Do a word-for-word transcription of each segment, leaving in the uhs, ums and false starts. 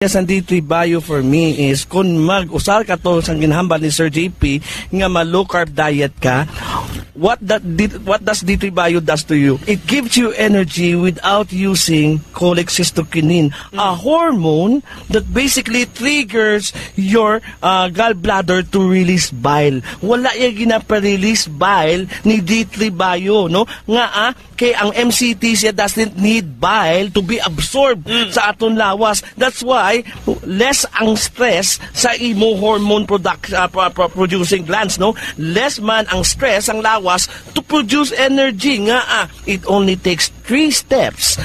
Yes, ang D three Bio for me is kung mag-usar ka to sa ginhambal ni Sir J P nga ma-low carb diet ka, what that D- what does D three Bio does to you? It gives you energy without using cholecystokinin, a hormone that basically triggers your uh, gallbladder to release bile. Wala yung ginapa-release bile ni D three Bio, no? Nga ah, kay ang M C T siya doesn't need bile to be absorbed Mm. sa aton lawas. That's why less ang stress sa imo hormone product uh, pro- pro- producing glands, no? Less man ang stress ang lawas to produce energy nga ah, it only takes three steps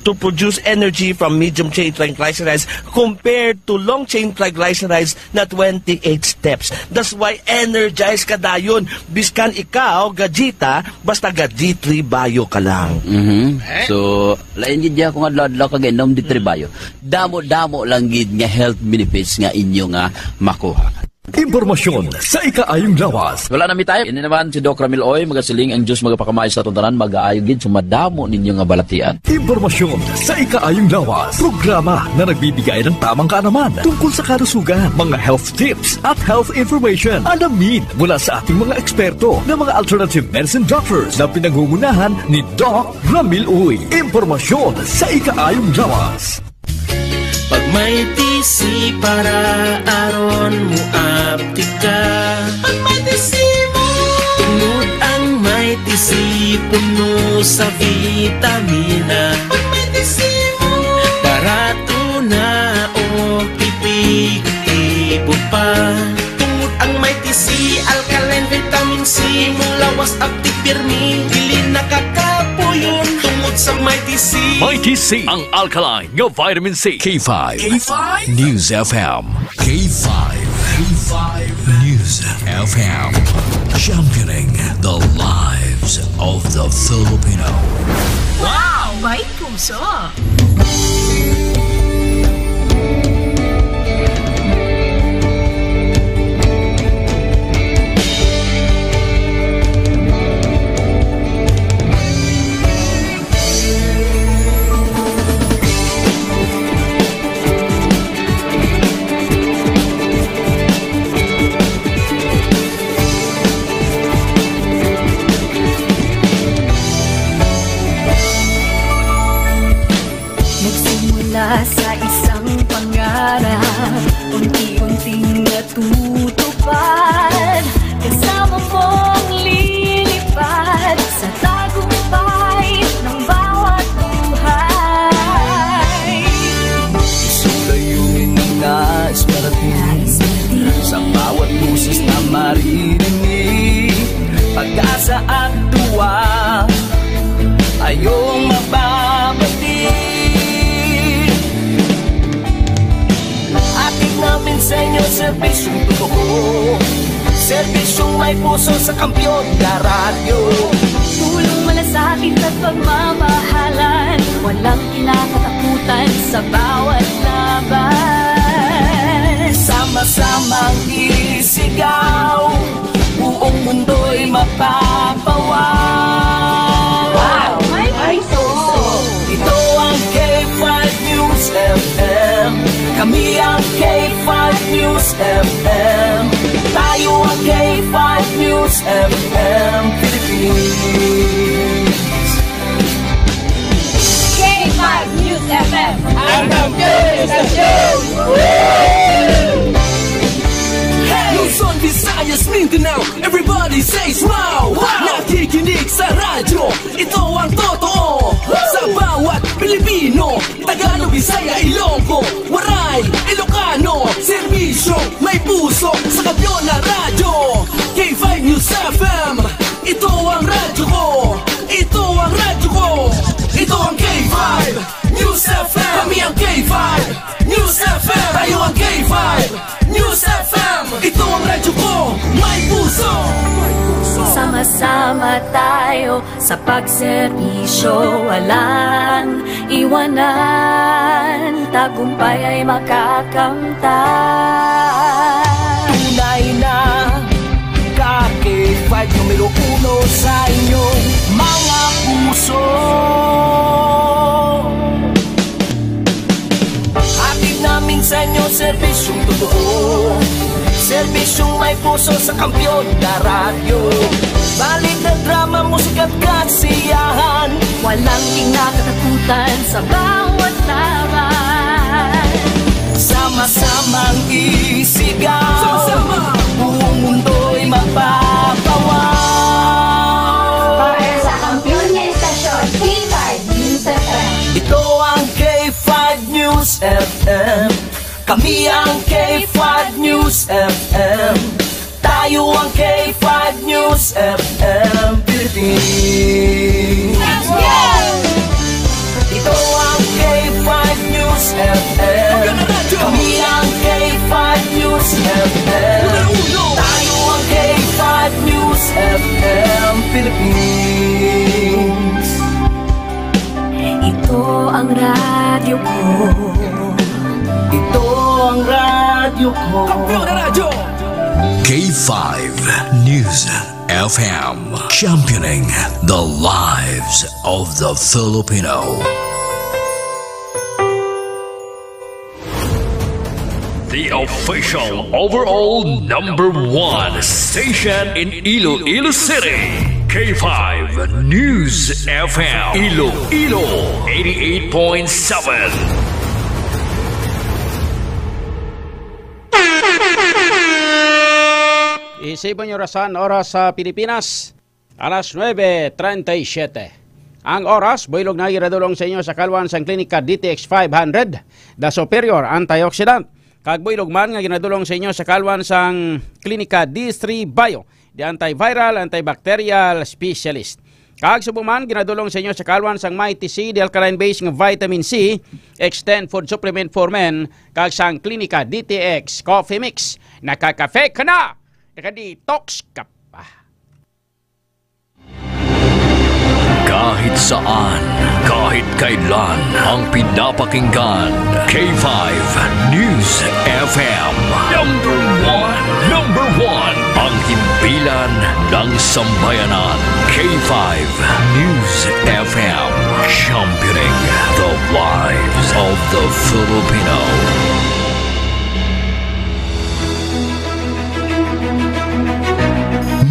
to produce energy from medium chain triglycerides compared to long chain triglycerides na twenty-eight steps. That's why energized ka dayon. Biskan ikaw, gajita, basta ga D three Bio ka lang. Mhm. So, lain gid niya kung adlaw-adlaw ka gainom D three Bio. Damo-damo lang gid nga health benefits nga inyo nga makuha. Impormasyon sa ikaayong lawas. Wala na mi time. Ini naman si Doc Ramil Oy, magasiling ang Diyos magapakamay sa atong tanan, mag-aayo gid sa madamo ninyo nga balatian. Impormasyon sa ikaayong lawas. Programa na nagbibigay ng tamang kaalaman tungkol sa kalusugan, mga health tips at health information. Alamin mula sa ating mga eksperto na mga alternative medicine doctors na pinangungunahan ni Doc Ramil Uy. Impormasyon sa ikaayong lawas. Pag may T C para aron mo aptik ka. Pag may T C mo. Tungod ang may T C puno sa vitamina. Pag may T C mo. Barato na o epektibo pa. Tungod ang may T C, alkaline vitamin C, imong lawas aptik pirmi, dili nakakapuyon tungod sa may T C. May T C, ang alkaline nga vitamin C. K five K five News F M. K five. K five News F M. Championing the lives of the Filipino. Wow! May puso! Nagsimula sa isang pangarap, unti-unting natutupad. Kasama mong lilipad sa tagumpay ng bawat buhay. Isang layunin na nais parating, nais parating, sa bawat boses na maririnig. Pag-asa at duwa ay iyong mababati. Hatid namin sa inyo serbisyong totoo, serbisyong may puso sa Kampiyon na Radyo. Tulong, malasakit at pagmamahalan, walang kinakatakutan sa bawat laban. Sama-samang isigaw, buong mundo'y mapapawaw. Wow! May puso! Ito ang K five News F M. Kami ang K five News F M. Tayo ang K five News F M Philippines. K five News F M. Ang kampiyon sa show! Luzon, Visayas, Mindanao, everybody says wow! Wow! Nakikinig sa radyo, ito ang totoo. Sa bawat Pilipino, Tagalog, Bisaya, Ilonggo, Waray, Ilocano, serbisyo, may puso, sa Kampiyon na Radyo. K five News F M, ito ang radyo ko. Ito ang radyo ko. Ito ang K five News F M. Kami ang K five News F M. Tayo ang K five News F M. Ito ang radyo ko. May puso. Sama-sama tayo sa pagserbisyo, walang iwanan, tagumpay ay makakamtan. Tunay na ka K five numero uno sa inyong mga puso. Hatid namin Sa inyo, serbisyong totoo. Serbisyong may puso sa Kampiyon na Radyo. Balita, drama, musika at kasiyahan. Walang kinakatakutan sa bawat laban. Sama-samang isigaw. Sama-sama. Buong mundo'y mapapawaw. Para sa kampiyon nga istasyon, K five News F M. Ito ang K five News F M. Kami ang K five News F M. Tayo ang K five News F M Philippines. Ito ang K five News F M. Kami ang K five News F M. Tayo ang K five News F M Philippines. Ito ang radyo ko. Ito ang radyo ko. Kampiyon na radyo! K five News F M, championing the lives of the Filipino. The official overall number one station in Iloilo City, K five News F M, Iloilo, eighty-eight point seven. Isibon yung orasan, oras sa Pilipinas, alas nuebe treinta y siete. Ang oras, buylog na ginadulong sa inyo sa kalwan sang Klinika D T X five hundred, The Superior Antioxidant. Kag buylog man nga ginadulong sa inyo sa kalwan sang Klinika D three Bio, The Antiviral, Antibacterial Specialist. Kag subong man, ginadulong sa inyo sa kalwan sang Mighty C, The Alkaline Base nga Vitamin C, Extend Food Supplement for Men, kag sang Klinika D T X Coffee Mix. Nakakafe ka na! Nakadetox ka pa! Kahit saan, kahit kailan, ang pinapakinggan, K five News F M. Number one, number one, ang himpilan ng sambayanan, K five News F M, championing the lives of the Filipino.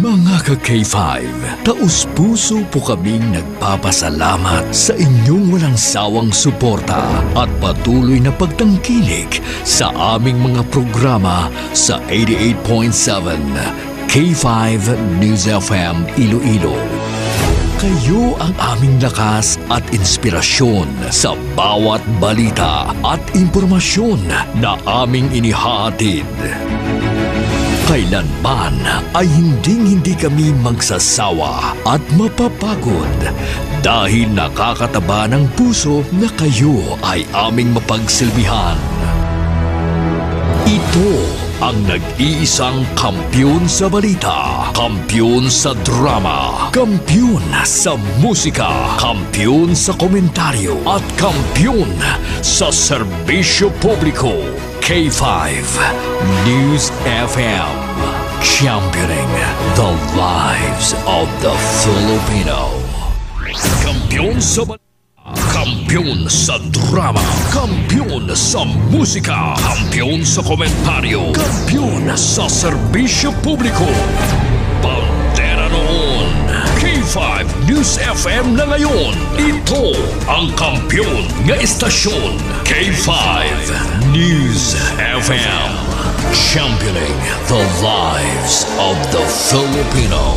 Mga ka K five, taus-puso po kaming nagpapasalamat sa inyong walang sawang suporta at patuloy na pagtangkilik sa aming mga programa sa eighty-eight point seven K five News F M Iloilo. Kayo ang aming lakas at inspirasyon sa bawat balita at impormasyon na aming inihahatid. Kailanman ay hinding-hindi kami magsasawa at mapapagod dahil nakakataba ng puso na kayo ay aming mapagsilbihan. Ito ang nag-iisang kampiyon sa balita, kampiyon sa drama, kampiyon sa musika, kampiyon sa komentaryo, at kampiyon sa serbisyo publiko. K five News F M, championing the lives of the Filipino. Kampiyon sa Kampiyon sa drama, kampiyon sa musika, kampiyon sa komentaryo, kampiyon sa serbisyo publiko. Bandera noon, K five News F M na ngayon. Ito ang kampiyon nga estasyon, K five News F M. Championing the lives of the Filipino.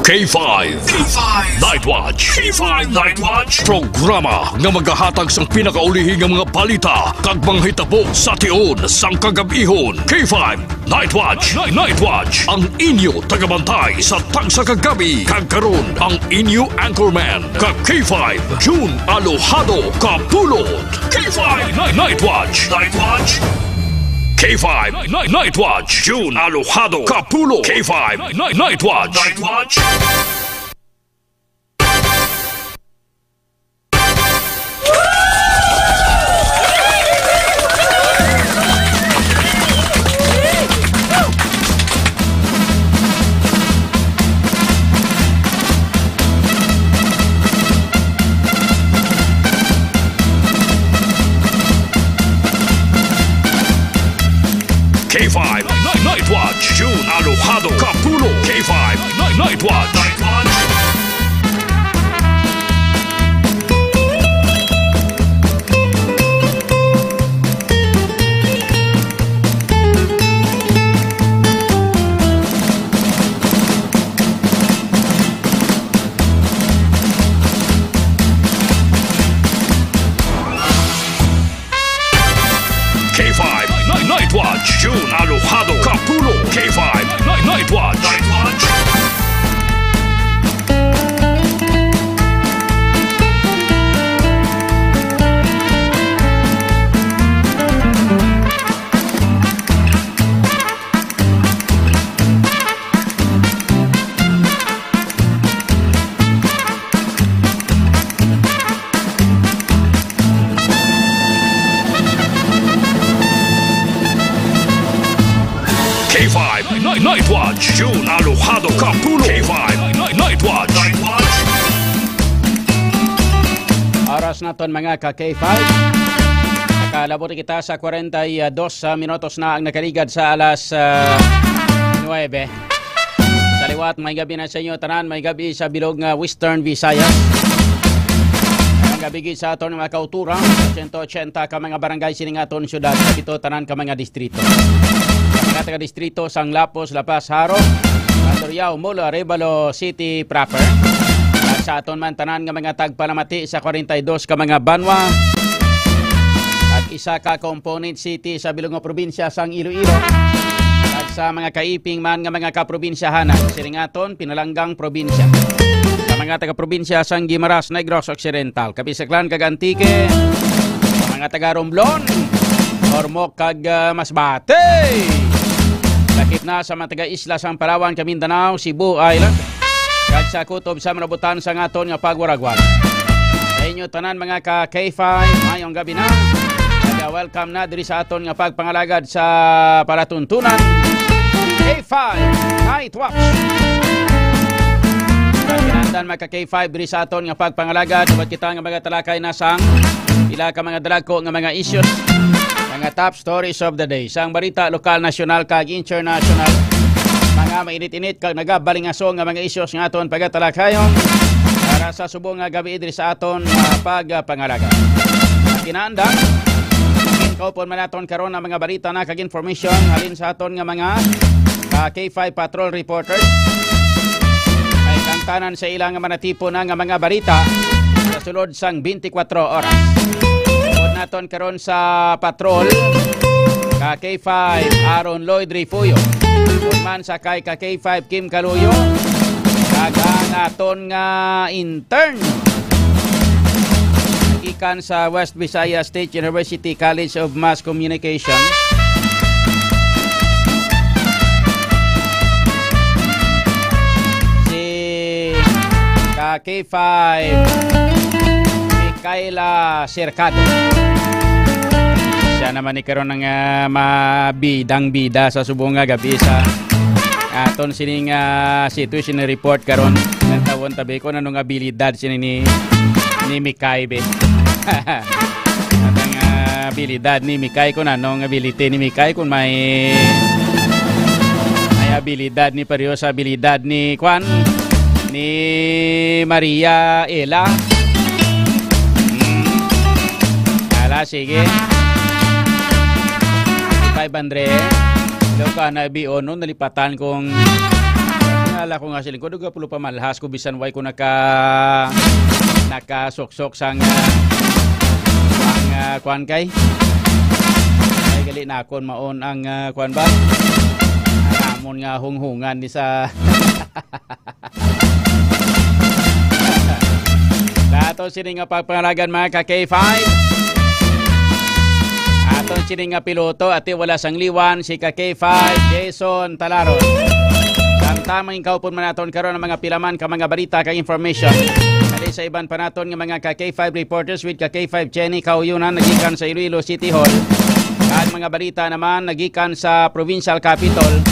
K five. K five Night Watch. K five Night Watch. Programa nga magahatag sang pinakaulihi nga mga balita kag mga hitabo sa tion sang kagab-ihon. K five Night Watch. Night, Night Watch. Ang inyo tagabantay sa tagsa ka gabi. Kag karon, ang inyo anchorman, ka K five, June Alojado Kapulot. K five Night, Night Watch. Night Watch. K five Night, Night Watch. June Alojado Kapulot. K five Night, Night Watch. Night Watch. June Alojado, Kapulo, K five, Night, Night Watch. Night Watch. K five Night, Night Watch, June Alojado, Kapulo, K five Night, Night Watch. Night Watch. K five Night, Night Watch, June Alojado, Kapulo, K five Night, Night Watch. Night Watch. Oras naton, mga ka K five. Nakalabot kita sa kwarenta y dos, ah, minutos na ang nakaligad sa alas, ah, nuwebe. Sa liwat, may gabi na sa inyo tanan, may gabi sa bilog nga Western Visayas. Ang gabi gid sa aton mga kauturan, sa sento ochenta ka mga barangay sining aton syudad, sa pito tanan ka mga distrito. Sa mga taga-distrito sang Lapuz, La Paz, Jaro, Canduriao, Molo, Arevalo City proper. At sa aton man tanan nga mga tagpalamati sa kwarenta y dos ka mga banwa, at isa ka component city sa bilog nga probinsya sang Iloilo, kag sa mga kaiping man nga mga kaprobinsyahanan sining aton pinalanggang probinsya. Sa mga taga-probinsya sang Guimaras, Negros Occidental, Cabisaclan kag Antique, sa mga taga-Romblon, Ormoc kag, ah, Masbate, lakip na sa mga taga-isla sang Palawan kag Mindanao, Cebu Island, kag sa kutob sa malabutan sang aton nga pagwaragwag. Sa inyo tanan, mga ka K five, mayong gabi na. Kag welcome na diri sa aton nga pagpangalagad sa palatuntunan, K five Night Watch. Kinahanglan, mga ka K five, diri sa aton nga pagpangalagad, uban kita nga mga talakay na sang ila ka mga dalagko nga mga issues, mga top stories of the day, sang balita lokal, nasyonal, kag international, mga mainit-init kag nagabalingaso nga mga issues nga aton pagatalakayon para sa subong nga gabi diri sa aton, ah, pagpangalagad. Kinahanglan, kaupon man naton karon ang mga balita na kag information halin sa aton nga mga, ah, K five Patrol reporters. Ay kang tanan sa ila nga manatipo na nga mga balita sa sulod sang twenty-four oras. Upod naton karon sa patrol, ka K five Aaron Lloyd Refuyo. Upod man sa kay ka K five Kim Kaluyo, kag ang aton nga intern gikan sa West Visayas State University College of Mass Communication, si ka K five, si Kayla Cercado. Siya naman ni karon ang, ah, mabidang-bida sa subong nga gabi sa aton sining, ah, situation report karon. Nagtawon tabi ko, ano nga abilidad sini ni, ni Mikay, be. At ang, ah, abilidad ni Mikay, kung anong ability ni Mikay, kung may, may abilidad ni pareho sa abilidad ni, kwan, ni Maria Ella. Hmm. Ala, sige. Five hundred. Hello ka na, Bion, no? Nalipatan kong, nala ko nga siling ko, duga pulo pa malhas ko, bisan way ko naka, nakasuksok sang, ah, ang, ah, kwan kay. Ay, gali na akon maon ang, ah, kwan ba? Ang amon nga hunghungan ni sa Sa aton sini nga pagpangalagan, mga ka K five. Aton sini nga piloto, ati wala sang liwan, si ka K five, Jason Talaron. Samtang mangin kaupon man naton karon ang mga pilaman ka mga balita kag information. Ati sa iban pa naton nga mga ka K five reporters with ka K five Jenny Kauyunan, nagikan sa Iloilo City Hall. Ang mga balita naman nagikan sa provincial capital,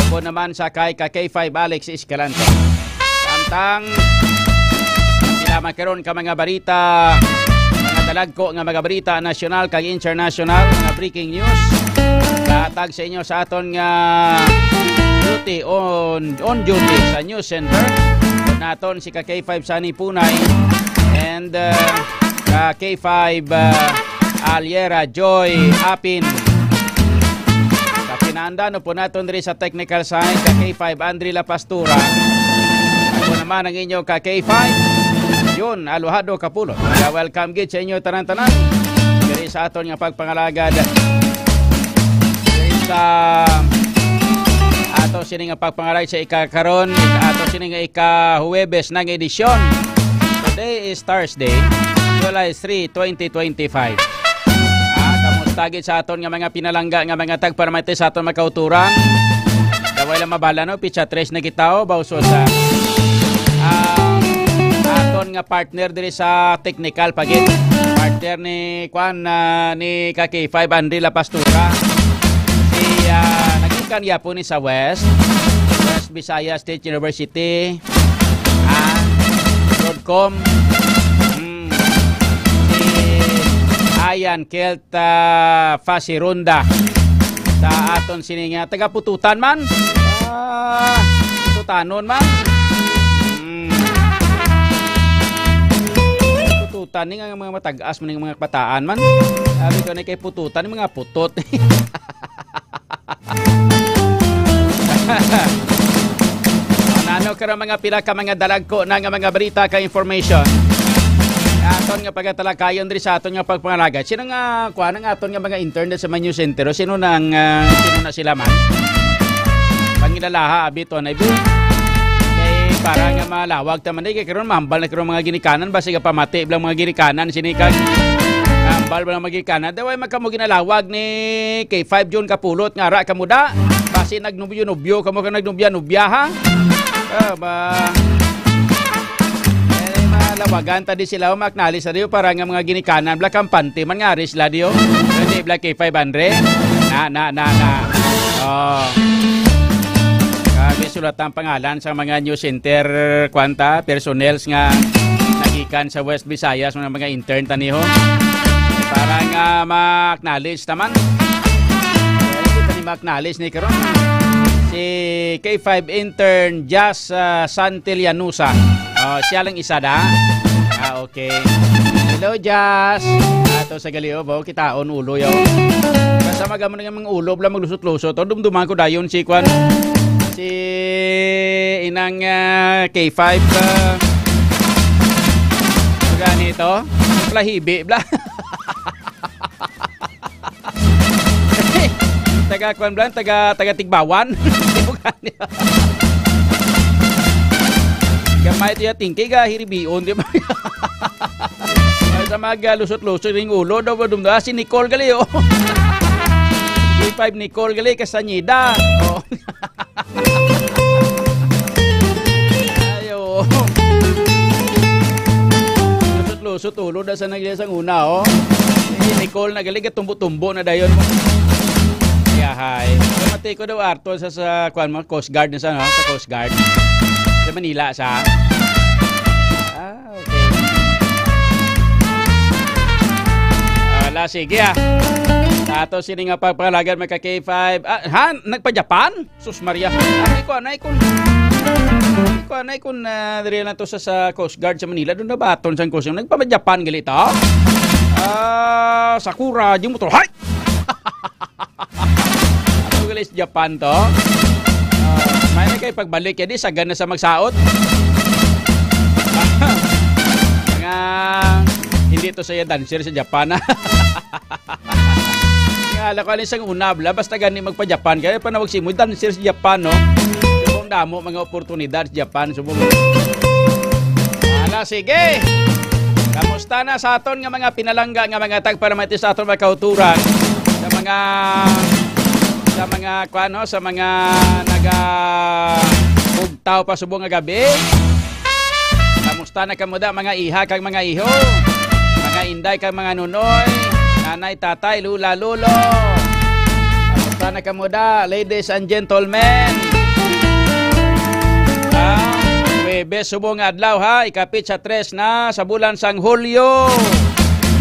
upod naman sa kay ka K five Alex Escalante. Samtang sila man karon ka mga balita, mga Dagko nga mga balita nasyonal kag international, mga breaking news. Hatag sa inyo sa aton nga duty on, on duty sa News Center. Naton si ka K five Sunny Punay and, uh, ka K five, uh, Aliera Joy Apin. Sa kinanda, no po naton diri sa technical side, ka K five Andre La Pastura. Ako naman ang inyo ka K five, Jun Alojado Kapulot. Kaya welcome gid sa inyo tanan-tanan. Diri sa aton nga pagpangalagad. Diri sa ato sini nga pagpangalagad sa ikakaron, ato sini nga ika-Huwebes na nga edisyon. Today is Thursday, July three, twenty twenty-five. Ah, kamusta gid sa aton nga mga pinalangga nga mga tagparamati sa aton makauturan? Kaway lang mabala, no? Pitsa tres na kita, oh, bauso sa, ah, aton nga partner diri sa technical pa gid. Partner ni, kwan, ah, ni ka K five Andre La Pastura. Si, ah, nagikan gyapon ni sa West, West Visayas State University. Ah, Rodcom. Mm. Si Ayan Kelt, ah, Fasironda. Sa aton sini nga taga Pututan man. Ah, Pututanon man. Mm. Pututan ni nga mga matag-as man, nga mga kabataan man. Sabi ko na kay Pututan, mga putot. Nano karon mga pila ka mga dalagko na nga mga balita ka information? Aton nga pagatalakayon diri sa aton nga pagpangalagad. Sino nga kuan ang aton nga mga intern sa Manyu Center? Sino na ang, ah, sino na sila man? Pangilalaha, abi to na, ibi. Kay para nga malawag ta man, eh, kay karon mahambal na karon mga ginikanan, basi ka pamati lang mga ginikanan, sini kag mahambal ba lang mga ginikanan? Daway magkamo ginalawag ni K five Jun Kapulot nga ara kamo da. Basi nagnubyo-nubyo kamo kag nagnubya-nubya, ha? Ah, ba. Eh, malawagan ta di sila, oh, maknalis na diyo, para nga mga ginikanan, bla kampante man nga ari sila diyo. Hindi bla K five Andre. Na, na, na, na. Oh. Grabe, sulat ang pangalan sa mga News Center, kwanta, personnels nga nagikan sa West Visayas, mga, mga intern taniho. Para nga ma-acknowledge naman. Kita ni ma-acknowledge ni karon. Si K five intern Jazz, ah, Santillianusa. Oh, siya lang isa da. Ah, okay. Hello, Jazz. Ato sa gali, oh, ba, kitaon ulo, yo. Basta magamo nga mga ulo, bla maglusot-lusot. Oh, dumduman ko dayon si kwan. Si inang, ah, K five, ah, ganito. Plahibi, bla. Taga kwan, bla, taga, taga Tigbawan. Gamay to ya tingki, ga hiribion, di ba? Ay, sa mga lusot-lusot ring ulo, daw, daw, daw, si Nicole gali, oh. K five Nicole gali, Castañeda. Oh. Ayo. Lusot-lusot ulo, da sa nagli sang una, oh. Si Nicole na gali, gatumbo-tumbo na dayon mo. Yahay. Mati ko daw, Arto, sa, sa, kwan mo, Coast Guard na sa, no? Sa Coast Guard. Sa Manila, sa. Ah, okay. Ala, sige, ah. Sa ato sini nga pagpangalagan, mga ka-K five. Ah, ha? Nagpa-Japan? Sus Maria. Ay, ko, anay, kun, ko, anay, kun, ah, diri na to sa, sa Coast Guard sa Manila, doon na baton sa Coast Guard. Nagpa-Japan gali to? Ah, Sakura, yung motor. Hay! Ako gali sa Japan to. Ah, may na kay pagbalik, ya di, sagan na sa magsaot. Nga, hindi to saya dancer sa Japan, ah. Nga, ala ko, alin sang una, bla, basta gani magpa-Japan, kaya panawag si mo, dancer sa Japan, no? Subong damo, mga oportunidad sa Japan, subong. Ala, sige. Kamusta na sa aton nga mga pinalangga, nga mga tagparamati sa aton mga kauturan? Sa mga, sa mga, kuwan, no? Sa mga naga-, bugtaw pa subong nga gabi? Kamusta na kamo da, mga iha kag mga iho? Mga inday kag mga nunoy, nanay, tatay, lula, lolo. Kamusta na kamo da, ladies and gentlemen? Ah, Huwebes subong nga adlaw, ha, ikapit sa tres na sa bulan sang Hulyo.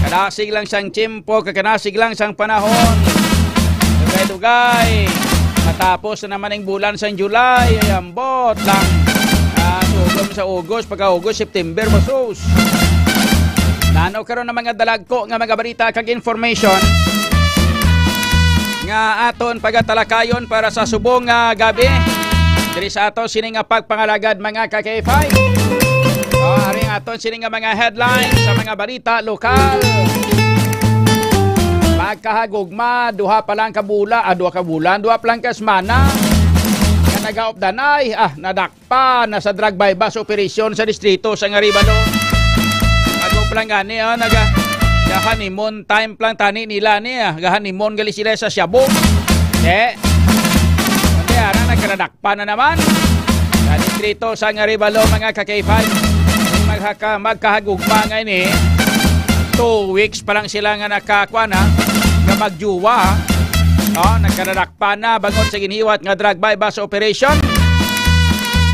Kanasig lang sang tiyempo, kakanasig lang sang panahon. Dugay-dugay. Matapos na naman ang bulan sang July. Ay, ambot lang. Ah, sugom sa August, pagka-August, September, masus. Nano karon ang mga dalagko nga mga balita kag information nga aton pagatalakayon para sa subong nga gabi. Diri sa ato sini nga pagpangalagad, mga ka-K five. Oh, ari ang aton sini nga mga headlines sa mga balita lokal. Pagkahagugma, duha pa lang ka bula, ah, duha ka bulan, duha pa lang ka semana. Nga nagaupdanay, ah, nadak pa na sa drug buy-bust operation sa distrito sang Arevalo. Ako pa lang gani, oh, naga, ga-honeymoon time pa lang tani nila ni, ah. Ga-honeymoon gali sila sa Shabu. Eh. Hindi, ara, nagkaradakpan na naman. Sa distrito sang Arevalo, mga ka-K five. Magkaka-, magkahagugma nga ini. Two weeks pa lang sila nga nakakuha na, nga magjuwa, ha? Oh, nagkaradak pa na bangod sa ginhiwat nga drug buy-bust operation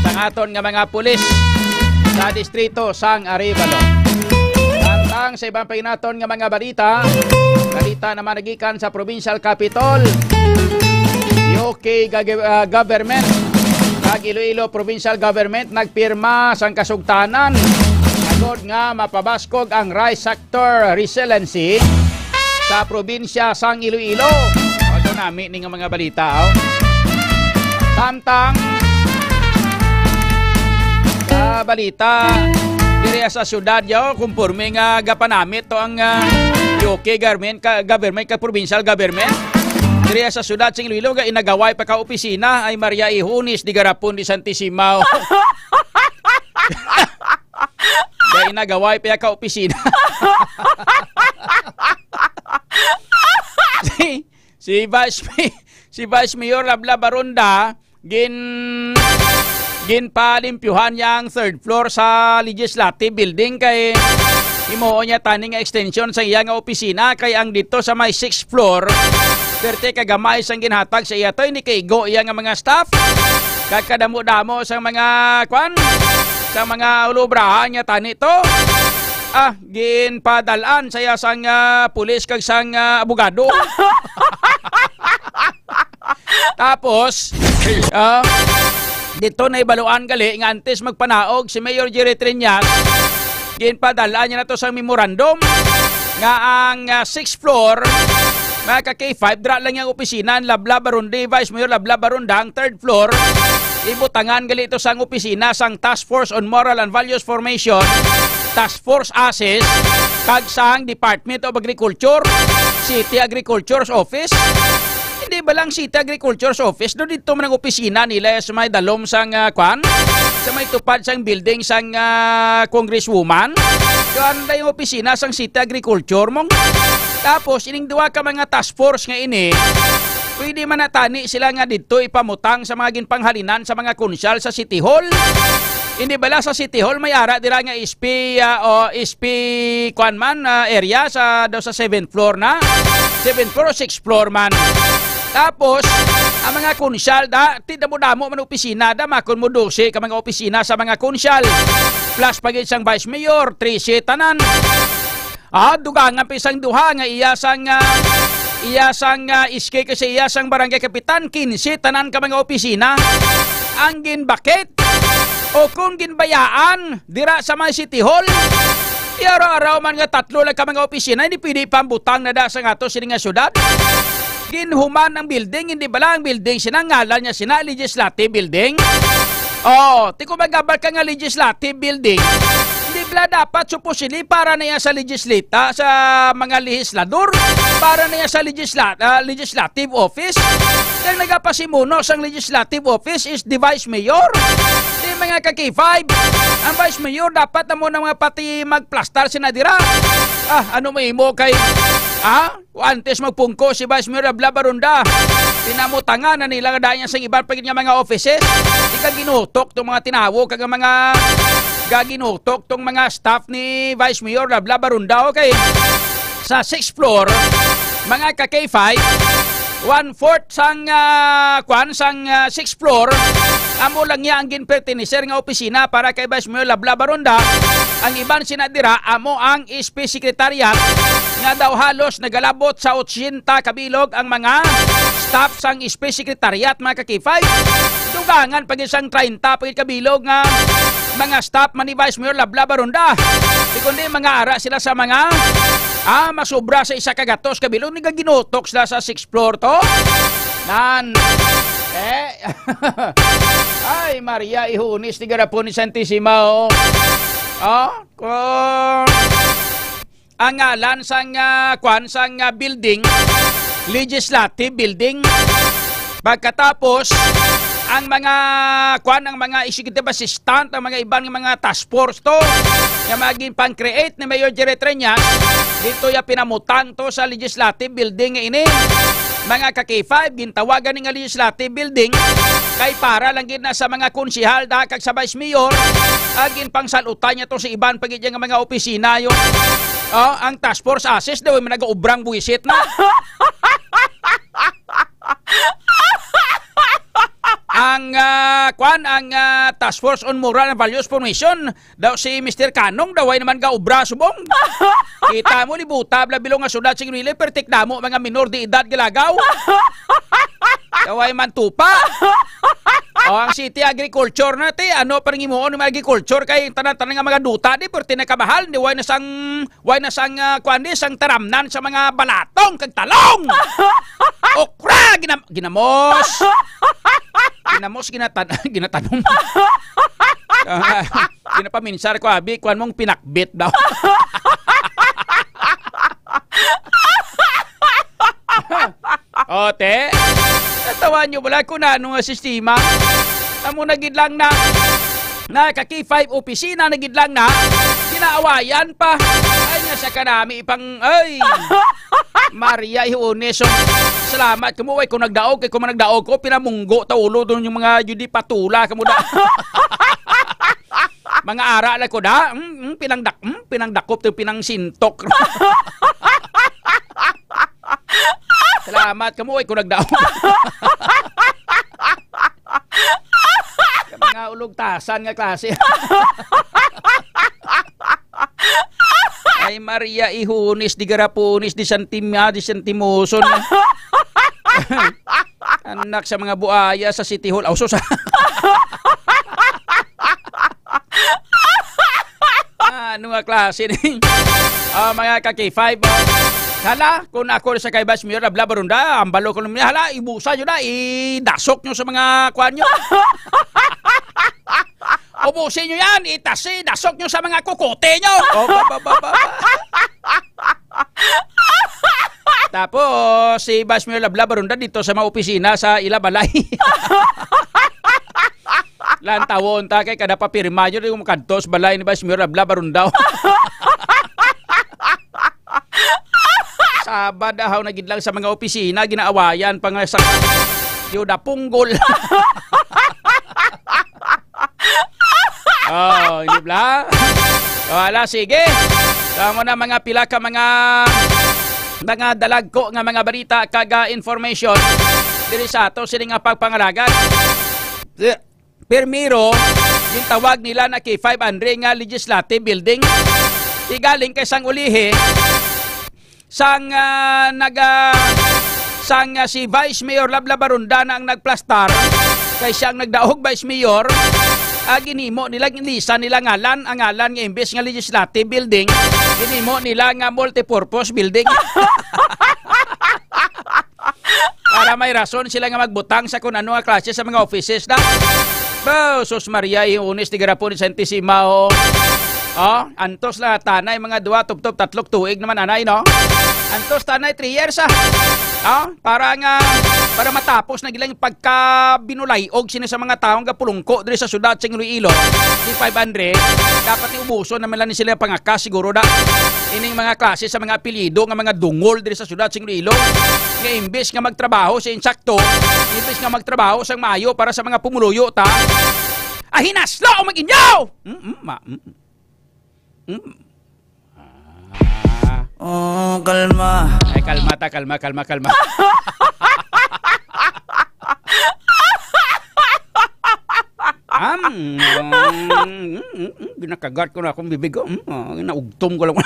sang aton nga mga pulis sa distrito sang Arevalo. Samtang sa iban pa naton nga mga balita, balita naman nagikan sa provincial capital, U K ga-, ah, government kag Iloilo provincial government nagpirma sang kasugtanan agod nga mapabaskog ang rice sector resiliency sa probinsya sang Iloilo. Although nami ni nga mga balita, oh. Samtang sa balita, diri sa syudad, yo, kumporme nga gapanamit to ang, ah, U K government, ka, government, ka provincial government. Diri sa syudad sing Iloilo, ga inagaway pa ka opisina ay Maria Ihonis di Garapon di Santisima. Ga inagaway pa ka opisina. Si, si Vice May-, si Vice Mayor Labla Baronda, gin-, ginpalimpyuhan niya ang third floor sa Legislative Building kay himuon niya tani nga extension sa iya nga opisina kay ang dito sa may sixth floor, perte ka gamay sang ginhatag sa iya to, hindi kaigo iya nga mga staff. Kag kadamo-damo sang mga, kwan, sang mga ulobrahan niya tani to. Ah, ginpadal-an sa iya sang, ah, pulis kag sang, ah, abogado. Tapos, ah, dito na ibaluan gali nga antes magpanaog si Mayor Jerry Triñas, ginpadala niya na to sa memorandum nga ang, ah, sixth floor, mga ka-K five, dira lang yung opisina ni Labla Baronda, Vice Mayor Labla Baronda, ang third floor, ibutangan gali ito sang opisina sang Task Force on Moral and Values Formation, Task Force Assist, kag sang Department of Agriculture, City Agriculture's Office. Hindi ba lang City Agriculture's Office? Do dito man ang opisina nila sa may dalom sang, ah, kwan? Sa may tupad sang building sang, ah, Congresswoman? Kwan ba yung opisina sang City Agriculture mong? Tapos, ining duha ka mga task force nga ini, pwede man natani sila nga dito ipamutang sa mga ginpanghalinan sa mga kunsyal sa City Hall. Hindi bala sa City Hall may ara dira nga S P, ah, o S P kwan man, ah, area sa, daw sa seventh floor na? Seventh floor o sixth floor man? Tapos, ang mga kunsyal, da, ti damo-damo man opisina, da, makon mo dose ka mga opisina sa mga kunsyal. Plus pa gid sang vice mayor, trese tanan. Ah, dugangan pa isang duha nga iya sang, ah, iya sang, ah, S K kasi iya sang barangay kapitan, kinse tanan ka mga opisina ang ginbakit o kung ginbayaan dira sa may City Hall. Di araw-araw man nga tatlo lang ka mga opisina, hindi pwede pambutang na da sa ngato sini nga syudad. Ginhuman ang building, hindi bala ang building sina, ngalan niya sina, Legislative Building? Oh, ti kung magabal ka nga Legislative Building, hindi bala dapat supposedly para na yan sa legislata, sa mga legislador, para na yan sa legisla-, ah, legislative office. Kaya nagapasimuno sang legislative office is the vice mayor. Di mga ka-K five, ang vice mayor dapat na mo na mga pati magplastar sina dira. Ah, ano mo imo kay, ah? O antes magpungko si Vice Mayor Labla Baronda, pinamutangan na nila nga daan niya sa iban pa gid nga mga offices. Di ka ginutok tong mga tinawo kag mga gaginutok tong mga staff ni Vice Mayor Labla Baronda, okay? Sa sixth floor, mga ka-K five, one-fourth sang, ah, kwan, sang, ah, sixth floor, amo lang niya ang ginperteneser nga opisina para kay Vice Mayor Labla Baronda. Ang iban sina dira, amo ang S P Secretariat nga daw halos nagalabot sa otsenta ka bilog ang mga staff sang S P Secretariat, mga ka-K five. Dugangan pa gid sang treinta pa gid ka bilog nga mga staff man ni Vice Mayor Lablab Aronda. Di kundi mga ara sila sa mga, ah, masubra sa isa ka gatos ka bilog. Ni gaginutok sila sa sixth floor to. Nan. Eh. Ay, Maria, ihunis ni garapon ni Santisima, oh. Oh, kung ang ngalan sang, ah, kwan, sang, ah, building, Legislative Building. Pagkatapos, ang mga, kwan, ang mga executive assistant, ang mga iban nga mga task force to, nga maging pang-create ni Mayor Jerry Treñas, dito ya pinamutang to sa Legislative Building nga ini. Mga ka-K five, gintawagan ni nga Legislative Building kay para lang gid na sa mga konsehal da kag sa Vice Mayor, ah, ginpangsalutan niya to sa iban pa gid nga mga opisina, yo. Oh, ang task force assist daw, may nag-ubrang buwisit na. Ang, ah, kwan, ang, ah, Task Force on Moral and Values Formation, daw si Mister Kanong, daw ay naman gaobra subong. Kita mo, libuta, bla bilog nga syudad sing Iloilo, pertik damo, mga minor de edad galagaw. Daw ay man tupa. O, ang city agriculture na, ti, ano pa rin himuon ng mga agriculture kay tanan-tanan nga mga duta, di, perti na kamahal, di, way na sang, way na sang, ah, kuwan, di, sang taramnan sa mga balatong kag talong. Okra, ginam-, ginamos. Ginamos, ginatan-, ginatanom. Ah, ginapaminsar ko, abi, kuwan mong pinakbit daw. O, te. Natawa nyo wala kung ano nga sistema. Amo na gid lang na, na ka K five opisina na gid lang na, ginaawayan pa. Ay, nga sa kanami pang, ay, Maria, ihuones. So, salamat kamo, way, kung nagdaog, kay kung nagdaog ko, pinamunggo ta ulo doon yung mga yudi patula, kamo da. Mga ara lang ko da, mm, mm, pinangdak-, mm, pinangdakop to, pinangsintok. Salamat kamo, way, kung nagdaog. Ka mga ulugtasan nga klase. Ay, Maria, ihunis, di garapunis, di santima, di santimoson. Anak sa mga buaya sa City Hall. Aw, sus. Ano nga klase ni? Ah, mga ka K five, oh. Hala, kung ako sa kay Vice Mayor Abla Barunda, ang balo ko naman, hala, ibusa nyo na, idasok nyo sa mga kuwan nyo. Ubusin nyo yan, itasi, dasok nyo sa mga kukote nyo. Oh, ba, ba, ba, ba, ba. Tapos, si Vice Mayor Labla Barunda dito sa mga opisina sa ila balay. Lantawon ta kay kada papirma yun yung makadto sa balay ni Vice Mayor Labla Barunda. Sabad ahaw na gid lang sa mga opisina, ginaawayan pa nga sa yuda punggol. Oh, hindi bla? Wala, sige. Kamo na mga pila ka mga, mga dalagko nga mga balita kag, ah, information diri sa ato sini nga pagpangalagan. Primero, gintawag nila na K five Andre nga Legislative Building. Igaling kay sang ulihi, sang, ah, naga-, sang, ah, si Vice Mayor Labla Barunda na ang nagplastar, kay siya ang nagdaog Vice Mayor, ah, ginhimo nila, ginlisan nila ngalan, ang ngalan nga imbes nga Legislative Building, ginhimo nila nga Multipurpose Building. Para may rason sila nga magbutang sa kun ano nga klase sa mga offices na. Bo, sus Maria, iunis ni garapon ni Santisima, oh. Oh, antos la tanay mga dua, tubtob tatlok tuig naman, anay, no? Antos tanay three years, ah. Oh, para nga, para matapos na gilang pagka binulay-og sini sa mga taong gapulungko diri sa syudad sa Iloilo. Di five hundred, dapat ni ubuson naman lang ni sila pangakas siguro da. Ining mga klase sa mga apelyido nga mga dungol diri sa syudad sa Iloilo. Nga imbes nga magtrabaho sa insakto, imbes nga magtrabaho sang maayo para sa mga pumuluyo ta, ahinaslo ang mag-inyo! Mm, mm, ma-, mm, mm. Ah. Oh, kalma. Ay, kalma ta, kalma, kalma, kalma. Am, mm, mm, mm, ginakagat ko na akong bibig, oh. Mm, oh, ginaugtom ko lang.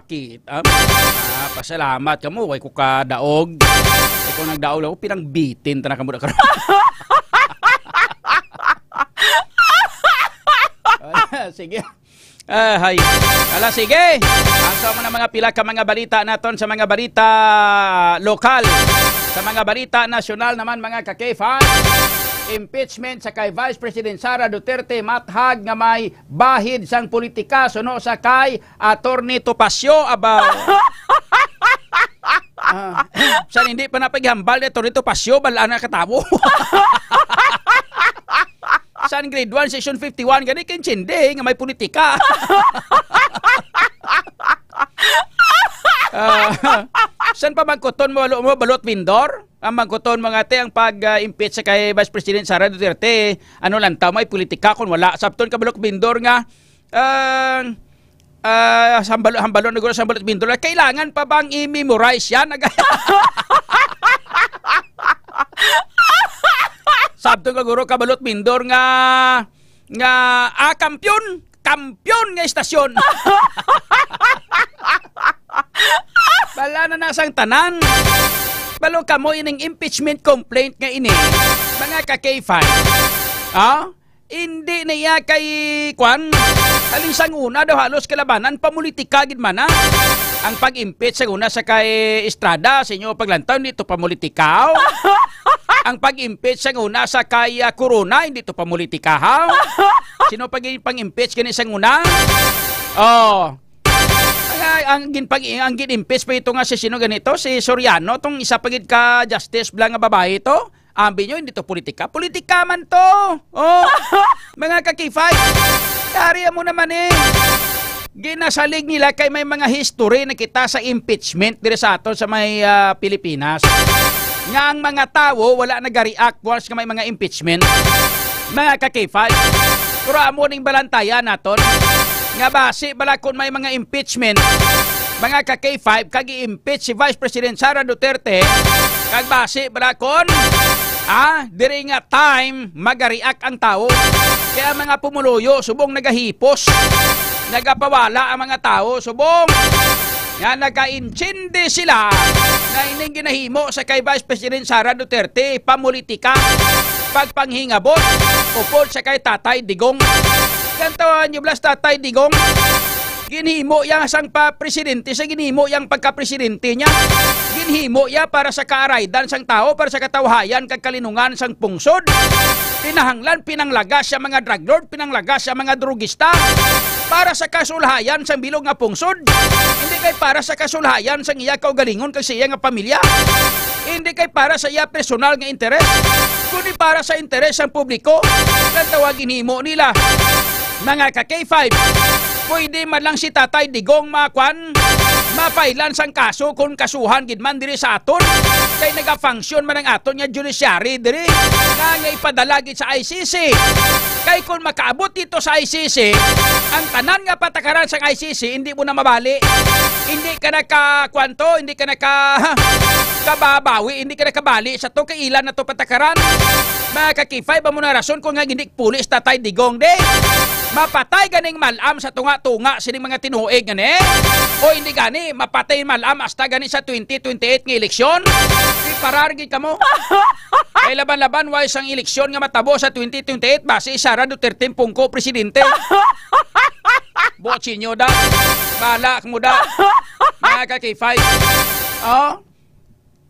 Kita. Ah, pasalamat kamo, way ko kadaog. Ay, kung nagdaog lang ako, pinangbitin ta na kamo na karon. Ala, sige. Ah, hay. Ala, sige. Aso mo na mga pila ka mga balita naton sa mga balita lokal. Sa mga balita nasyonal naman, mga ka-K five, impeachment sa kay Vice President Sara Duterte, mathag nga may bahid sang politika suno sa kay Attorney Topacio, aba. Ah, san hindi pa napaghambal ni Attorney Topacio, bala na katawo. San grade one, section fifty-one, gani kay intindi nga may politika. Ah, san pa bangkuton mo, mo, balot vendor? Ang bangkuton, mga te, ang pag, ah, impeach sa kay Vice President Sara Duterte, ano lang taw, may politika kung wala. Sabton ka, balot vendor, nga, ah, ah, hambalo-, hambalon na guro sa balot vendor, kailangan pa bang i-memorize yan? Sabton ka guro, kabalot vendor, nga, nga, ah, kampiyon, kampiyon nga istasyon. Bala na na sang tanan. Balo kamo ining impeachment complaint nga ini, mga ka-K five. Ah? Hindi na iya kay, kwan, halin sang una daw halos kalabanan, pamulitika gid man na. Ang pag-impeach sa una sa kay Estrada, sa inyo paglantaw, hindi to pamulitika, haw. Ang pag-impeach sa una sa kay, ah, Corona, hindi to pamulitika, haw. Sino pag pang-impeach gani sa una? Oh. Ay, ang gin-, pag-, ang gin-impeach pa ito nga si sino ganito, si Soriano, tong isa pa gid ka justice bla nga babae to. Ambi nyo, hindi to politika. Politika man to! Oh! Mga ka-K five, yari mo naman eh. Ginasalig nila kay may mga history na kita sa impeachment diri sa aton sa may, ah, Pilipinas. Nga ang mga tawo wala nag-react once nga may mga impeachment. Mga ka-K five, pero amo ning balantayan naton nga basi bala kun may mga impeachment, mga ka-K five, kag i-impeach si Vice President Sara Duterte, kag basi bala kon, ah, diri nga time, magareact ang tawo. Kaya ang mga pumuluyo, subong nagahipos, nagapawala ang mga tawo, subong nga nagaintindi sila nga ining ginahimo sa kay Vice President Sara Duterte, pamulitika, pagpanghingabot, upod sa kay Tatay Digong. Yan tawahan niyo, blas, Tatay Digong. Ginhimo iya sang pa presidente, sa ginhimo iyang pagka-presidente niya. Ginhimo iya para sa kaaraydan sang tawo, para sa katawhayan kag kalinungan sang pungsod. Kinahanglan pinanglagas sa mga drug lord, pinanglagas sa mga drugista, para sa kasulhayan sang bilog nga pungsod. Hindi kay para sa kasulhayan sang iya kaugalingon kag sa iya nga pamilya. Hindi kay para sa iya personal nga interes, kundi para sa interes sang publiko. Ang tawag ginhimo nila. Mga ka-K five, pwede man lang si Tatay Digong makwan, mapailan sang kaso kung kasuhan gid man diri sa aton. Kay nagafunction man ang aton nga judiciary diri, nga, nga ipadala gid sa I C C. Kay kung makaabot dito sa I C C, ang tanan nga patakaran sang I C C hindi mo na mabali. Hindi ka naka, kwanto, hindi ka naka, kababawi, hindi ka nakabali sa to, kay ila na to patakaran. Mga ka-K five, amo na rason kung nga hindi puli si Tatay Digong, di. Mapatay ganing malam sa tunga-tunga sining mga tinuig gani. O hindi gani, mapatay malam hasta gani sa twenty twenty-eight nga eleksyon. Iparar gid kamo. Kay laban-laban, way sang eleksyon nga matabo sa twenty twenty-eight, basi si Sara Duterte ang pungko presidente. Buot sinyo da. Bala mo da. Mga ka-K five. Oh?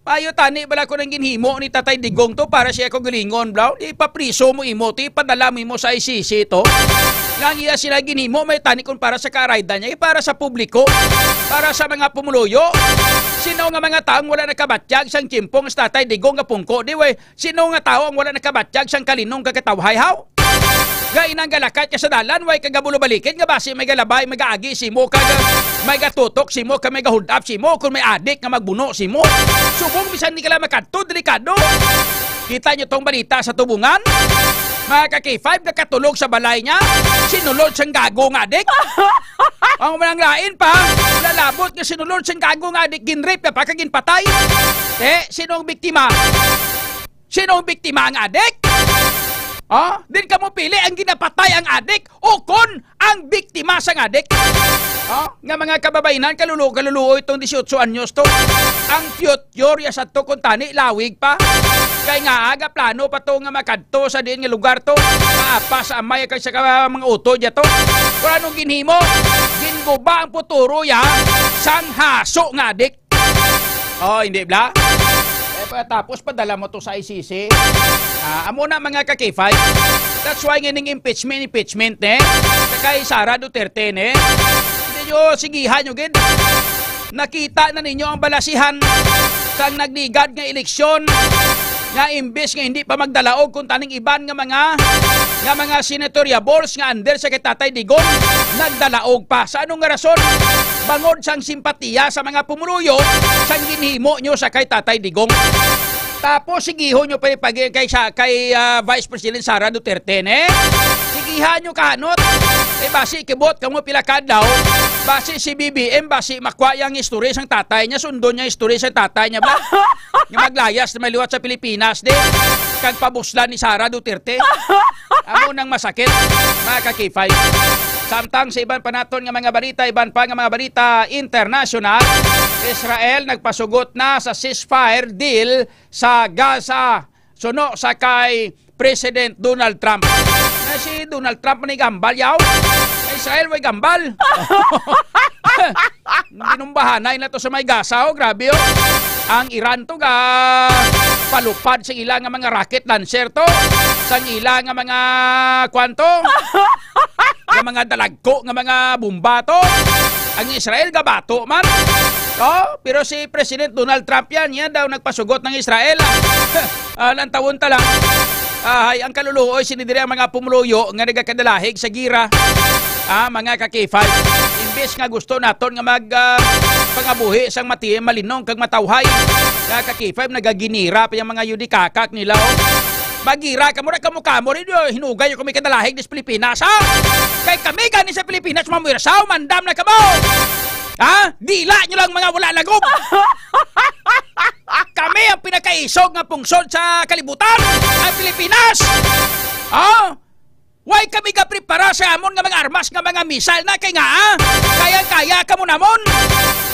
Payo tani bala ko nang ginhimo ni Tatay Digong to para siya ko galingon, bro. Di pa priso mo imo, ti padala mo imo sa I C C to. Nga ang iya sila ginhimo, may tani kung para sa karaydan niya, eh, para sa publiko, para sa mga pumuluyo. Sino nga mga taong wala nakabatyag sang tiempo nga si Tatay Digong nga pungko, di way? Sino nga tawo ang wala nakabatyag sang kalinong kag katawhay, haw? Nga inang galakat ka sa dalan, way ka gabulo-balikid, nga basi may galabay, may gaagi simo, kag may gatutok simo, kag may gahudap simo, kung may adik nga magbuno simo. Subong bisan di ka lang makadto, delikado. Kita nyo tong balita sa Tubungan? Mga ka-K five, nakatulog sa balay niya, sinulod sang gago nga adik. Ang manang lain pa, lalabot nga sinulod sang gago nga adik, ginrape niya pa, kag ginpatay. Eh, sino ang biktima? Sino ang biktima? Ang adik? Ha? Din kamo pili ang ginapatay ang adik o kon ang biktima sang adik? Oh, nga mga kababayenan, kalulu-, kaluluoy tong dieciocho anyos to. Ang future ya sa to kung tani, lawig pa. Kay nga aga plano pa to nga makadto sa diin nga lugar to. Maapas sa amay kag sa ka-, mga utod ya to. Pero anong ginhimo? Ginguba ang futuro ya sang haso nga adik. Oh, hindi bla? Eh, pa-, tapos padala mo to sa I C C. Ah, amo na, mga ka-K five. That's why nga ning impeachment, impeachment, ne? Sa kay Sara Duterte, ne? Hindi nyo sigihan nyo gid. Nakita na ninyo ang balasihan sang nagligad nga eleksyon nga imbes nga hindi pa magdalaog kung taning iban nga mga, nga mga senatoriables nga under sa kay Tatay Digong, nagdalaog pa. Sa anong nga rason? Bangod sang simpatiya sa mga pumuluyo sang ginhimo nyo sa kay Tatay Digong. Tapos sigihon nyo pa yung pag-, kay, sa, kay, ah, Vice President Sara Duterte, ne? Sigihan nyo kahanot. Eh, basi kibot kamo pila ka adlaw, basi si B B M, basi makwa yang istorya sang tatay niya, sundon niya istorya sang tatay niya, bla? Nga maglayas na may liwat sa Pilipinas, di? Kag pabuslan ni Sara Duterte. Amo nang masakit, mga ka-K five. Samtang sa iban pa naton nga mga balita, iban pa nga mga balita international, Israel nagpasugot na sa ceasefire deal sa Gaza, suno sa kay President Donald Trump. Na si Donald Trump man ni gambal, yaw. Israel way gambal. Ginumbahanay na to sa may Gaza, oh, grabe, oh. Ang Iran to ga palupad sa ila nga mga rocket launcher to, sa ila nga mga, kwan to, nga mga dalagko nga mga bomba to. Ang Israel gabato man. Oh, pero si President Donald Trump yan, yan daw nagpasugot ng Israel. Ah, lantawon ta lang. Ah, hay, ang kaluluoy sini diri ang mga pumuluyo nga nagakadalahig sa gira. Ah, mga ka-K five. Imbes nga gusto naton nga mag, ah, pangabuhi sang mati-, malinong kag matawhay, nga ka-K five nagaginira pa yung mga yudikakak nila, oh. Magira kamo ra, kamo-kamo rin, oh. Hinugay nyo kami kadalahig dis Pilipinas, ha? Kay kami gani sa Pilipinas, mamwersa, mandam na kamo. Ha? Dila nyo lang mga wala lagom. Kami ang pinakaisog nga pungsod sa kalibutan, ang Pilipinas. Oh? Why kami ga prepara sa amon nga mga armas nga mga missile na kay nga, ah? Kayang-kaya kamo namon.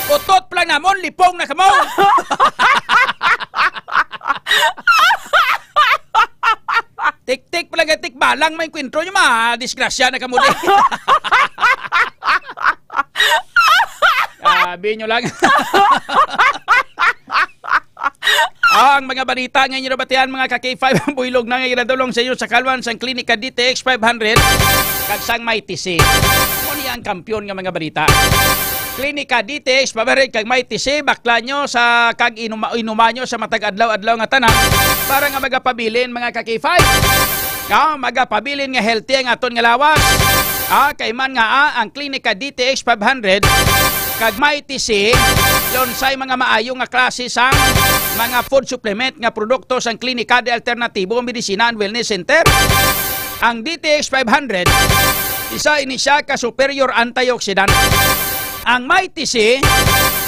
Utot pa lang namon, lipong na kamo. Tik-tik pa lang, tik balang may kwentro nyo, ma. Disgrasya na kamo di. Sabi nyo lang. Ang mga balita nga inyo nabatian, mga ka-K five, ang buylog na nga ginadulong sa inyo sa kalwan sang Klinika D T X five hundred kag sang Mighty C. Amo ni ang kampiyon nga mga balita. Klinika D T X five hundred kag Mighty C, bakla nyo sa kag inuma, inuma nyo sa matag adlaw-adlaw nga tanan para nga magapabilin, mga ka-K five. Ah, magapabilin nga healthy ang aton nga lawas. Ah, kay man nga, ah, ang Klinika D T X five hundred kag Mighty C, lunsay mga maayo nga klase sang mga food supplement nga produkto sang Klinika de Alternatibo Medicina and Wellness Center. Ang D T X five hundred, isa ini siya ka superior antioxidant. Ang Mighty C,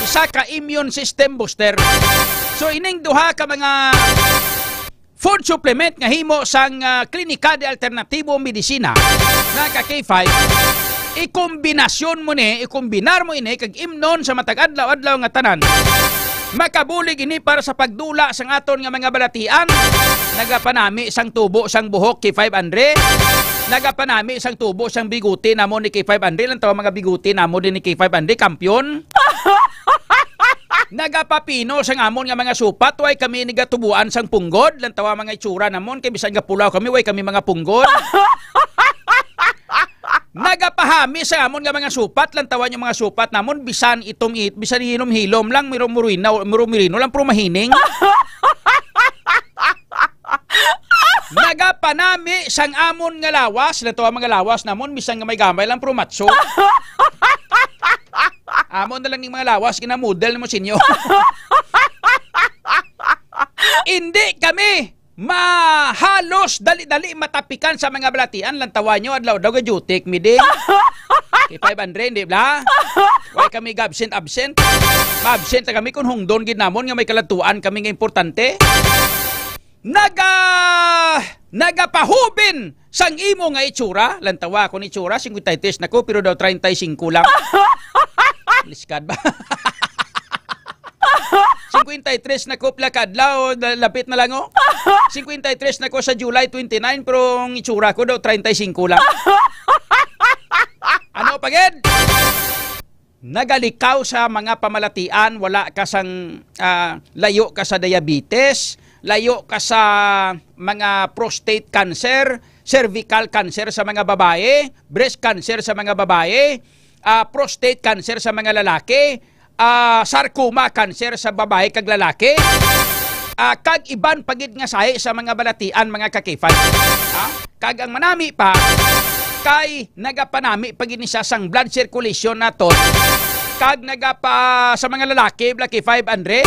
isa ka immune system booster. So, ining duha ka mga food supplement nga himo sang, ah, Klinika de Alternatibo Medicina nga ka K five, ikombinasyon mo ni, ikombinar mo ini kag imnon sa matag adlaw-adlaw nga tanan. Makabulig ini para sa pagdula sang aton nga mga balatian. Nagapanami sang tubo sang buhok, K five Andre. Nagapanami sang tubo sang bigote namo ni K five Andre. Lang tawa mga bigote namo din ni K five Andre, kampiyon. Nagapapino sang amon nga mga supat, way kami nigatubuan sang punggod. Lantawa mga itsura namon, kay bisan gapulaw kami, way kami mga punggod. Nagapahami sang amon nga mga supat, lantawan yung mga supat namon, bisan itom it, bisan hilom-hilom lang, miro-, murino, muro-mirino lang, pero mahining. Nagapanami sang amon nga lawas, lantawa mga lawas namon, bisan nga may gamay lang, pero matso. Amo na lang ning mga lawas, ginamodel mo sinyo. Hindi kami mahalos dali-dali matapikan sa mga balatian. Lantawan nyo, adlaw daw ga-duty mi di. Kay five hundred, di bla? Why kami ga-absent-absent? Ma-absent na kami kung hungdon gid namon nga may kaladtuan kami nga importante. Naga-, nagapahubin sang imo nga itsura. Lantawa akong itsura, cincuenta y tres na ko, pero daw treinta y cinco lang. Liskad ba? Cincuenta y tres na ko, pila ka adlaw, da-, lapit na lang, oh. Cincuenta y tres na ko sa July twenty-nine, pero ang itsura ko daw, treinta y cinco lang. Ano pa gid? Nagalikaw sa mga pamalatian, wala ka sang, ah, layo ka sa diabetes, layo ka sa mga prostate cancer, cervical cancer sa mga babae, breast cancer sa mga babae, ah, prostate cancer sa mga lalaki, ah, sarcoma cancer sa babae kag lalaki, ah, kag iban pa gid nga sahi sa mga balatian, mga ka-K five. Ah, kag ang manami pa, kay nagapanami pa gid ni siya sang blood circulation naton, kag nagapa-, sa mga lalaki, Blacky Five, Andre,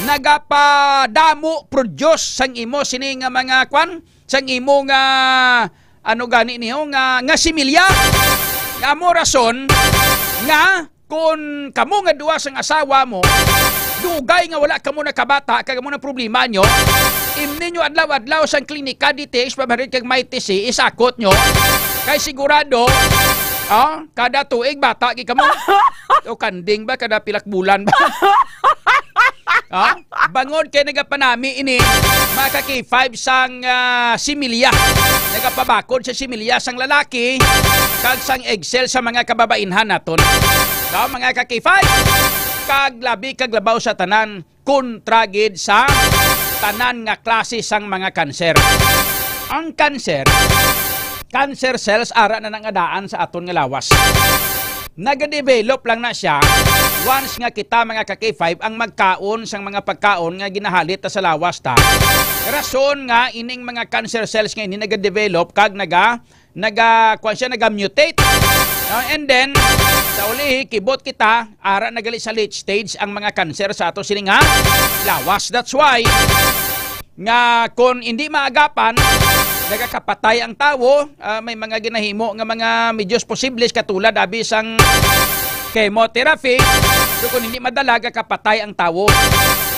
nagapadamo, produce sang imo sini nga mga kwan, sang imo nga, ano gani niyo, nga, nga similya. Nga amo rason nga kon kamo nga duha sang asawa mo, dugay nga wala kamo nakabata, kag amo na problema nyo, imni nyo adlaw-adlaw sang klinika, D T H five hundred kag Mighty C, isakot nyo. Kay sigurado, ah, kada tuig bata gid kamo. O kanding ba, kada pilak bulan ba? Ah, bangod kay nagapanami ini, mga ka-K five, sang, ah, similya. Nagapabakod sa similya sang lalaki kag sang egg cell sa mga kababainhan naton. So, mga ka-K five, kag labi kag labaw sa tanan, kontra gid sa tanan nga klase sang mga kanser. Ang kanser, cancer cells ara na nangadaan sa aton nga lawas. Nagadevelop lang na siya once nga kita, mga ka-K five, ang magkaon sang mga pagkaon nga ginahalit ta sa lawas ta. Rason nga ining mga cancer cells nga ini nagadevelop kag naga, naga, kuwan siya, nagamutate. No? And then, sa ulihi, kibot kita, ara na gali sa late stage ang mga cancer sa ato sini nga lawas. That's why nga kon hindi maagapan, nagakapatay ang tawo. Ah, may mga ginahimo nga mga medios posibles, katulad abi sang chemotherapy. So, kung hindi madala, gakapatay ang tawo.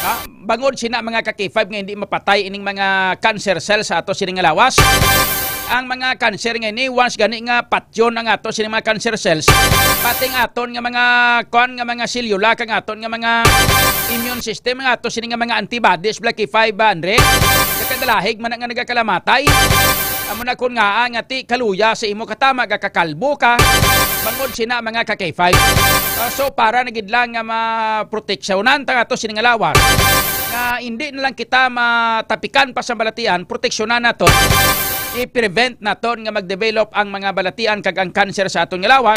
Ah, bangod sina, mga ka-K five, nga hindi mapatay ining mga cancer cells sa ato sini nga lawas. Ang mga cancer nga ini, once gani nga patyon ang ato sini mga cancer cells, pati ang aton nga mga, kuwan, nga mga selula, kag aton nga mga immune system, ang ato sini nga mga antibodies, Blacky Five, ba, Andre? Nagkadalahig man na nga nagakalamatay. Amo na kon nga, ah, nga ti kaluya sa imo katama, gakakalbo ka, bangod sina, mga ka-K five. Ah, so, para na gid lang nga maproteksyonan ta ato sini nga lawas, nga hindi na lang kita matapikan pa sa balatian, proteksyonan naton, i-prevent naton nga mag-develop ang mga balatian kag ang cancer sa aton nga lawas.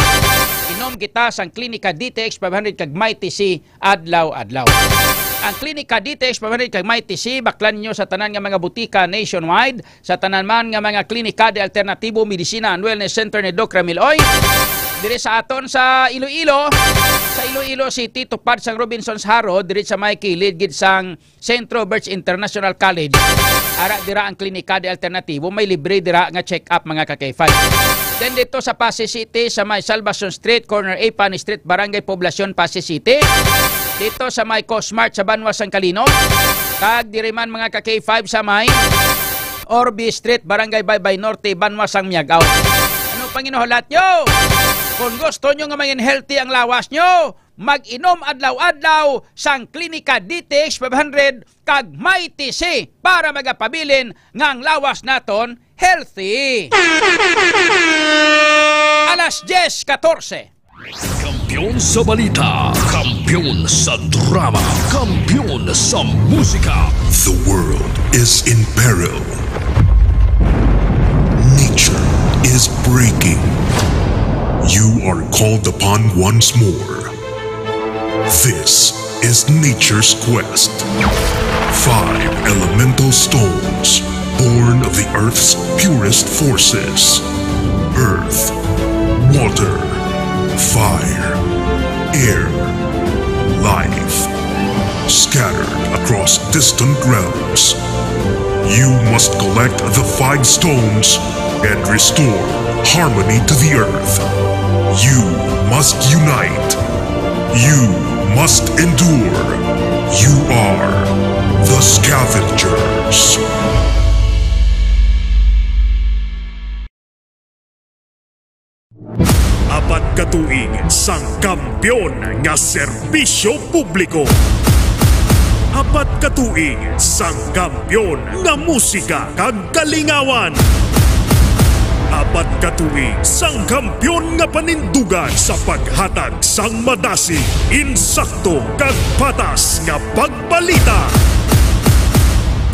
Inom kita sang Klinika D T X five hundred kag Mighty C adlaw-adlaw. Ang Klinika D T X five hundred kag Mighty C, baklan ninyo sa tanan nga mga butika nationwide, sa tanan man nga mga klinika de alternatibo, medisina and wellness center ni Doc Ramil Oy. Diri sa aton sa Iloilo, sa Iloilo City, tupad sang Robinsons Harod, diri sa may kilid gid sang Centro Birch International College. Ara dira ang Klinika de Alternativo, may libre dira nga check-up, mga ka-K five. Then dito sa Passi City, sa may Salvacion Street, corner A Pani Street, Barangay Poblacion, Passi City. Dito sa may Cosmart sa Banwa sang Calinog. Kag diri man, mga ka-K five, sa may Orbi Street, Barangay Baybay Norte, Banwa sang Miagao. Ano pang inuhulat nyo? Kung gusto nyo nga maging healthy ang lawas nyo, mag-inom adlaw-adlaw sang Klinika D T X five hundred kag Mighty C para magapabilin nga ang lawas naton healthy. Alas diyes katorse. Kampiyon sa balita, kampiyon sa drama, kampiyon sa musika. The world is in peril. Nature is breaking. You are called upon once more. This is nature's quest. Five elemental stones, born of the earth's purest forces: earth, water, fire, air, life, scattered across distant realms. You must collect the five stones and restore harmony to the earth. You must unite. You must endure. You are the Scavengers. Apat ka tuig sang kampiyon nga serbisyo publiko. Apat ka tuig sang kampiyon nga musika kag kalingawan. Apat ka tuig sang kampiyon nga panindugan sa paghatag sang madasig, insakto, kag patas nga pagbalita.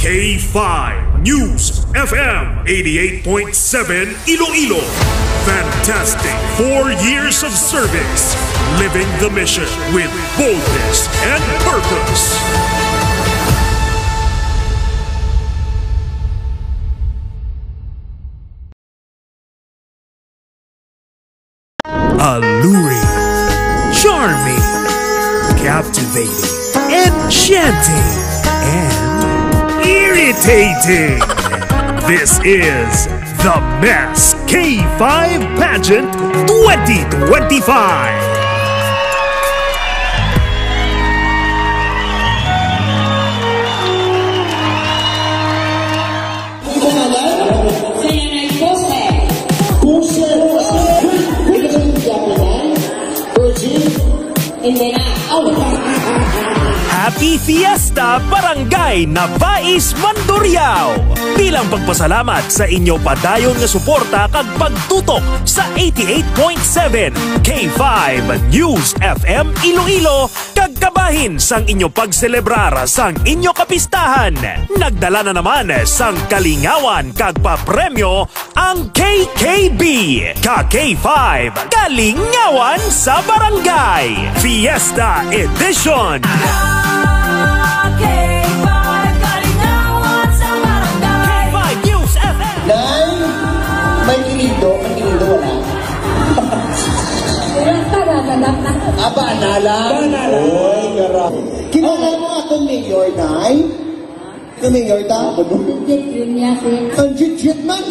K five News F M eighty-eight point seven Iloilo. Fantastic four years of service, living the mission with boldness and purpose. Alluring, charming, captivating, enchanting, and irritating. This is the Mess K five Pageant twenty twenty-five. Ang pangalan? Sa Yanay Pose. Pose. Pose. Pwede ka rin gwapo na? Virgin? Hindi na. Oh. Happy Fiesta, Barangay Nabais, Mandurriao! Bilang pagpasalamat sa inyo padayon nga suporta kag pagtutok sa eighty-eight point seven K five News F M Iloilo, kag kabahin sang inyo pagselebrar sang inyo kapistahan, nagdala na naman sang kalingawan kag papremyo ang K K B, ka K five, Kalingawan sa Barangay Fiesta Edition. K five News F M. Nay, may kinindo, may kinindo, wala. Wala pa, naganap na. Ah, banala. Banala. Oy, gara-, kilala mo akong mayor, Nay? Sino mayor ta? Legit yun niya, sis. Ang legit man.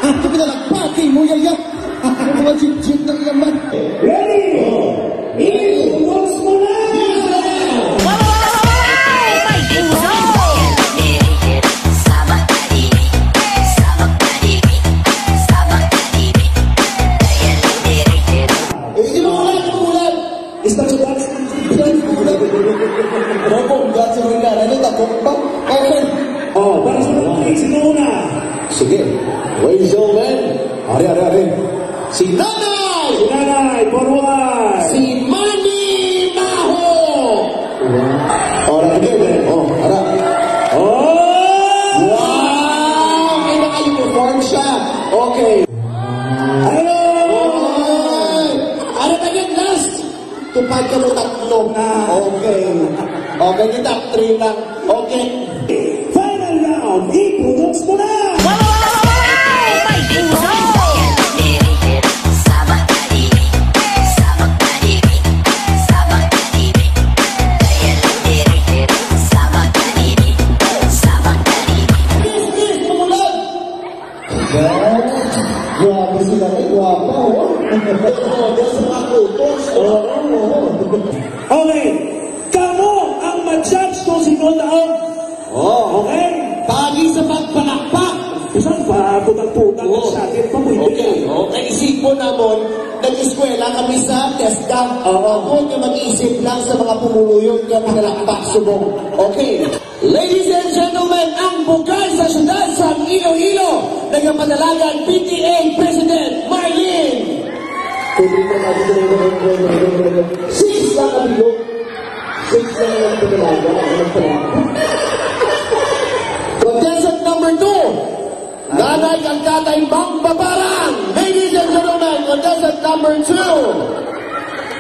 Ito pinalagpati mo, yaya. Ang mga legit na yaman. Ready? Ibuhos mo na! May puso! Eh, imulat, imulat! Isang sugat. Opo, ang gato rin na. Ano, takot pa? Okay. Oh, para sa mga sino una? Sige. Ladies and gentlemen. Ari, ari, ari. Si Nanay! Si Nanay, forward! Si Manny Maho! Wow. Oh, nag-, oh, ara. Oh! Wow! May naka-uniform siya. Okay. Hello! Ay! Ano ba yun? Last! Tupad ka mo tatlo. Ah. Okay. Okay, yung top three lang. Okay. Final round, i-pronounce mo na! May puso! Grabe sila, eh, guwapa, oh. Todo sa mga kutos, oh. Oo, oo. Okay, kamo ang ma-judge kung sino ang daog. Oh, okay. Pagi sa pagpalakpak. Bisan pa, putak-putak, oh, sa atin pa, pwede. Okay, okay. Isipon namon, nag-eskwela kami sa TESDA. Oo. Ako nga mag-isip lang sa mga pumuluyo nga pinalakpak subong. Okay. Ladies and gentlemen, ang bukal sa siyudad sang Iloilo, nagapadalagan P T A President Marlene. Six lang ang bilog. Six lang ang padalagan. Ang padalagan. Contestant number two, Nanay kag Tatay Mangbabarang. Ladies and gentlemen, contestant number two,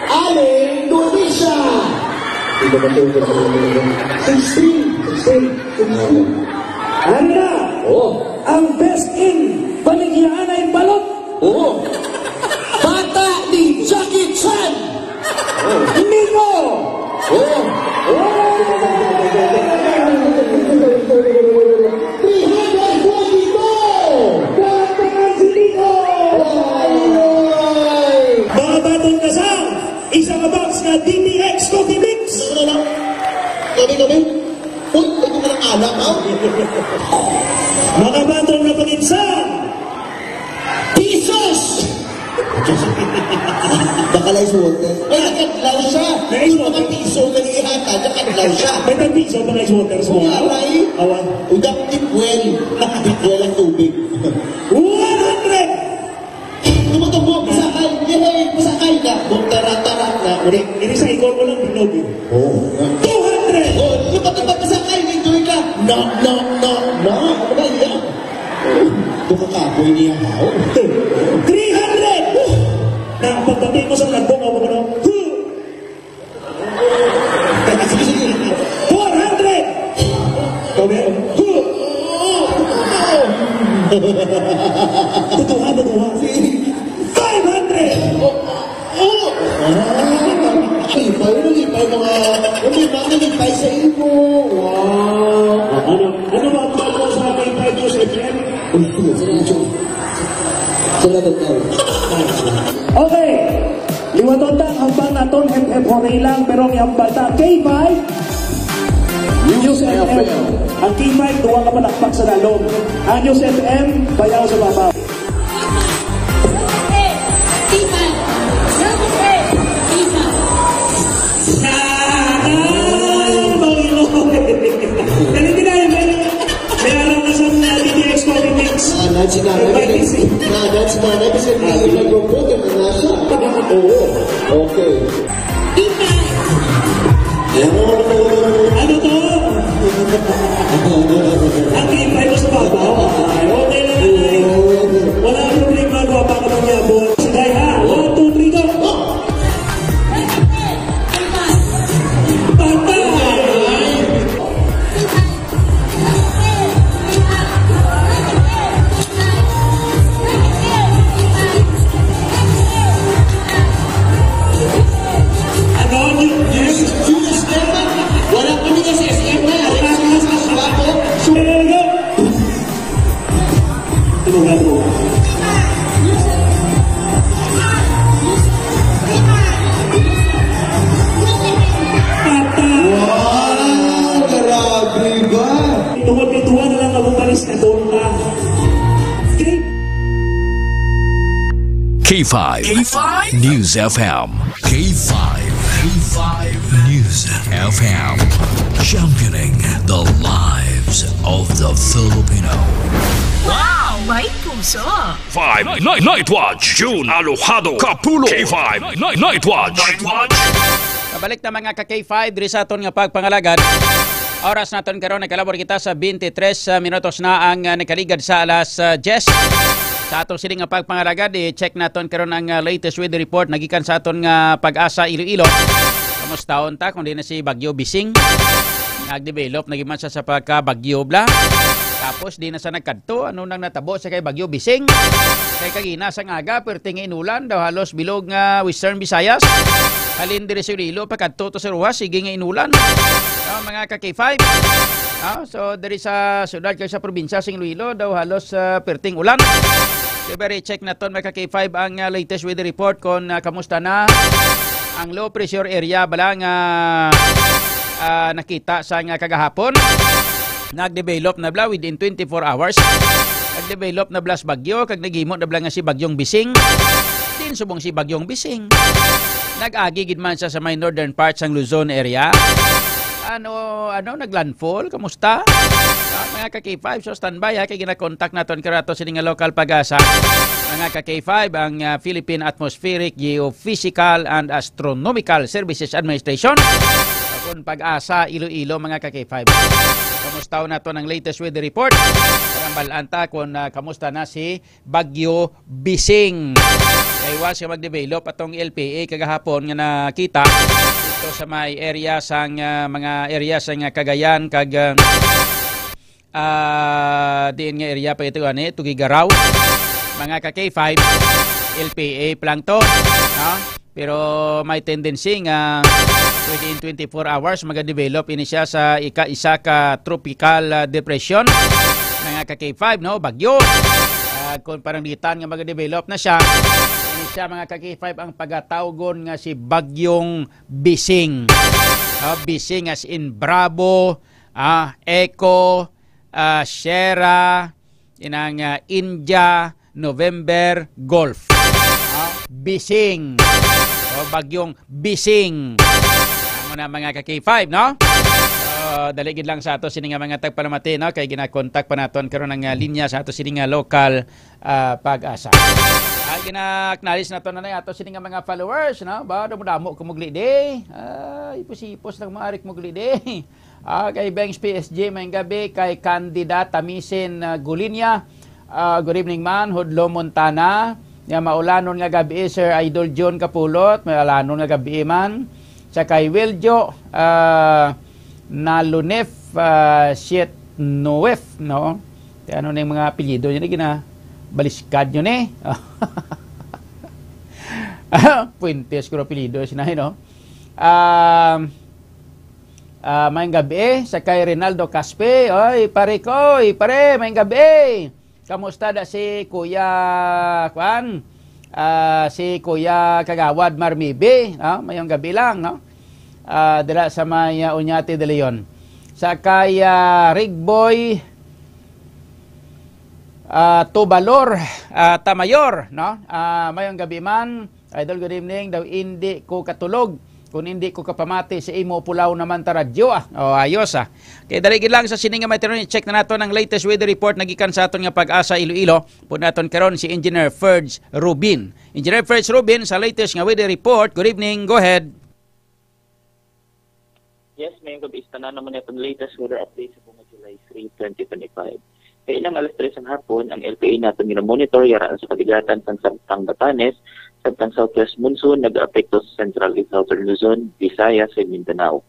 Aling Dulisa. Sixteen. Sixteen. Sixteen. Ano na? Oh. Ang best in Baligyaanay Balot. Oh. Bata ni Jackie Chan. Mino! Oh! Oh! Three hundred twenty-two! Palakpakan si Mino! Ay! Mga baton na sa isa ka box nga D P X Coffee Mix. Ano na? Kami, kami? Uy, ito na lang alam, ha? Mga baton na pag-insa! Pisos! Baka lang sa water. Ay, nakadlaw siya. May Yung mga water. Piso na ihatag, nakadlaw siya. May tag piso ba nga water sa Kung mga? Aray, Awan. Udap tipwel. Tipwel ang tubig. One hundred! Tumutubo, pasakay. Yay! Pasakay na. Buktarat-tarat na. Uri. Ini sa ikon mo lang, bilog eh. Oh. Two hundred! Oh, yung patupad pasakay, enjoy ka. No, no, no, no. Ano ba yan? Bukakapoy niya, haw. Three hundred! Na, pagdating mo sa nagdong, ako mo, huh! Four hundred! Kami, huh! Tutuhan, tutuhan. Five hundred! Oh! Ah, lipay, lipay, mga, hindi ba, lipay sa imo? Wow! Ano, ano ba ang tawag mo sa K five News F M? Uy, sige, sige, sige. Salamat, Tay. Okay. Liwaton ta ang hambal naton, hep-hep hooray lang, pero ang hambal ta, K five News F M. Ang K five, duwa ka palakpak sa lalom. Ang News F M, bayaw sa babaw. May alam na sa mga D T X politics. Ah, that's not everything. Ah, that's not everything. May mag-report na siya. Oo. Okay. Ano to? Ang K five sa babaw. Ay, okay lang, ay. Wala ang problema, gwapa ka man niya, boy. Sige, ha? One, two, three, go. Patay! Ano? Yung, yung, yung S M, wala pa nila sa S M na. Wala pa nila sa S M. Sumagot! Tulungan mo. Patay! Wow! Grabe ba? Tungod kay duha na lang ang panis na tonta. K five. K five News F M. K five. K five News F M. Championing the lives of the Filipino. Wow! May puso! Five Night, Night Watch, June Alojado, Kapulo. K five Night, Night Watch. Night Watch. Kabalik na, mga ka K five, diri sa aton nga pagpangalagad. Oras naton karon, nagkalabor kita sa twenty-three, ah, minutos na ang, ah, nagkaligad sa alas, ah, diyes. Sa aton sini nga pagpangalagad, i-check naton karon ang, ah, latest weather report nagikan sa aton nga Pag-asa Iloilo. Kamusta unta kung di na si Bagyo Bising? Nag-develop na gyud man siya sa pagka-bagyo bla. Tapos di na sa nagkadto, ano nang natabo sa kay Bagyo Bising? Kay kagina sa nga aga, perti nga inulan daw halos bilog nga Western Visayas. Halin diri sa Iloilo, pakadto to sa Roxas, sige nga inulan. Ah, mga ka K five. Ah, so diri sa syudad kag sa probinsya sing Iloilo daw halos, ah, perting ulan. Pero i-check naton, mga ka K five, ang, ah, latest weather report kung, ah, kamusta na ang low pressure area bala nga, ah, nakita sa nga kagahapon. Nag-develop na bala within twenty-four hours. Nag-develop na bala sa bagyo, kag naghimo na bala nga si Bagyong Bising. Din subong si Bagyong Bising, nag-agi gid man siya sa may northern part sang Luzon area. Ano, ano, naglandfall? Kamusta? Ah, mga ka K five, so standby ha, kay ginakontak naton karato sini nga lokal Pag-asa. Mga ka K five, ang, ah, Philippine Atmospheric, Geophysical and Astronomical Services Administration. Kung Pag-asa Iloilo, mga ka K five. Kamusta naton ang latest weather report? Para bal-an ta kung, ah, kamusta na si Bagyo Bising. Kay once nga mag-develop atong L P A kagahapon nga nakita dito sa may area sang, ah, mga area sang, ah, Cagayan kag, ah, ah, diin nga area pa ito, ani, Tuguegarao. Mga ka K five, L P A pa lang to, no? Pero may tendency nga within twenty-four hours, maga-develop ini siya sa ika-isa ka tropical, ah, depression. Mga ka K five, no? Bagyo. Ah, kung parangitan nga maga-develop na siya, ini siya, mga ka K five, ang pagatawgon nga si Bagyong Bising. Ah, Bising as in Bravo, ah, Echo, ah, Sierra, inang, ah, India, November, Golf. Bising. O, bagyong Bising. Amo na, mga ka-K five, no? So, dali gid lang sa ato sini nga mga tagpalamati, no? Kay ginakontak pa naton karon ang, ah, linya sa ato sini nga lokal, ah, Pag-asa. Ay, gina-acknowledge nato na, na ato sini nga mga followers, no? Ba, damo-damo kumugli di. Ay, ipos-ipos lang maarik mugli di. Ah, kay Bengs P S G, maayong gabi. Kay Candida Tamisen, ah, Gulinya, ah, good evening, man. Hudlo Montana, nga maulanon nga gabi, Sir Idol John Kapulot, maulanon nga gabi, man. Sa kay Wiljo, ah, Nalunef, ah, Siet Nuef, no? Kaya ano na yung mga apelyido niya, gina-, baliskad yun eh. Puentes ko apelyido, sinahin, no? Ah, Ah, maayong gabi sa kay Rinaldo Caspe. Oy, pare ko, oy, pare, maayong gabi. Kamusta da si Kuya, kwan? Ah, si Kuya Kagawad Marmibi, no? Maayong gabi lang, no? Ah, dira sa may, ah, Oñate de Leon. Sa kay, ah, Rigboy, ah, Tubalor, ah, Tamayor, no? Ah, maayong gabi man. Idol, good evening. Daw hindi ko katulog kung hindi ko kapamati sa imo pulaw naman ta radyo, ah. O, ayos, ah. Kay dali gid lang sa sini nga may tinuod, check na nato ang latest weather report nagikan sa aton nga Pag-asa Iloilo. Pud naton karon si Engineer Ferds Rubin. Engineer Ferds Rubin, sa latest nga weather report. Good evening. Go ahead. Yes, maayong gabi sa tanan. Amo na atong latest weather update sa buong July three, twenty twenty-five. Kay ilang alas tres ang hapon, ang L P A naton ginamonitor yara sa kaligatan sang samtang Batanes, samtang southwest monsoon nagaapekto sa Central and Southern Luzon, Visayas, ug Mindanao.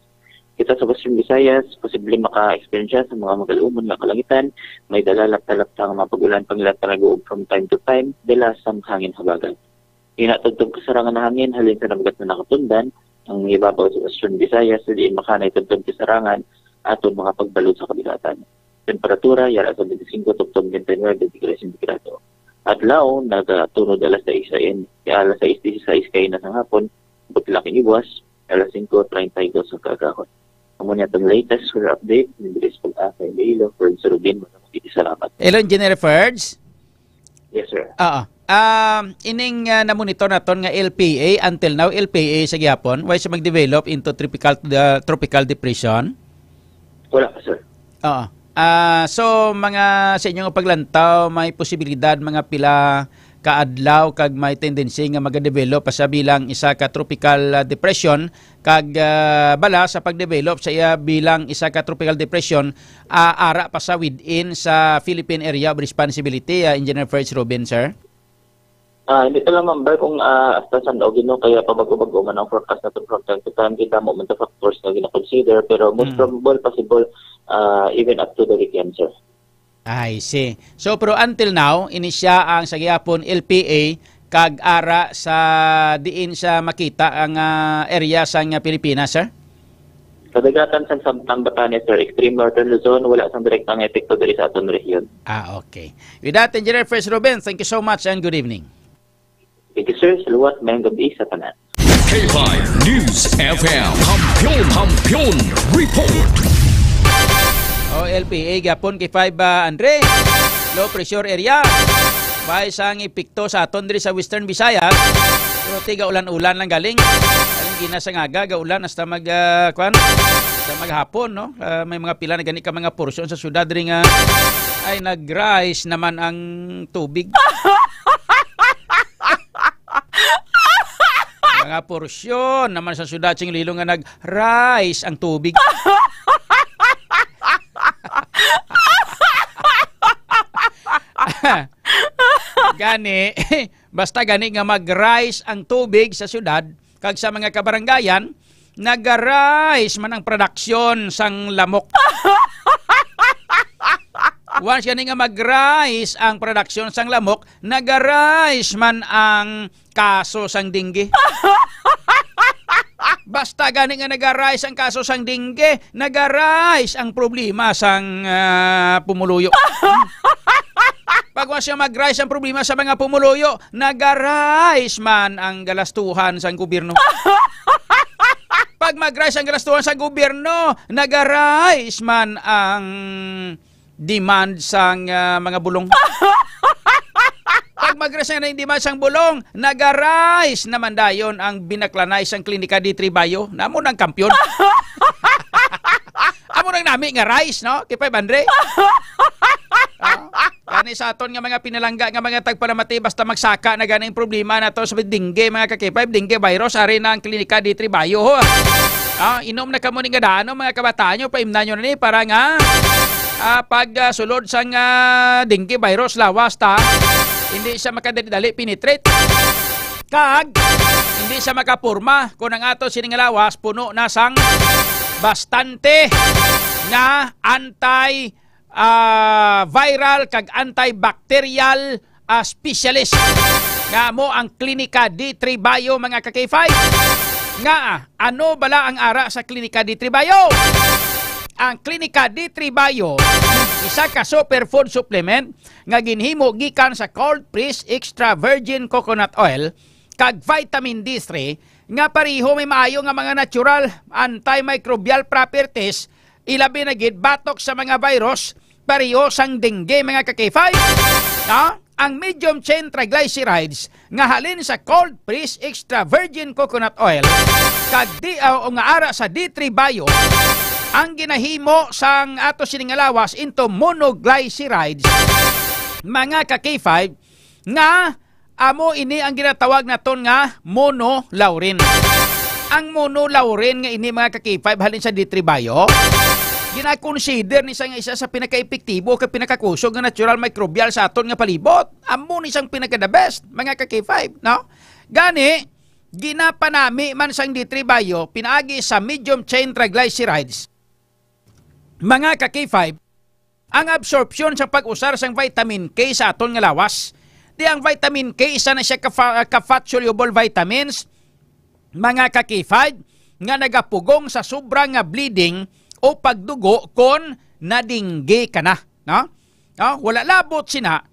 Kita sa Western Visayas, posible maka-eksperyensya sa mga magal-umon nga kalangitan, may dalalap-talap nga mga pag-ulan panglata nag-uog from time to time, dala sang hangin habagat. Ina tubtob kasarangan nga hangin halin sa dagat nga nakatundan ang ibabaw sa Western Visayas, sa diin makanay tubtob kasarangan aton mga pagbalod sa kaligatan. Temperatura yara sa twenty-five tubtob twenty-nine degrees sentigrado. Adlaw nagatunod alas sais A M, kay alas sais dieciséis kaina sang hapon, butlak ang iwas, alas singko treinta y dos ang kaagahon. Amo ni atong latest weather update. Diri sa Pag-asa Iloilo, Ferds Rubin, salamat. Hello, Engineer Ferds. Yes, sir. Oo. Um, ining ah, namonitor naton nga L P A, until now, L P A sa gihapon, wala siya mag-develop into tropical, uh, tropical depression? Wala pa, sir. Oo. Ah, so, mga sa inyong paglantaw, may posibilidad mga pila ka adlaw kag may tendency nga magadevelop pa siya bilang isa ka tropical ah, depression kag ah, bala sa pagdevelop sa iya bilang isa ka tropical depression, ah, ara pa sa within sa Philippine Area of Responsibility, ah, Engineer Ferds Rubin, sir? Ah, hindi pa lang, ma'am, Bar, kung ah, hasta san-o gino, kaya pabago-bago man ang forecast naton from time to time, kay damo man ta factors nga gina-consider, pero most Mm. probable, possible, ah, even up to the weekend, sir. I see. So, pero until now, ini siya ang sa gihapon L P A kag ara sa diin sa makita ang ah, area sa nga Pilipinas, sir? Kadagatan sang samtang Batanes, sir, extreme northern Luzon, wala sang direktang epekto diri sa aton rehiyon. Ah, okay. With that, Engineer First Ruben, thank you so much and good evening. Thank you, sir. Saluwat, mayong gabi sa tanan. K five News F M. Kampiyon, Kampiyon Report. O, L P A gapon kay five, ah, Andre. Low pressure area. Bay sang epekto sa aton diri sa Western Visayas. Pero tiga ulan-ulan lang galing. Galing gina sa ngaga, gaulan hasta mag, ah, kwan, hasta maghapon, no? Ah, may mga pila na gani ka mga porsyon sa syudad diri nga ay nag-rise naman ang tubig. Mga porsyon naman sa syudad sing Iloilo nga nag-rise ang tubig. Gani, basta gani nga mag-rise ang tubig sa syudad kag sa mga kabarangayan, naga-rise man ang production sang lamok. Once gani nga mag-rise ang production sang lamok, naga-rise man ang kaso sang dengue. Basta gani nga naga-rise ang kaso sang dengue, naga-rise ang problema sang, ah, pumuluyo. Pag wa siya mag-rise ang problema sa mga pumuluyo, naga-rise man ang galastuhan sang gobyerno. Pag mag-rise ang galastuhan sa gobyerno, naga-rise man ang demand sang, ah, mga bulong. Mag-resign na hindi man sang bulong, nag-arise naman dayon ang binaklanay sang Klinika D three Bio. Namo nang kampiyon. Amo nang nami nga rice, no? Kay five hundred. Ah, kani sa aton nga mga pinalangga nga mga tagpalamati, basta magsaka na ganing problema nato sa dengue, mga ka-K five, dengue virus, ari na ang Klinika D three Bio, ho. Ah, inom na kamo ni nga daan, no, mga kabataan nyo, paimnan nyo na ni para nga, ah, pag, ah, sulod sang, ah, dengue virus, lawas ta, hindi siya makadali-dali penetrate. Kag hindi siya makaporma kung ang ato sining lawas puno na sang bastante nga anti, ah, viral kag antibacterial, ah, specialist nga mo ang Klinika D three Bio, mga ka-K five. Nga, ano bala ang ara sa Klinika D three Bio? Ang Klinika D three Bio, isa ka superfood supplement nga ginhimo gikan sa cold press extra virgin coconut oil kag vitamin D three nga pareho may maayo nga mga natural antimicrobial properties, ilabi na gid batok sa mga virus, pareho sang dengue, mga ka-K five. No? Ang medium chain triglycerides nga halin sa cold press extra virgin coconut oil kag di, o nga ara sa D three Bio ang ginahimo sang ato sini nga lawas into monoglycerides, mga ka-K five, nga amo ini ang ginatawag naton nga monolaurin. Ang monolaurin nga ini, mga ka-K five, halin sa D three Bio, ginakonsider ni sang isa sa pinakaepektibo kag pinakakusog nga natural microbial sa aton nga palibot. Amo ni sang pinaka-the best, mga ka-K five, no? Gani, ginapanami man sang D three Bio pinaagi sa medium chain triglycerides, mga ka-K five, ang absorption sa pag-usar sang vitamin K sa aton nga lawas. Di ang vitamin K, isa na siya ka fa-, ka fat-soluble vitamins, mga ka-K five, nga nagapugong sa sobra nga bleeding o pagdugo kon nadinggi ka na, no? No? Wala labot sina,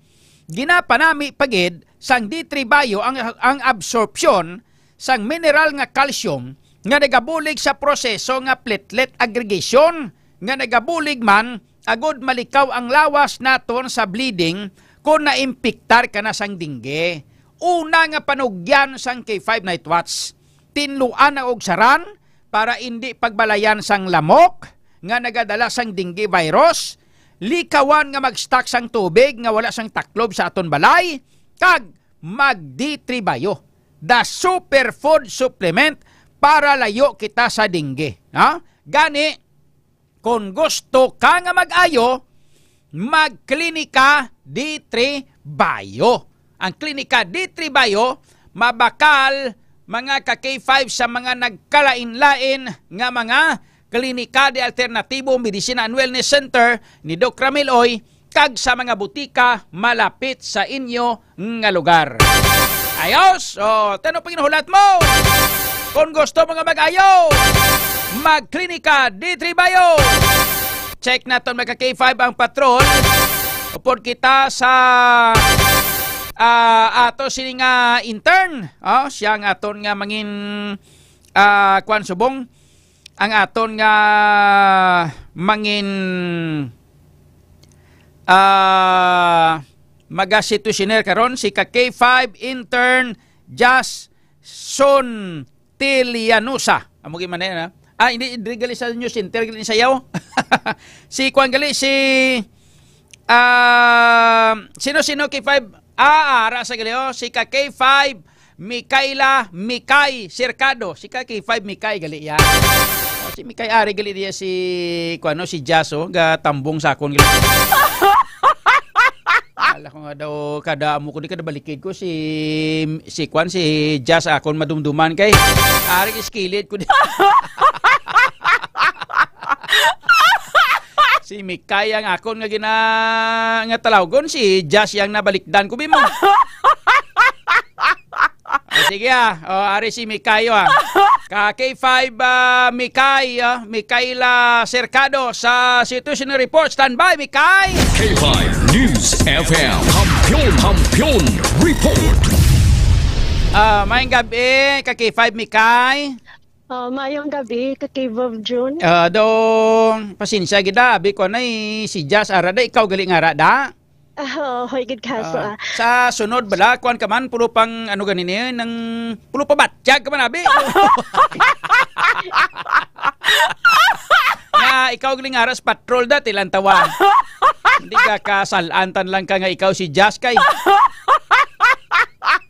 ginapanami pa gid sang D three Bio ang, ang absorption sang mineral nga calcium nga nagabulig sa proseso nga platelet aggregation nga nagabulig man agud malikaw ang lawas naton sa bleeding kon naimpiktar ka na sang dengue. Una nga panugyan sang K five Night Watch, tinluan na og saran para indi pagbalayan sang lamok nga nagadala sang dengue virus, likawan nga mag-stock sang tubig nga wala sang taklob sa aton balay, kag mag-D three Bio, the superfood supplement para layo kita sa dengue. Ha? Gani, kung gusto ka nga mag-ayo, magklinika D three Bio. Ang Klinika D three Bio mabakal, mga ka-K five, sa mga nagkalain-lain nga mga klinika de alternatibo, medicina and wellness center ni Doc Ramil Oy, kag sa mga butika malapit sa inyo nga lugar. Ayos! O, tano paginahulat mo. Kung gusto mo nga mag-ayo, magklinika D three Bio. Check naton, mga ka-K five, ang patrol. Upod kita sa, ah, ato sini nga intern. O, siya ang aton nga mangin, ah, kwan subong. Ang aton nga mangin, ah, maga situationer karon, si ka K five intern Jazz Sontilianusa. Amo gid man na yan, ha? Ah, hindi, diri gali sa News Center, gali sayaw. Si kwan gali, si, ah, sino, sino, K five? Ah, ara sa gali, oh. Si ka K five, Mikaela, Mikay Cercado. Si ka K five, Mikay gali yan. Oh, si Mikay ari gali diya si, kwan, no, si Jazz, oh, gatambong sa akon gali. Ala ko nga daw, kada amo ko di, kada balikid ko si, si kwan, si Jazz akon madumduman kay ari iskilid ko di. Si Mikay ang akon nga gina-, nga talawgon, si Jazz yang nabalikdan ko, bimo. Ah, sige, ah. O, ari si Mikay, ah. Ka K five, ah, Mikay, ah, Mikaela Cercado sa Situation Report. Standby, Mikay! K five News F M. Kampiyon, Kampiyon Report. Ah, maayong gabi, ka K five, Mikay. Ah, maayong gabi, ka K five June. Ah, dong, pasensya gid, ah. Abi ko na, eh, si Jazz, ara da, ikaw gali nga ara da. Ah, oo, hoy, gid kaso, Ah, ah. sa sunod bala, kuwan ka man, pulo pang, ano gani niya, nang pulo pa batyag ka man, abi. Nga, ikaw, gliaras patrol da, tilantawan. Hindi ka kasalantan lang ka nga ikaw si Jazz kay.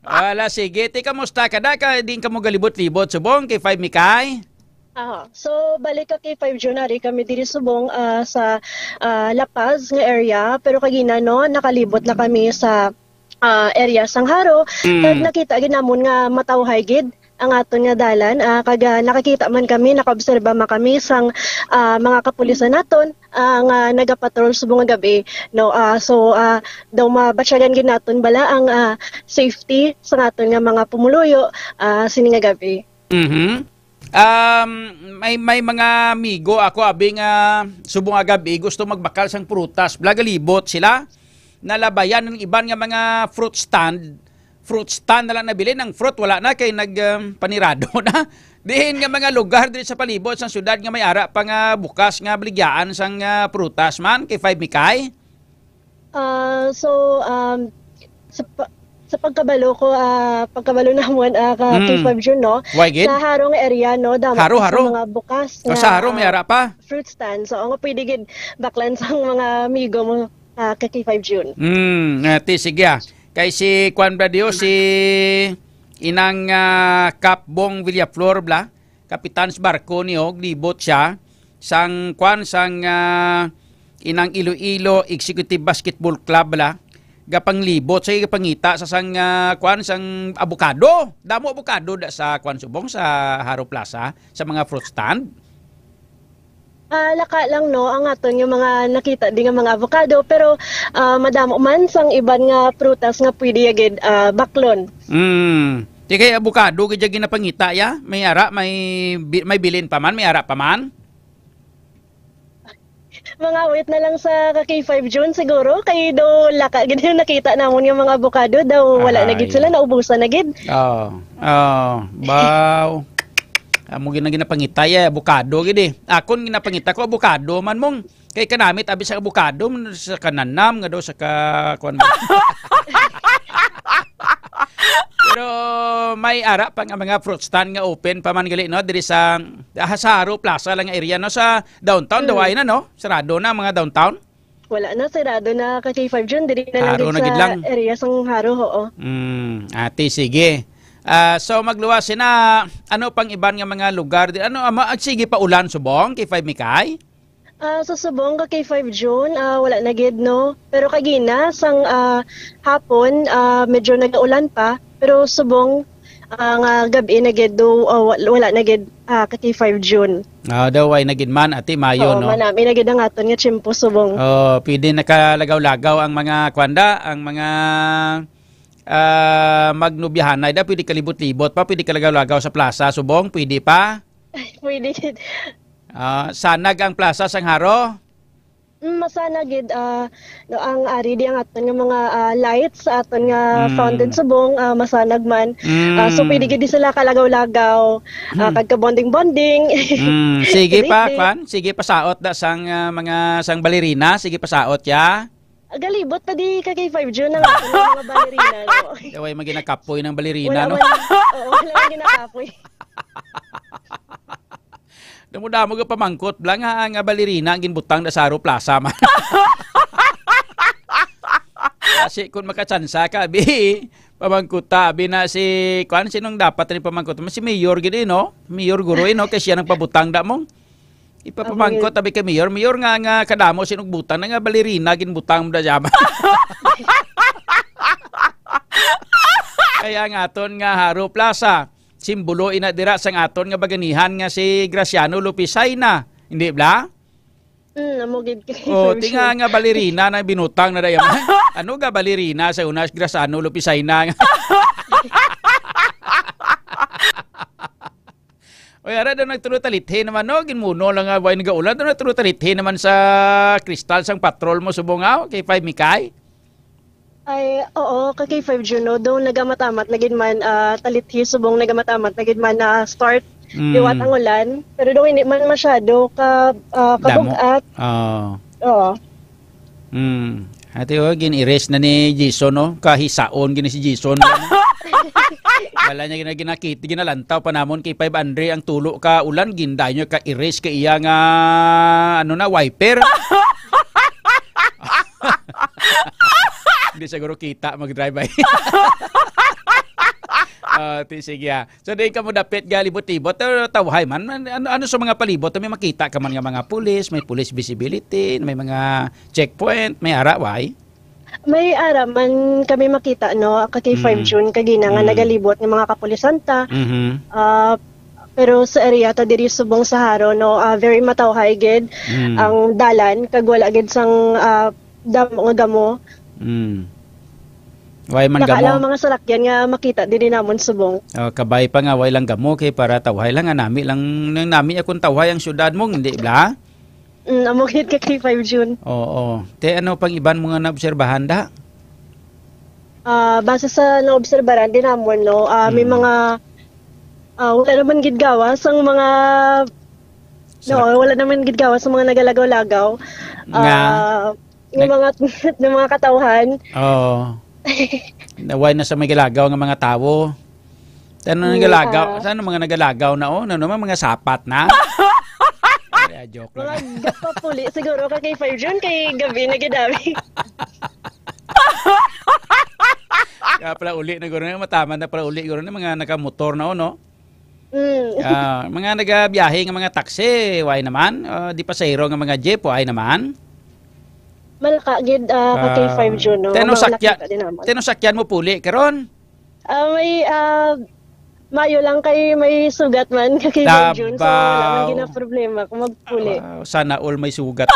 Wala, sige. Ti, kamusta ka da? Ka, din ka mo galibot-libot, subong, kay Five Mikay? Aha. So, balik ka kay Five June, ari kami diri subong, ah, sa, ah, La Paz nga area. Pero kagina, no, nakalibot na kami sa, ah, area sang Jaro. Mm. Kag nakita gid namon nga matawhay gid ang aton nga dalan. Ah, kag, ah, nakakita man kami, nakaobserba man kami sang, ah, mga kapulisan naton, ah, nga nagapatrol subong nga gabi, no? Ah, so, ah, daw mabatyagan gid naton bala ang, ah, safety sa aton nga mga pumuluyo, ah, sini nga gabi. Mhm. Um, may, may mga amigo ako, abi, nga subong nga gabi, gusto magbakal sang prutas. Bala, galibot sila. Nalabayan ang iban nga mga fruit stand. Fruit stand na lang nabilin. Ang fruit, wala na, kay nag, um, panirado na. Diin nga mga lugar diri sa palibot sang syudad nga may ara pa nga bukas nga baligyaan sang, ah, prutas man, kay Five Mikay? Ah, so, um, sa pa-, sa pagkabalo ko, ah, pagkabalo namon, ah, ka Mm. K five June, no? Why gid? Sa Jaro nga area, no, damo Jaro, pa sa Jaro. mga bukas O, nga, sa Jaro, may ah, ara pa? fruit stand. So, nga pwede gid baklan sang mga amigo mo, ah, ka K five June. Mm, ati, sige, ah. Kay si Kwan Bradio, si Inang, ah, Kap Bong Villaflor, bla? Kapitan sa barko niyo, libot siya sang, kwan, sang, ah, Inang Iloilo Executive Basketball Club, bala, gapanglibot sa gapangita sa sang, ah, kwan, sang abukado. Damo abukado da sa, kwan, subong sa Jaro Plaza, sa mga fruit stand. Ah, laka lang, no, ang aton nga mga nakita di nga mga abukado, pero, ah, madamo man sang iban nga prutas nga pwede ya gid, ah, baklon. Mm. Di kay abukado gid ya ginapangita ya? May ara, may bi-, may bilin pa man, may ara pa man? Mangawit na lang sa ka K five June siguro, kay daw laka gid yung nakita namon nga mga abukado, daw wala na gid Ay. sila, naubusan na gid. Oh, oh, baw. Amo gid na ginapangita ya, abukado gid eh. Akon ginapangita ko, abukado man mong. Kay kanamit abi sa abukado, man sa kananam nga daw sa ka, kuwan mo. Pero may ara pa nga mga fruit stand nga open pa man gali, no? Diri sa, ah, sa Jaro Plaza lang nga area, no? Sa downtown, daw Mm. ay na, no? Sarado na ang mga downtown? Wala na, sarado na ka K five June. Diri na lang Jaro gid na gid sa lang. area sang Jaro, oo. Mm, ati, sige. Ah, so, magluwas na, ano pang iban nga mga lugar? Di, ano, ama, ag-, sige pa ulan, subong, K five Mikay? Ah, sa subong ka K five June, ah, wala na gid, no? Pero kagina, sang, ah, hapon, ah, medyo nagaulan pa. Pero subong, ah, nga gabi na gid, do, ah, wa-, wala na gid, ah, ka K five June. Ah, daw ay na gid man, ati, mayo, Oo, no? manami na gid ang aton nga tiyempo subong. Oh, pwede nakalagaw-lagaw ang mga kwanda, ang mga, ah, magnobyahanay da, pwede kalibot-libot pa, pwede kalagaw-lagaw sa plaza subong, pwede pa? Pwede gid. Ah, sanag ang plaza sang Jaro? Mm, masana gid, ah, no, ang ari di ang aton nga mga, ah, lights sa aton nga Mm. fountain subong, ah, masanag man. Ah, so Mm. pwede gid di sila kalagaw-lagaw, ah, Mm. kagka-bonding-bonding. Mm, sige pa, Date-date. kwan, sige pa saot da sang, ah, mga sang balerina, sige pa saot ya. Galibot pa di ka K five June ang aton nga mga balerina, no? Daway maginakapoy ng balerina, Wala no? man, oo, wala man ginakapoy. Damo-damo nga pamangkot, bla, nga, nga balerina ang ginbutang da sa Jaro Plaza man. Kasi kung makatsansa ka, abi, pamangkot ta, abi na si, kwan, sinong dapat ni pamangkot? Si Mayor gid, eh, no? Mayor guro, eh, no? Kay siya nagpabutang da mong. Ipapamangkot, Abi. abi kay Mayor. Mayor nga, nga kadamo sinugbutang na nga balerina, ginbutang mo da dyan. Kaya ang aton nga Jaro Plaza, simbolo ina dira sang aton nga baganihan nga si Graciano Lopez Jaena. Hindi bla? Mm, amo gid kay Oh, Sir tinga Sean. nga balerina na binutang na dayam. Ano ga balerina sa una, si Graciano Lopez Jaena nga? Oy, ara daw nagtulo talithi naman, no? Ginmuno lang nga, way nagaulan, daw nagtulo talithi naman sa kristal sang patrol mo, subong nga, kay Five Mikay? Ay, oo, ka K five June, no? Daw nagamamat na gid man, ah, talithi, subong nagamamat na gid man na start Mm. liwat ang ulan. Pero daw hindi man masyado ka, ah, Damo. kabugat. Oo. Oo. Mm. Ate, oh, gin-erase na ni Jason, no? Kahisaon gini si Jason. Wala niya gina-, ginakit-, ginalantaw pa namon kay five Andre ang tulo ka ulan, gindayon niya ka-erase ka iya nga, ano na, wiper. Hindi siguro kita mag-drive by. Ah, ti-, sige, ah. So, di ka mo dapit ga libot-libot, ah, tawhay man. Ano, ano sa mga palibot? May makita ka man nga mga pulis, may police visibility, may mga checkpoint, may ara, why? May ara man kami makita, no, ka kay five Mm. June, kagina nga Mm. nagalibot nga mga kapulisan ta. Mhm. Ah, pero sa area ta diri subong sa Jaro, no, ah, very matawhay gid Mm. ang dalan, kag wala gid sang, ah, damo nga gamo. Mm. Why man Naka gamo? lang mga salakyan nga makita diri namon subong. Oh, kabay pa nga, why lang gamo, kay para tawhay lang, nga nami lang, nang nami akong tawhay ang syudad mo, hindi bla? Mm, amo gid ka kay five June. Oo. Te, ano pang iban mo nga naobserbahan da? Ah, base sa naobserbahan din namon, no, ah, may Mm. mga, ah, wala naman gid gawas ang mga, Sa no, wala naman gid gawas ang mga nagalagaw-lagaw. Nga? Ah, yung Nag- mga, ng mga katawhan. Oo. Naway na sa may galagaw nga mga tawo. Ano Mm, nagalagaw? ah. Saan ang mga nagalagaw na, oh? Ano naman, mga sapat na? Ay, ah, joke lang. Mga gapapuli siguro ka kay five June, kay gabi na gid abi. Kaya pala uli na guro na, mataman na pala uli guro na, mga nakamotor na, oh, no? Mm. Ah, mga nagabiyahe nga mga taxi, why naman? Ah, di pasahero nga mga jeep, why naman? Malaka gid, ah, ka kay Ah, five June, no? Te, ano Mga sakya-, nakita din naman. Te, ano sakyan mo puli karon? Ah, may, ah, mayo lang kay may sugat man, ka kay five June, so wala man Tabaw. gid na problema kung magpuli. Ah, sana all may sugat.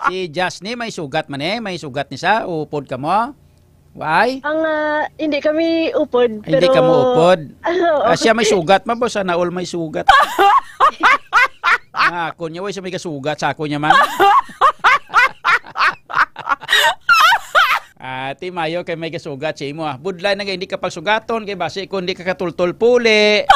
Si Jasny may sugat man eh, may sugat ni sa, upod ka mo? Why? Ang, ah, hindi kami upod, Hindi pero ka mo upod? Oo. Ah, siya may sugat, mabo, sana all may sugat. Ah, ako niya, way sa may kasugat, sa ako niya man. Ah, ti mayo kay may kasugat sa imo, ah. Budlay na nga, hindi ka pagsugaton, kay basi kung hindi ka katultol puli.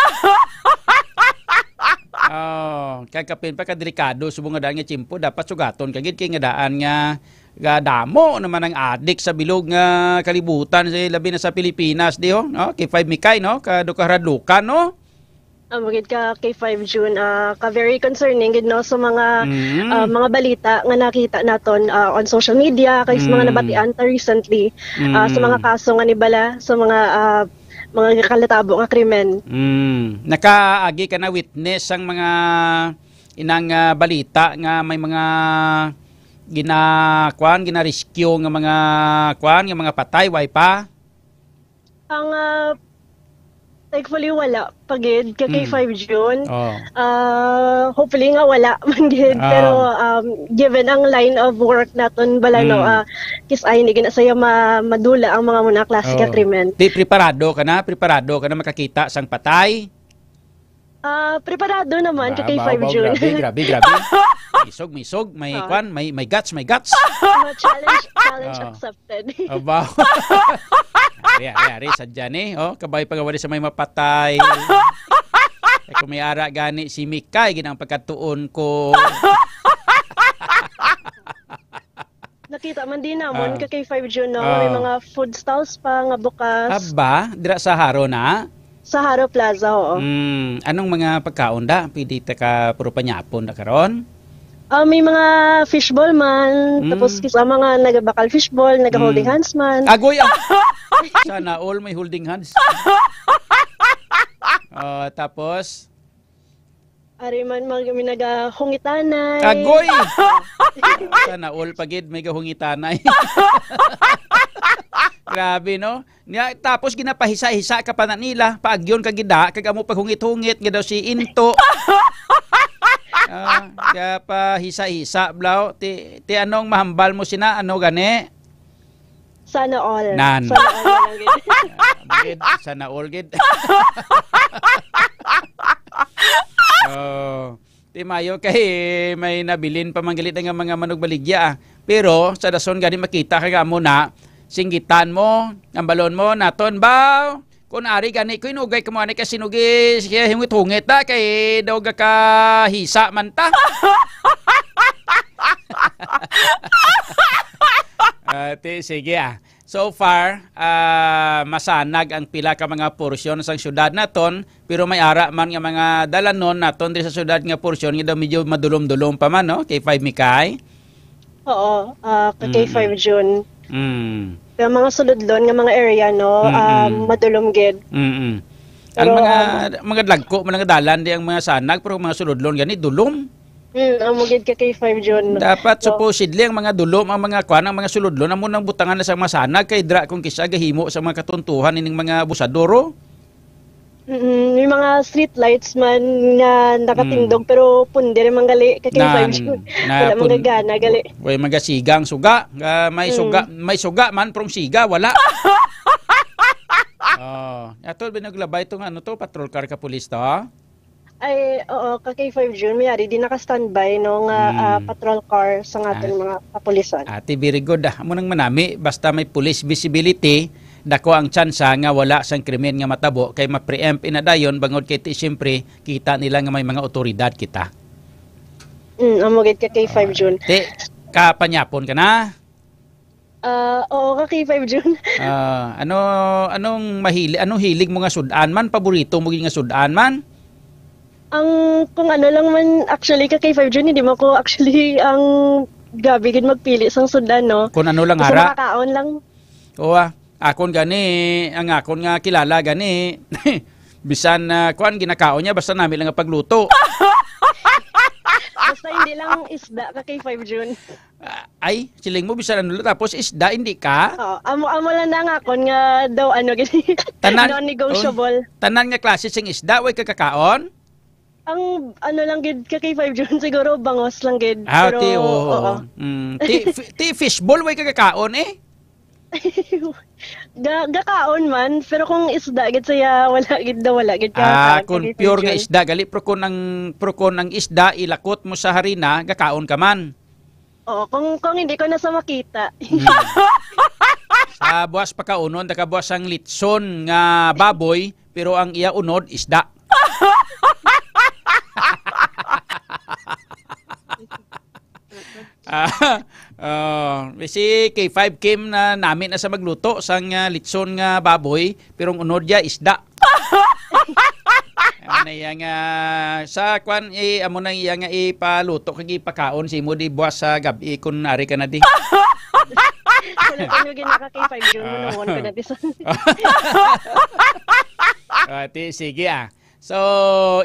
Oh, kay kapin pa ka delikado, subong nga daan nga tiyempo, dapat sugaton ka gid, kay nga daan nga Ga damo naman ang adik sa bilog nga kalibutan, sa, labi na sa Pilipinas, di ho, no? K five Mikay, no? Ka, do ka Radlukan, no? Amo gid ka kay five June, ah, ka very concerning gid, no, sa mga, Mm. ah, mga balita nga nakita naton, ah, on social media, kay sa mga Mm. nabatian ta recently, ah, sa mga Mm. kaso nga nibala, sa mga, ah, mga kalatabo nga krimen. Mm. Nakaagi ka na witness sang mga inang, ah, balita nga may mga gina-, kuan, gina-rescue nga mga, kuan, nga mga patay, way pa? Ang, ah, thankfully, wala pa gid ka kay Mm. five June. Oh. Ah, hopefully nga wala man gid. Ah. Pero, um, given ang line of work naton bala, no, Mm. ah, kis-, ay, hindi gina saya ma-, madula ang mga muna klase ka Oh. krimen. Di, preparado ka na? Preparado ka na makakita sang patay? Ah, preparado naman ka kay Babaw, five June. Grabe, grabe, grabe. Isog, may isog, may Ah. kwan, may, may guts, may guts. Ah, challenge, challenge Ah. accepted. Aba. Ari, ari, ari, sadya ni. Oh, kabay pa nga wali sa may mapatay. Eh, kung may ara gani, si Mikay, ginang pagkatuon ko. Nakita man din namon Ah. ka kay five June, no? May Ah. mga food stalls pa nga bukas. Aba, dira sa Jaro na? Sa Jaro Plaza, oo. Mm, anong mga pagkaon da? Pwede ta ka puro panyapon na karon? Ah, may mga fishball man, Mm. tapos kis-, ah, mga nagabakal fishball, naga-holding Mm. hands man. Agoy, ah. Sana all may holding hands. Ah, tapos? Ari man, mag-, may nagahungitanay. Agoy! Sana all pa gid may gahungitanay. Grabe, no? Nya, tapos ginapahisa-hisa ka pa na nila, paagyon ka gida, kag amo paghungit-hungit nga daw si Into. Ah, kaya pa hisa-hisa, blaw. Ti, ti anong mahambal mo sina, ano gani? Sana all. Nan. Sana all na lang gid. Ah, gid, sana all gid. Oh, ti mayo kay may nabilin pa man gali nga mga manugbaligya, ah. Pero sa dason gani makita ka nga amo na, singgitan mo, ambalon mo, naton ba? Kung ari gani ko, inugay ka mo ani kay sinugi siya hungit-hungit ta, kay daw gakahisa man ta. Ah, ti, sige, ah. So far, ah, masanag ang pila ka mga porsyon sang syudad naton, pero may ara man nga mga dalanon naton diri sa syudad nga porsyon nga daw medyo madulom-dulom pa man, no? K five Mikay? Oo, ah, ka Mm-mm. K five June. Mm. Pero mga suludlon nga mga area, no, Mm-mm. um, madulom gid. Mm-mm. Ang Pero, mga, um, mga dagko, mga dalan di ang mga sanag, pero mga suludlon gani, dulom. Mm, amo gid ka K five June. Dapat So, supposedly ang mga dulom, ang mga kwan, ang mga suludlon, amo nang butangan na sa mga sanag, kay dra kung kisa gahimo sa mga katuntuhan ining mga abusador, oh. Mm, may mga street lights man nga nakatindog, Mm. pero pundi ra man gali ka K five Nan, June. na Wala man pun-, gagana gali. Way magasiga ang suga. Nga may Mm. suga, may suga man, pero ang siga, wala. Oh, ato binaglabay to nga ano to, patrol car ka pulis to, ha? Ay, oo, ka K five June, may ari di naka-standby, no, nga, ah, Mm. patrol car sa nga aton Ah. mga kapulisan. Ate, very good, ah. Amo nang manami, basta may police visibility, dako ang tsansa nga wala sang krimen nga matabo, kay ma-preempt ina dayon, bangod kay ti, siyempre, kita nila nga may mga otoridad kita. Mm, amo gid ka K five Ah, June. Ti, kapanyapon ka na? Ah, oo, ka K five June. Ah, ano, anong mahili-, anong hilig mo nga sud-an man? Paborito mo gid nga sud-an man? Ang, kung ano lang man, actually, ka K five June, hindi mo ko actually ang grabe gid magpili sang sud-an, no? Kung ano lang Gusto ara? makakaon lang. Oo, ah. Akon gani, ang akon nga kilala gani, bisan, ah, kuwan, ginakaon niya, basta nami lang ang pagluto. Basta hindi lang isda ka K five June. Ah, ay, siling mo, bisan ano lang, tapos isda, hindi ka? Oo, amo, amo lang na ang akon nga daw, ano, gid, Tanan, non-negotiable. oh, tanan nga klase sing isda, way ka kakaon? Ang, ano lang gid, ka K five June, siguro bangos lang gid. Ah, Pero, ti, oo, oo. oo. Mm, ti, fi-, ti fishball, way ka kakaon, eh? Ga-, gakaon man, pero kung isda gid siya, wala gid daw, wala gid ka Ah, kakaon, kung ka K five pure nga June. isda, gali, pero kung ang, pero kung ang isda, ilakot mo sa harina, gakaon ka man. Oo, kung, kung hindi ko na sa makita. Hmm. Sa buwas pakaunon, nakabuwas ang litson nga baboy, pero ang iya unod, isda. Ah, oh, si K five Kim na nami na sa magluto sang, ah, litson nga baboy, pero ang unod niya, isda. Amo na iya nga, sa kwan, eh, amo na iya nga ipaluto kag ipakaon sa imo di buwas sa gab-i kung ari ka na di. Wala ko nyo ginaka kay five yun, Ah. Manuon ko na bisan. Ah, ti, sige, ah. So,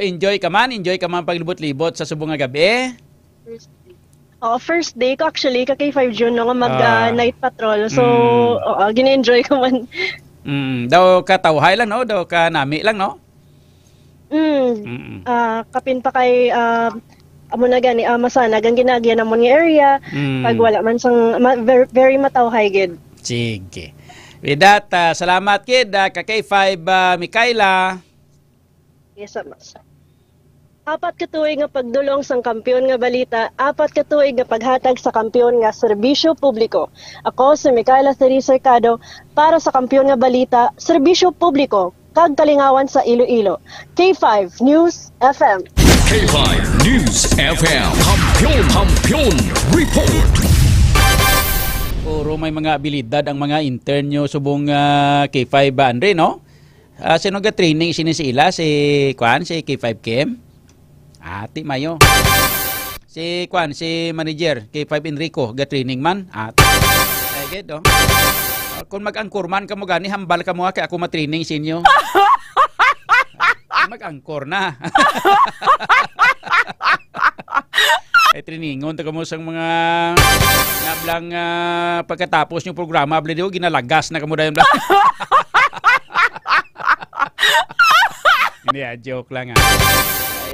enjoy ka man, enjoy ka man paglibot-libot sa subong nga gab-i. Oh, first day ko actually ka K five June, no, nga mag, Ah. ah, night patrol. So, Mm. oo, gina-enjoy ko man. Mm, daw ka tawhay lang, no? Daw ka nami lang, no? Mm. Mm-mm. Ah, kapin pa kay, ah, amo na gani, ah, masanag ang ginaagyan namon nga area. Mm. Pag wala man sang, ma-, ver-, very matawhay gid. Sige. With that, ah, salamat gid, ah, ka K five, ah, Mikaela. Yes, sir. Apat ka tuig nga pagdulong sang Kampiyon nga Balita, apat ka tuig nga paghatag sa kampiyon nga serbisyo publiko. Ako si Micaela Cerise Cercado para sa Kampiyon nga Balita, Serbisyo Publiko kag Kalingawan sa Iloilo, K five News F M. K five News F M. Kampiyon, Kampiyon Report. Puro may mga abilidad ang mga intern nyo subong, ah, K five ba, Andre, no? Ah, sino ga-training sini sa ila? Si, kwan, si K five Kim? Ati Mayo. Si, kwan, si manager, K five Enrico, ga-training man? Ati. Ay, gid, oh. Ah, kung mag-angkor man kamo gani, hambal kamo, ah, kay ako matraining sa inyo. Mag-angkor na. Ay, triningon ta kamo sang mga nablang, ah, pagkatapos yung programa, abli, di ko ginalagas na kamo dayon. Hindi, ah, joke lang, ah.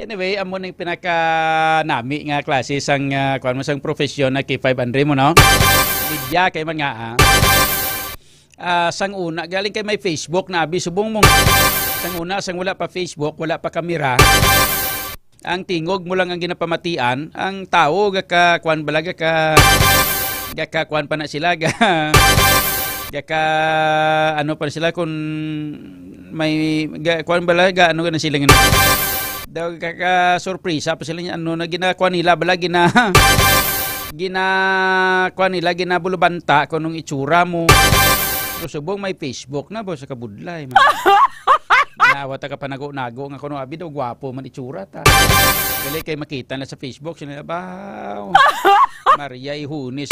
Anyway, amo ning pinaka nami nga klase sang, ah, kuwan mo, sang profesyon na K five Andre mo, no? Media kay man nga, ah. Ah, sang una, galing kay may Facebook na abi subong mo. Sang una, sang wala pa Facebook, wala pa kamera. Ang tingog mo lang ang ginapamatian, ang tawo gaka, kuwan bala, gaka, gaka, kuwan pa na sila, ga, gaka, ano pa sila, kung may, ga, kuwan bala, ga, ano na sila, nga, daw gaka, surpresa pa sila, ano na ginakuha nila, bala, gina, gina-, kuwan nila, ginabulubanta kung anong itsura mo. Pero subong may Facebook na, ba, sa kabudlay, man. Nawa ta ka panago-nago nga kuno, abi daw, gwapo man itsura ta. Gali kay makita na sa Facebook, sila, "Baw, Maria Ihunis.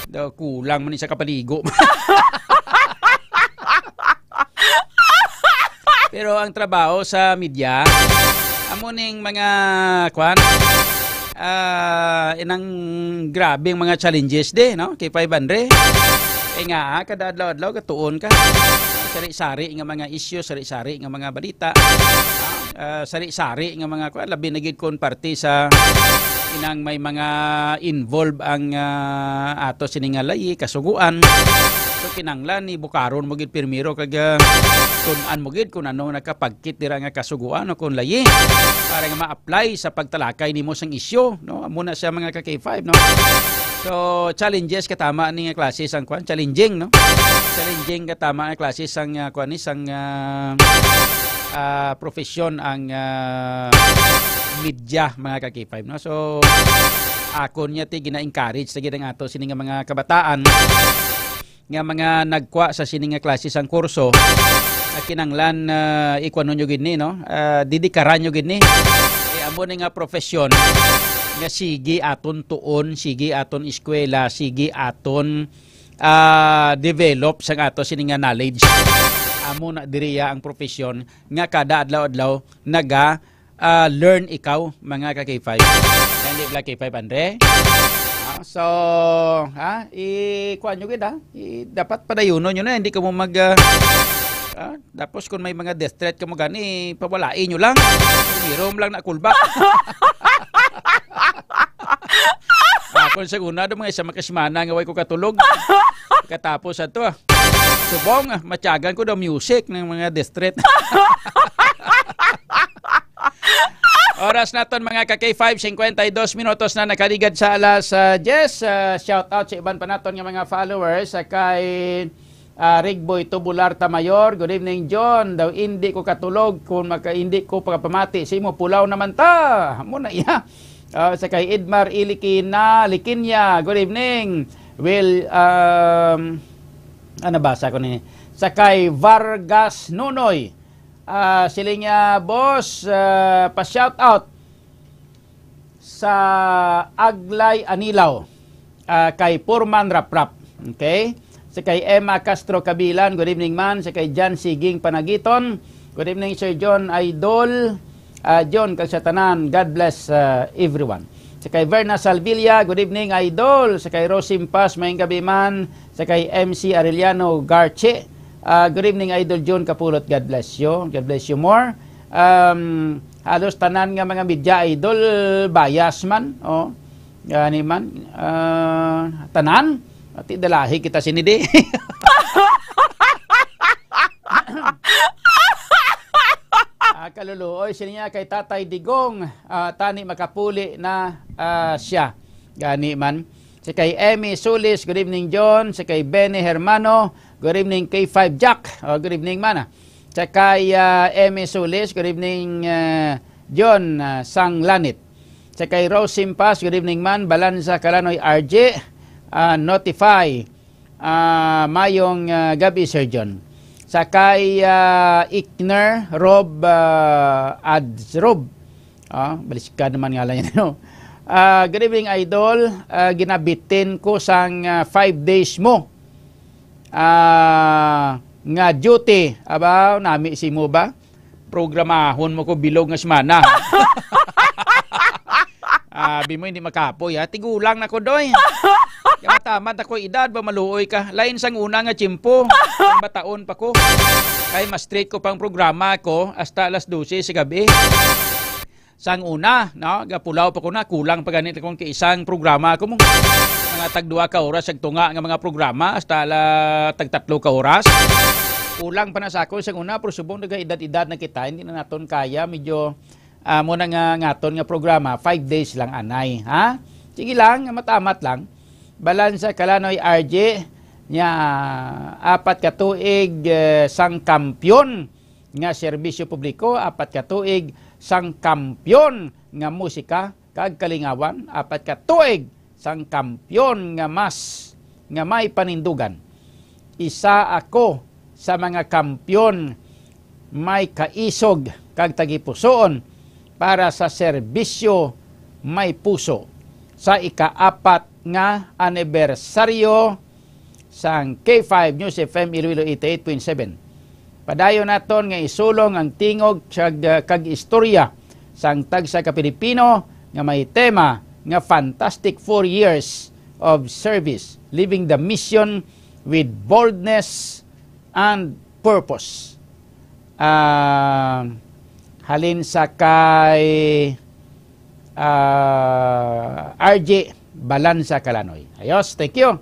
Daw, kulang man sa kapaligo." Pero ang trabaho sa media, amo ning mga, kwan, ah, inang grabe ang mga challenges de, no? Kay five hundred. Kay nga, ah, kada adlaw-adlaw, katuon ka. Sari-sari nga mga isyu, sari-sari nga mga balita. Ah, sari-sari nga mga, kwan, labi na gid kon parte sa inang may mga involved ang, ah, ato sini nga layi, kasuguan. So, kinahanglan ni bukaron mo gid pirmiro kag, ah, tun-an mo gid kung ano nakapagkit dira nga kasuguan o kung layi para nga ma-apply sa pagtalakay nimo sang isyu, no? Amo na siya, mga ka-K five, no? So, challenges katama ni nga klase sang kwan, challenging, no? Challenging katama nga klase sang, ah, kwan ni, sang, ah, ah, profesyon ang, ah, media, mga ka-K five, no? So, akon niya ti gina-encourage sa gid ang ato sini nga mga kabataan nga mga nagkwa sa sini nga klase sang kurso, na kinanglan, ah, ikuan nyo gid ni, no? Ah, didikaran nyo gid ni. Eh, amo ni nga profesyon nga sige aton tuon, sige aton eskwela, sige aton, ah, develop sang ato sini nga knowledge. Amo na diriya ang profesyon nga kada adlaw-adlaw naga, ah, learn ikaw, mga ka-K five. Hindi pala K five, Andre. Ah, so, ha, i-, kuha nyo gid, ha? I-, dapat padayunon nyo na, hindi ka mo mag, ah, ah, tapos kung may mga death threat ka mo gani, pawalain nyo lang. Pero lang na kulba. Ako sa una, do mga isa makasimana nga way ko katulog. Katapos ato, ah. Subong, ah, matyagan ko daw music ng mga death threat. Oras naton, mga ka-K five, cincuenta y dos minutos na nakaligad sa alas, ah, diyes. Ah, shout out sa iban pa naton nga mga followers, ah, kay, ah, Rigboy Tubular Tamayor. Good evening, John. Daw hindi ko katulog kung maka-, hindi ko pagpamati sa imo. Pulaw naman ta. Amo na iya. Ah, sa kay Edmar Ilikina, Likinya. Good evening. Well, um, ano, basa ko ni? Sa kay Vargas Nonoy. Ah, siling niya, "Boss, ah, pa-shout out sa Aglay Anilaw, ah, kay Purman Raprap." Okay? Sa kay Emma Castro Kabilan, good evening, man. Sa kay John Siging Panagiton, good evening, Sir John Idol. Ah, John, kag sa tanan, God bless, ah, everyone. Sa kay Verna Salvilla, good evening, Idol. Sa kay Rosimpas, maayong gabi, man. Sa kay M C Arellano Garche, ah, good evening, Idol Jun Kapulot. God bless you. God bless you more. Um, halos tanan nga mga media, Idol, bias man. Oh. Gani man. Ah, tanan? Ati dalahi kita sini di. Ah, kaluluoy sini niya kay Tatay Digong. Ah, tani makapuli na, ah, siya. Gani man. Si kay Emmy Sulis, good evening, John. Si kay Benny Hermano, good evening, K five Jack. Oh, good evening, man, ah. Sa kay, ah, Emmy Sulis, good evening, ah, John, ah, Sanglanit. Sa kay Rose Simpas, good evening, man. Balanza Kalanoy R J, ah, Notify. Ah, mayong, ah, gabi, Sir John. Sa kay, ah, Ikner Rob, ah, Ads Rob. Ah, baliskad naman nga lang yan, no? Ah, good evening, Idol. Ah, ginabitin ko sang, ah, five days mo, ah, nga duty. Aba, nami si mo ba? Programahon mo ko bilog nga semana. Abi mo, hindi makapoy, ha? Tigulang na ko, doy. Kaya matamat na ko edad, ba maluoy ka? Lain sang una nga tiyempo. Ang bataon pa ko. Kay mas straight ko pang programa ko hasta alas dose sa gabi. Sang una, no? Gapulaw pa ko na, kulang pa ganit akong kaisang programa ko mo. Mga tag duha ka oras, ang tunga nga mga programa, hasta la tag tatlo ka oras. Kulang pa na sa ako, sang una, pero subong naga-edad-edad na kita, hindi na naton kaya, medyo, ah, mo na nga ngaton nga programa, five days lang anay, ha? Sige lang, matamat lang. Balansa Kalanoy R J, niya, apat ka tuig, eh, sang kampiyon nga serbisyo publiko, apat ka tuig sang kampiyon nga musika kag kalingawan, apat ka tuig sang kampiyon nga mas, nga may panindugan. Isa ako sa mga kampiyon may kaisog kag tagipusoon para sa serbisyo may puso sa ikaapat nga anibersaryo sang K five News F M Iloilo eighty-eight point seven. Padayon naton nga isulong ang tingog kag, kag istorya sang tagsa ka Pilipino nga may tema nga Fantastic Four Years of Service, Living the Mission with Boldness and Purpose. Ah, halin sa kay, ah, R J Balanza Kalanoy. Ayos, thank you.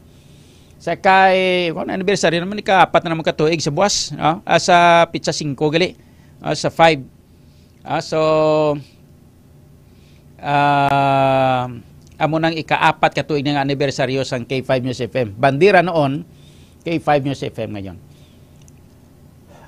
Sa kay, kung anniversary naman, ika-apat na naman ka tuig sa buwas, no? Ah, sa pitsa singko gali. Ah, sa five. Ah, so, ah, amo nang ika-apat ka tuig na nga anibersaryo sang K five News F M. Bandera noon, K five News F M ngayon.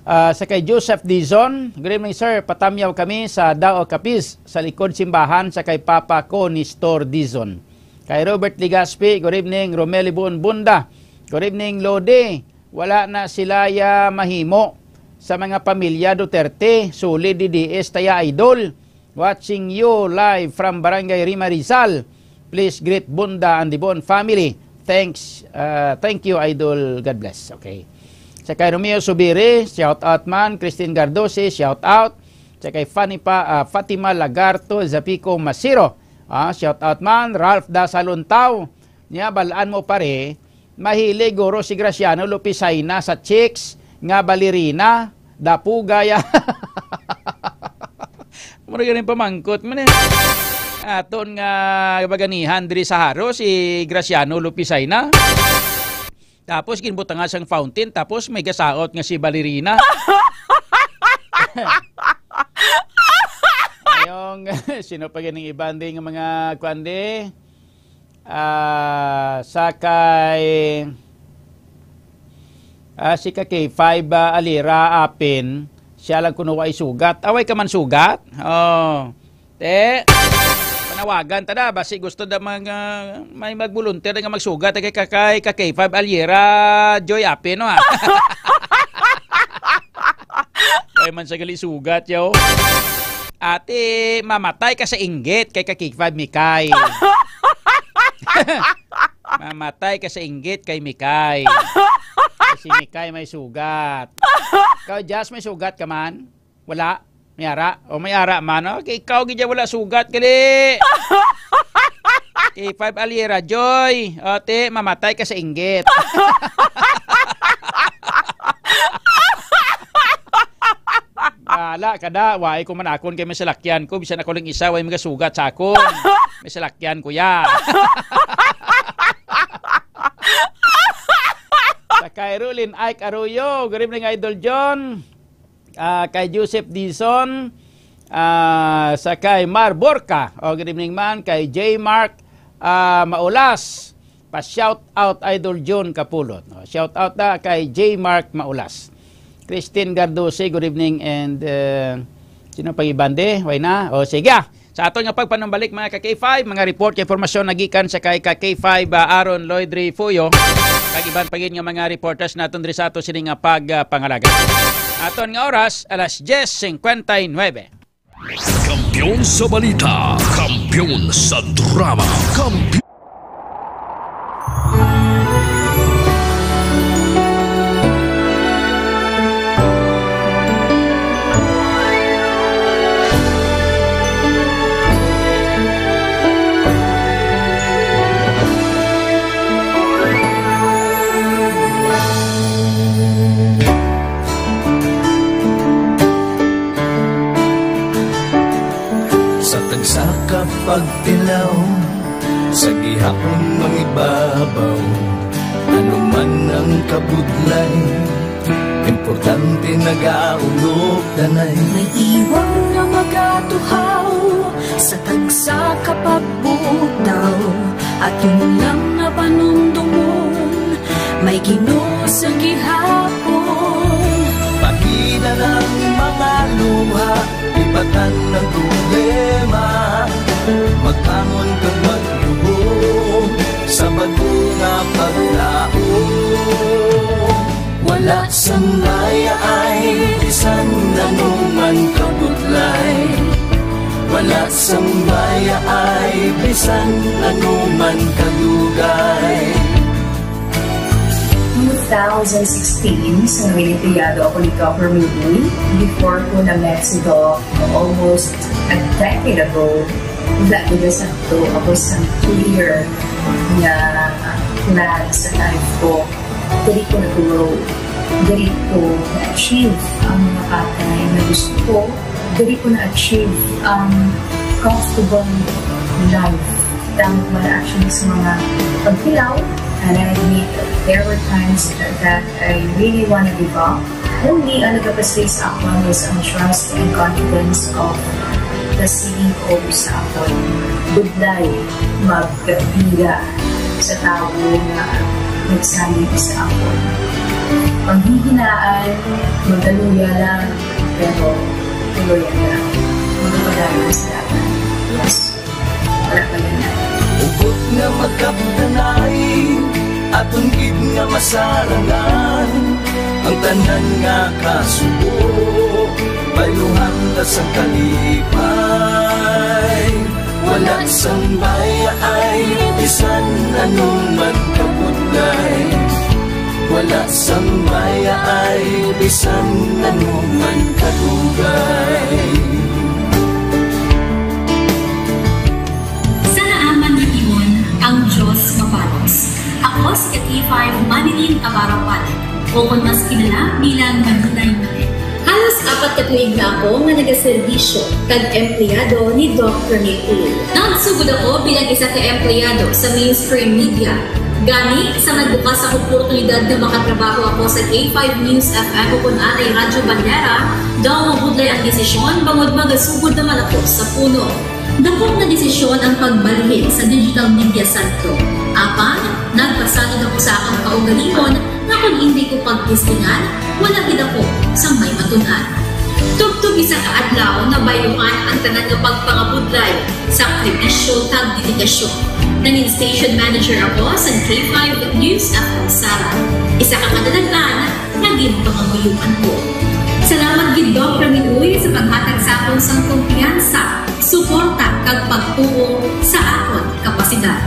Ah, sa kay Joseph Dizon, "Good evening, sir. Patamyaw kami sa Dao Capiz, sa likod simbahan sa kay Papa ko, Nestor Dizon." Kay Robert Legaspi, "Good evening, Romel Ibon Bunda. Good evening, Lodi. Wala na sila ya mahimo sa mga pamilya Duterte. Solid D D S taya, idol. Watching you live from Barangay Rima Rizal. Please greet Bunda and the Bon family. Thanks, uh, thank you, idol. God bless." Okay. Sa kay Romeo Subiri, shout out man. Christine Gardosi, shout out. Sa kay Fanny pa, ah, Fatima Lagarto, Zapico Masiro. Ah, shout out man. Ralph Dasaluntaw. Niya, balaan mo, pare, mahilig guro si Graciano Lupisaina sa chicks nga balerina, dapuga ya. Mura ganing pamangkot man eh. Aton nga baganihan diri sa Jaro, si Graciano Lupisaina. Tapos ginbutanga sang fountain, tapos may gasaot nga si balerina. Ayong, sino pa ganing iban di nga mga kuan di? Ah, sa kay, ah, si ka K five, ah, Alira Apin, siya lang kuno way sugat. Away ka man sugat? Oh. Te, panawagan ta da. Basi gusto da mga, may mag-volunteer nga magsugat kay ka, kay ka K five Alira Joy Apin, no, ha? Kay man sa gali sugat, yo. Ate, mamatay ka sa inggit kay ka K five Mikay. Mamatay ka sa inggit kay Mikay. Kay si Mikay may sugat. Ikaw, Jazz, may sugat ka man? Wala? May ara? O may ara man? O, kay ikaw gid ya wala sugat gali. K five Alira Joy. Ate, mamatay ka sa inggit. Wala ka da, wai ko man akon kay may salakyan ko, bisan ako lang isa, way magasugat sa akon. May salakyan ko ya. Sa kay Rulin Ike Arroyo, good evening, Idol John. Ah, kay Joseph Dizon, ah, sa kay Mar Borca. O, good evening man, kay J Mark, ah, Maulas. Pa-shout out, Idol John Kapulot. O, shout out na kay J Mark Maulas. Christine Gardosi, good evening, and, uh, sino pa iban di? Way na? O, sige, ah. Sa aton nga pagpanumbalik, mga ka K five, mga report kay impormasyon nagikan sa kay ka K five, ah, Aaron Lloyd Refuyo, kag iban pa gid nga mga reporters naton diri sa ato sini nga pagpangalaga. Aton nga oras, alas diez cincuenta y nueve. Kampiyon sa balita, kampiyon sa drama, kampiyon. Sa tagsa ka pagtilaw, sa gihapon mangibabaw, ano man ang kabudlay, importante nagaulog danay. May iwang nga magatuhaw sa tagsa ka pagbutaw, aton lang nga panumdomon, may Ginoo sa gihapon. Pagida ang mga luha, ibatan ang problema, magbangon kag magluhod. Baya ay bisan anuman kabudlay, wala sang baya ay bisan anuman kadugay. Two thousand sixteen, sa Noyenteyado ako ni Governor Lee, before ko na-met si Doc, almost a decade ago. Wala ko sa to, ako sa clear nga plan sa life ko. Diri ko nag-grow. Diri ko na-achieve ang mga bagay na gusto ko. Diri ko na-achieve ang comfortable life. Thank God actually sa mga pagkilaw. And I admit, there were times that I really wanna give up. Only ang nagapasay sa akon is ang trust and confidence of the C E O sa akon. Budlay, magkapira sa tawo nga nagsalig sa akon. Panghihinaan, magaluya lang, pero tuloy lang. Magpadayon sa dalan. Yes. Wala pa yan. Hugot nga magkapdanay, aton gid nga masarangan ang tanan nga kasubo, bayluhan ta sang kalipay. Wala sang baya ay bisan anuman kabudlay. Wala sang baya ay bisan anuman kadugay. Sa naaman nga timon, ang Dios mabalos. Ako si K five Manilyn Abarapan, o kon mas kilala bilang Manilay Manilay. Halos apat ka tuig na ako nga nagaserbisyo kag empleyado ni Doc Ramil Uy. Nagsugod ako bilang isa ka empleyado sa mainstream media. Gani, sa nagbukas ang oportunidad nga makatrabaho ako sa K five News F M o kon anay Radyo Bandera, daw mabudlay ang desisyon bangod magasugod naman ako sa puno. Dakop nga desisyon ang pagbalhin sa digital media santo. Apan, nagpasalig ako sa akong kaugalingon nga kon indi ko pagtistingan, wala gid ako sang may matun-an. Tubtob isa ka adlaw, nabayluhan ang tanan nga pagpangabudlay, sakripisyo, kag dedikasyon. Nangin station manager ako sa K five News F M Sara, isa ka kadalagan nga ginpangamuyoan ko. Salamat gid, Doc Ramil Uy, sa paghatag sa akon sang kumpiyansa, suporta, kag pagtuo sa akon kapasidad.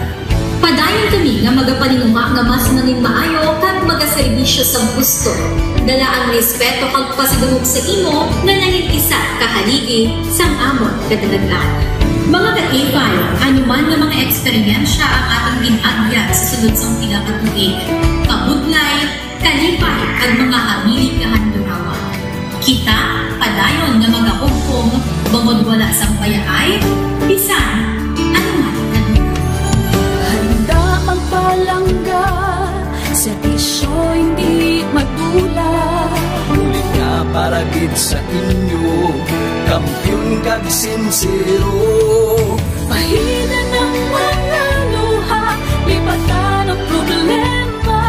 Padayon kami nga magapaninguha nga mas nangin maayo kag magaserbisyo sa gusto, dala ang respeto kag pasidungog sa imo nga nangin isa ka haligi sang amon kadalagan. Mga ka-K five, ano man nga mga eksperyensya ang atong gin-agyan sa sulod sang pila ka tuig, kabudlay, kalipay, kag mga habilin nga handurawa. Kita padayon nga magahugpong, bangod wala sang bayaay bisan ano man. Handa magpalangga, serbisyo hindi madula. Bulig nga para gid sa inyo, kampiyon kag sinsero. Pahina ng mga luha, lipatan ang problema.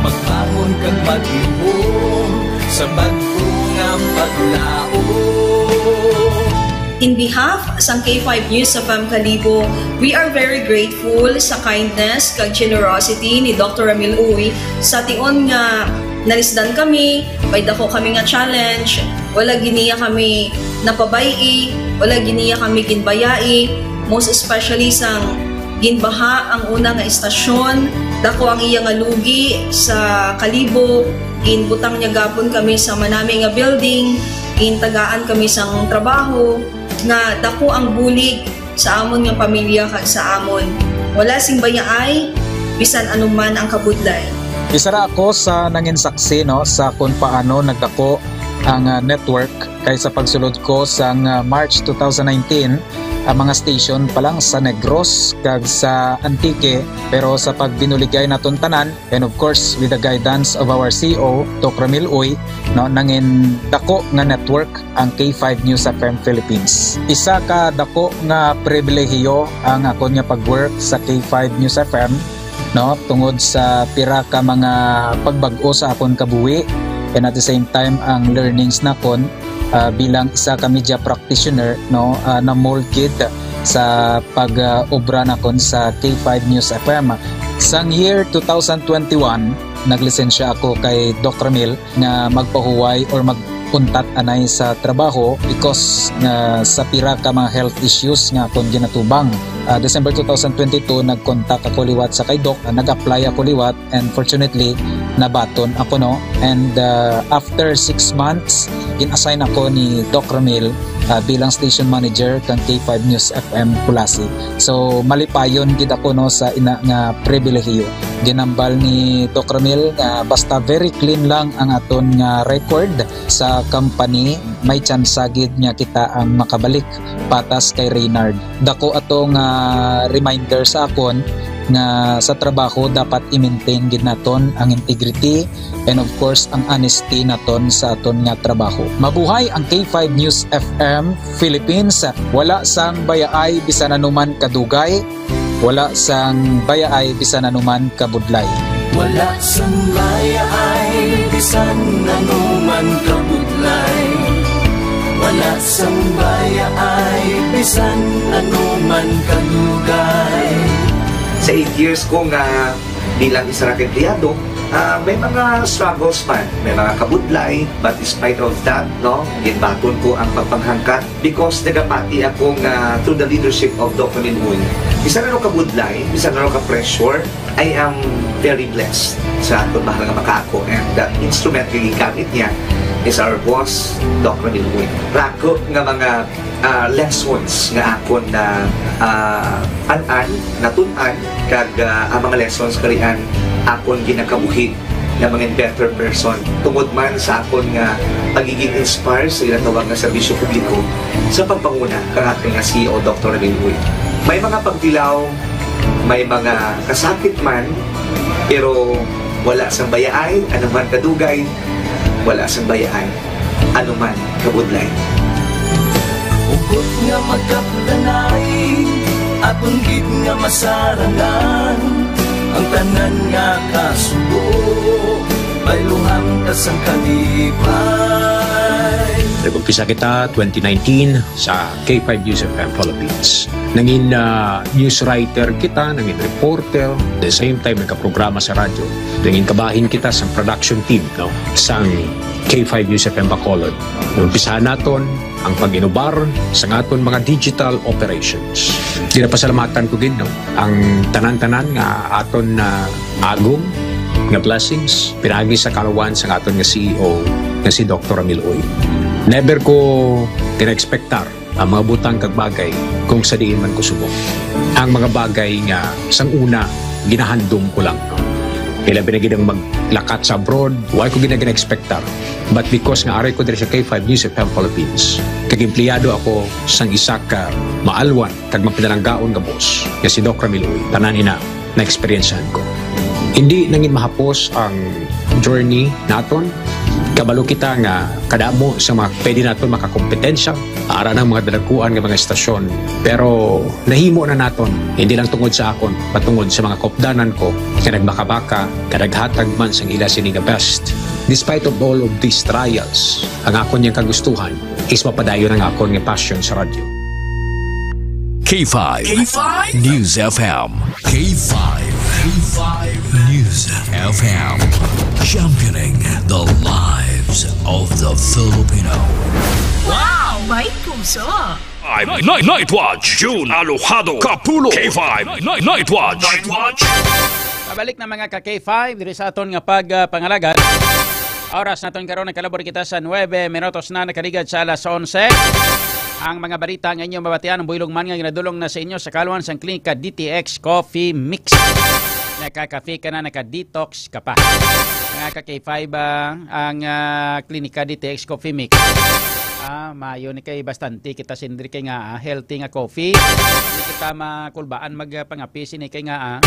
Magbangon kag magluhom sa bag-o nga paglaom. In behalf sang K five News F M Kalibo, we are very grateful sa kindness kag generosity ni Doctor Ramil Uy. Sa tion nga nalisdan kami, may dako kami nga challenge, wala gid niya kami napabay-i, wala gid niya kami ginbayai, most especially sang ginbaha ang una nga estasyon, dako ang iya nga lugi sa Kalibo, ginbutang niya gapon kami sa manami nga building, gintagaan kami sang trabaho, nga dako ang bulig sa amon nga pamilya kag sa amon. Wala sing bayaay, bisan anuman ang kabudlay. Isa ra ako sa nangin saksi, no, sa kung paano nagdako ang, ah, network, kay sa pagsulod ko sang, ah, March two thousand nineteen, ang mga station pa lang sa Negros kag sa Antique, pero sa pagbinuligay naton tanan, and of course, with the guidance of our C E O, Doc Ramil Uy, no, nangin dako nga network ang K five News F M Philippines. Isa ka dako nga pribilehiyo ang akon nga pag-work sa K five News F M, no, tungod sa pira ka mga pagbag-o sa akon kabuhi, and at the same time, ang learnings nakon, ah, bilang isa ka media practitioner, no, ah, na-mold gid sa pag-obra nakon sa K five News F M. Sang year two thousand twenty-one, naglisensya ako kay Doc Ramil nga magpahuway or mag-untat anay sa trabaho because nga sa pira ka mga health issues nga akon ginatubang. Ah, December two thousand twenty-two, nag-contact ako liwat sa kay Doc, ah, nag-apply ako liwat, and fortunately, nabaton ako, no? And, ah, after six months, gin-assign ako ni Doc Ramil, ah, bilang station manager kang K five News F M Culasi. So, malipayon gid ako, no, sa ina nga pribilehiyo. Ginambal ni Doc Ramil nga basta very clean lang ang aton nga record sa company, may tsansa gid nga kita ang makabalik patas kay Reynard. Dako ato nga reminder sa akon nga sa trabaho dapat i-maintain gid naton ang integrity and, of course, ang honesty naton sa aton nga trabaho. Mabuhay ang K five News F M Philippines. Wala sang bayaay bisan anuman kadugay, wala sang bayaay bisan anuman kabudlay. Wala sang bayaay bisan anuman kabudlay. Wala sang bayaay bisan anuman kadugay. Sa eight years ko nga bilang isa ka empleyado, ah, may mga struggles man, may mga kabudlay, but despite of that, no, ginbaton ko ang pagpanghangkat because nagapati ako nga through the leadership of Doc Ramil Uy, bisan ano kabudlay, bisan ano ka-pressure, I am very blessed sa aton mahal nga makaako, and the instrument nga gigamit niya is our boss, Doc Ramil Uy. Rako nga mga, ah, lessons nga akon na, ah, an-an, natun-an, kag, ah, ang mga lessons karian akon ginakabuhi nga mga better person tungod man sa akon nga pagiging inspire sa ginatawag nga serbisyo publiko sa pagpanguna kang aton nga C E O, Doctor Ramil Uy. May mga pagtilaw, may mga kasakit man, pero wala sang bayaay, anuman kadugay, wala sang bayaay, anuman kabudlay. Hugot nga magkapdanay, aton gid nga masarangan, ang tanan nga kasubo, bayluhan ta sang kalipay. Nag-umpisa kita twenty nineteen sa K five News F M Philippines. Nangin, ah, news writer kita, nangin reporter, the same time nagkaprograma sa radyo. Nangin kabahin kita sa production team, no, sang K five News F M Bacolod. Umpisahan naton ang pag-inubar sa aton mga digital operations. Ginapasalamatan ko gid, no, ang tanan-tanan nga aton na agom nga blessings pinaagi sa kalawan sa aton nga C E O nga si Doctor Ramil Uy. Never ko gina-expectar ang mga butang kag bagay kung sa diin man ko subong. Ang mga bagay nga sang una ginahandom ko lang, no? Ilabi na gid ang maglakat sa abroad, wa ko gina-, gina-expectar. But because nga ari ko diri sa K five News F M Philippines, kag empleyado ako sang isa ka maalwan kag mapinalanggaon nga boss, nga si Doc Ramil Uy, tanan ina na-eksperyensyahan ko. Hindi nangin mahapos ang journey naton. Kabalo kita nga kadamo sa mga pwede naton makakompetensya, ara ng mga dalakuan nga mga estasyon. Pero nahimo na naton, hindi lang tungod sa akon, patungod sa mga kopdanan ko nga nagbakabaka, nga naghatag man sang ila sini nga best. Despite of all of these trials, ang akon yang kagustuhan is mapadayon ang akon nga passion sa radyo. K five K five News F M. K five, K five News F M. Championing the lives of the Filipino. Wow! May puso! Night, Night, Night Watch, June Alojado Kapulo, K five, Night, Night, Night Watch. Night Watch. Pabalik na, mga ka K five, diri sa aton nga pag, ah, pangalagad. Oras naton karon, nagkalabor kita sa nuebe minutos na, nakaligad sa alas onse. Ang mga balita nga inyo mabatian, ang buylog man nga ginadulong na sa inyo sa kalwan sang Klinika D T X Coffee Mix. Naka-cafe ka na, naka-detox ka pa. Mga ka K five, ah, ang, ah, Klinika D T X Coffee Mix. Ah, maayo ni kay bastante kita sindri kay nga, ah, healthy nga coffee. Hindi kita makulbaan mag, ah, pangape sini kay nga, ah,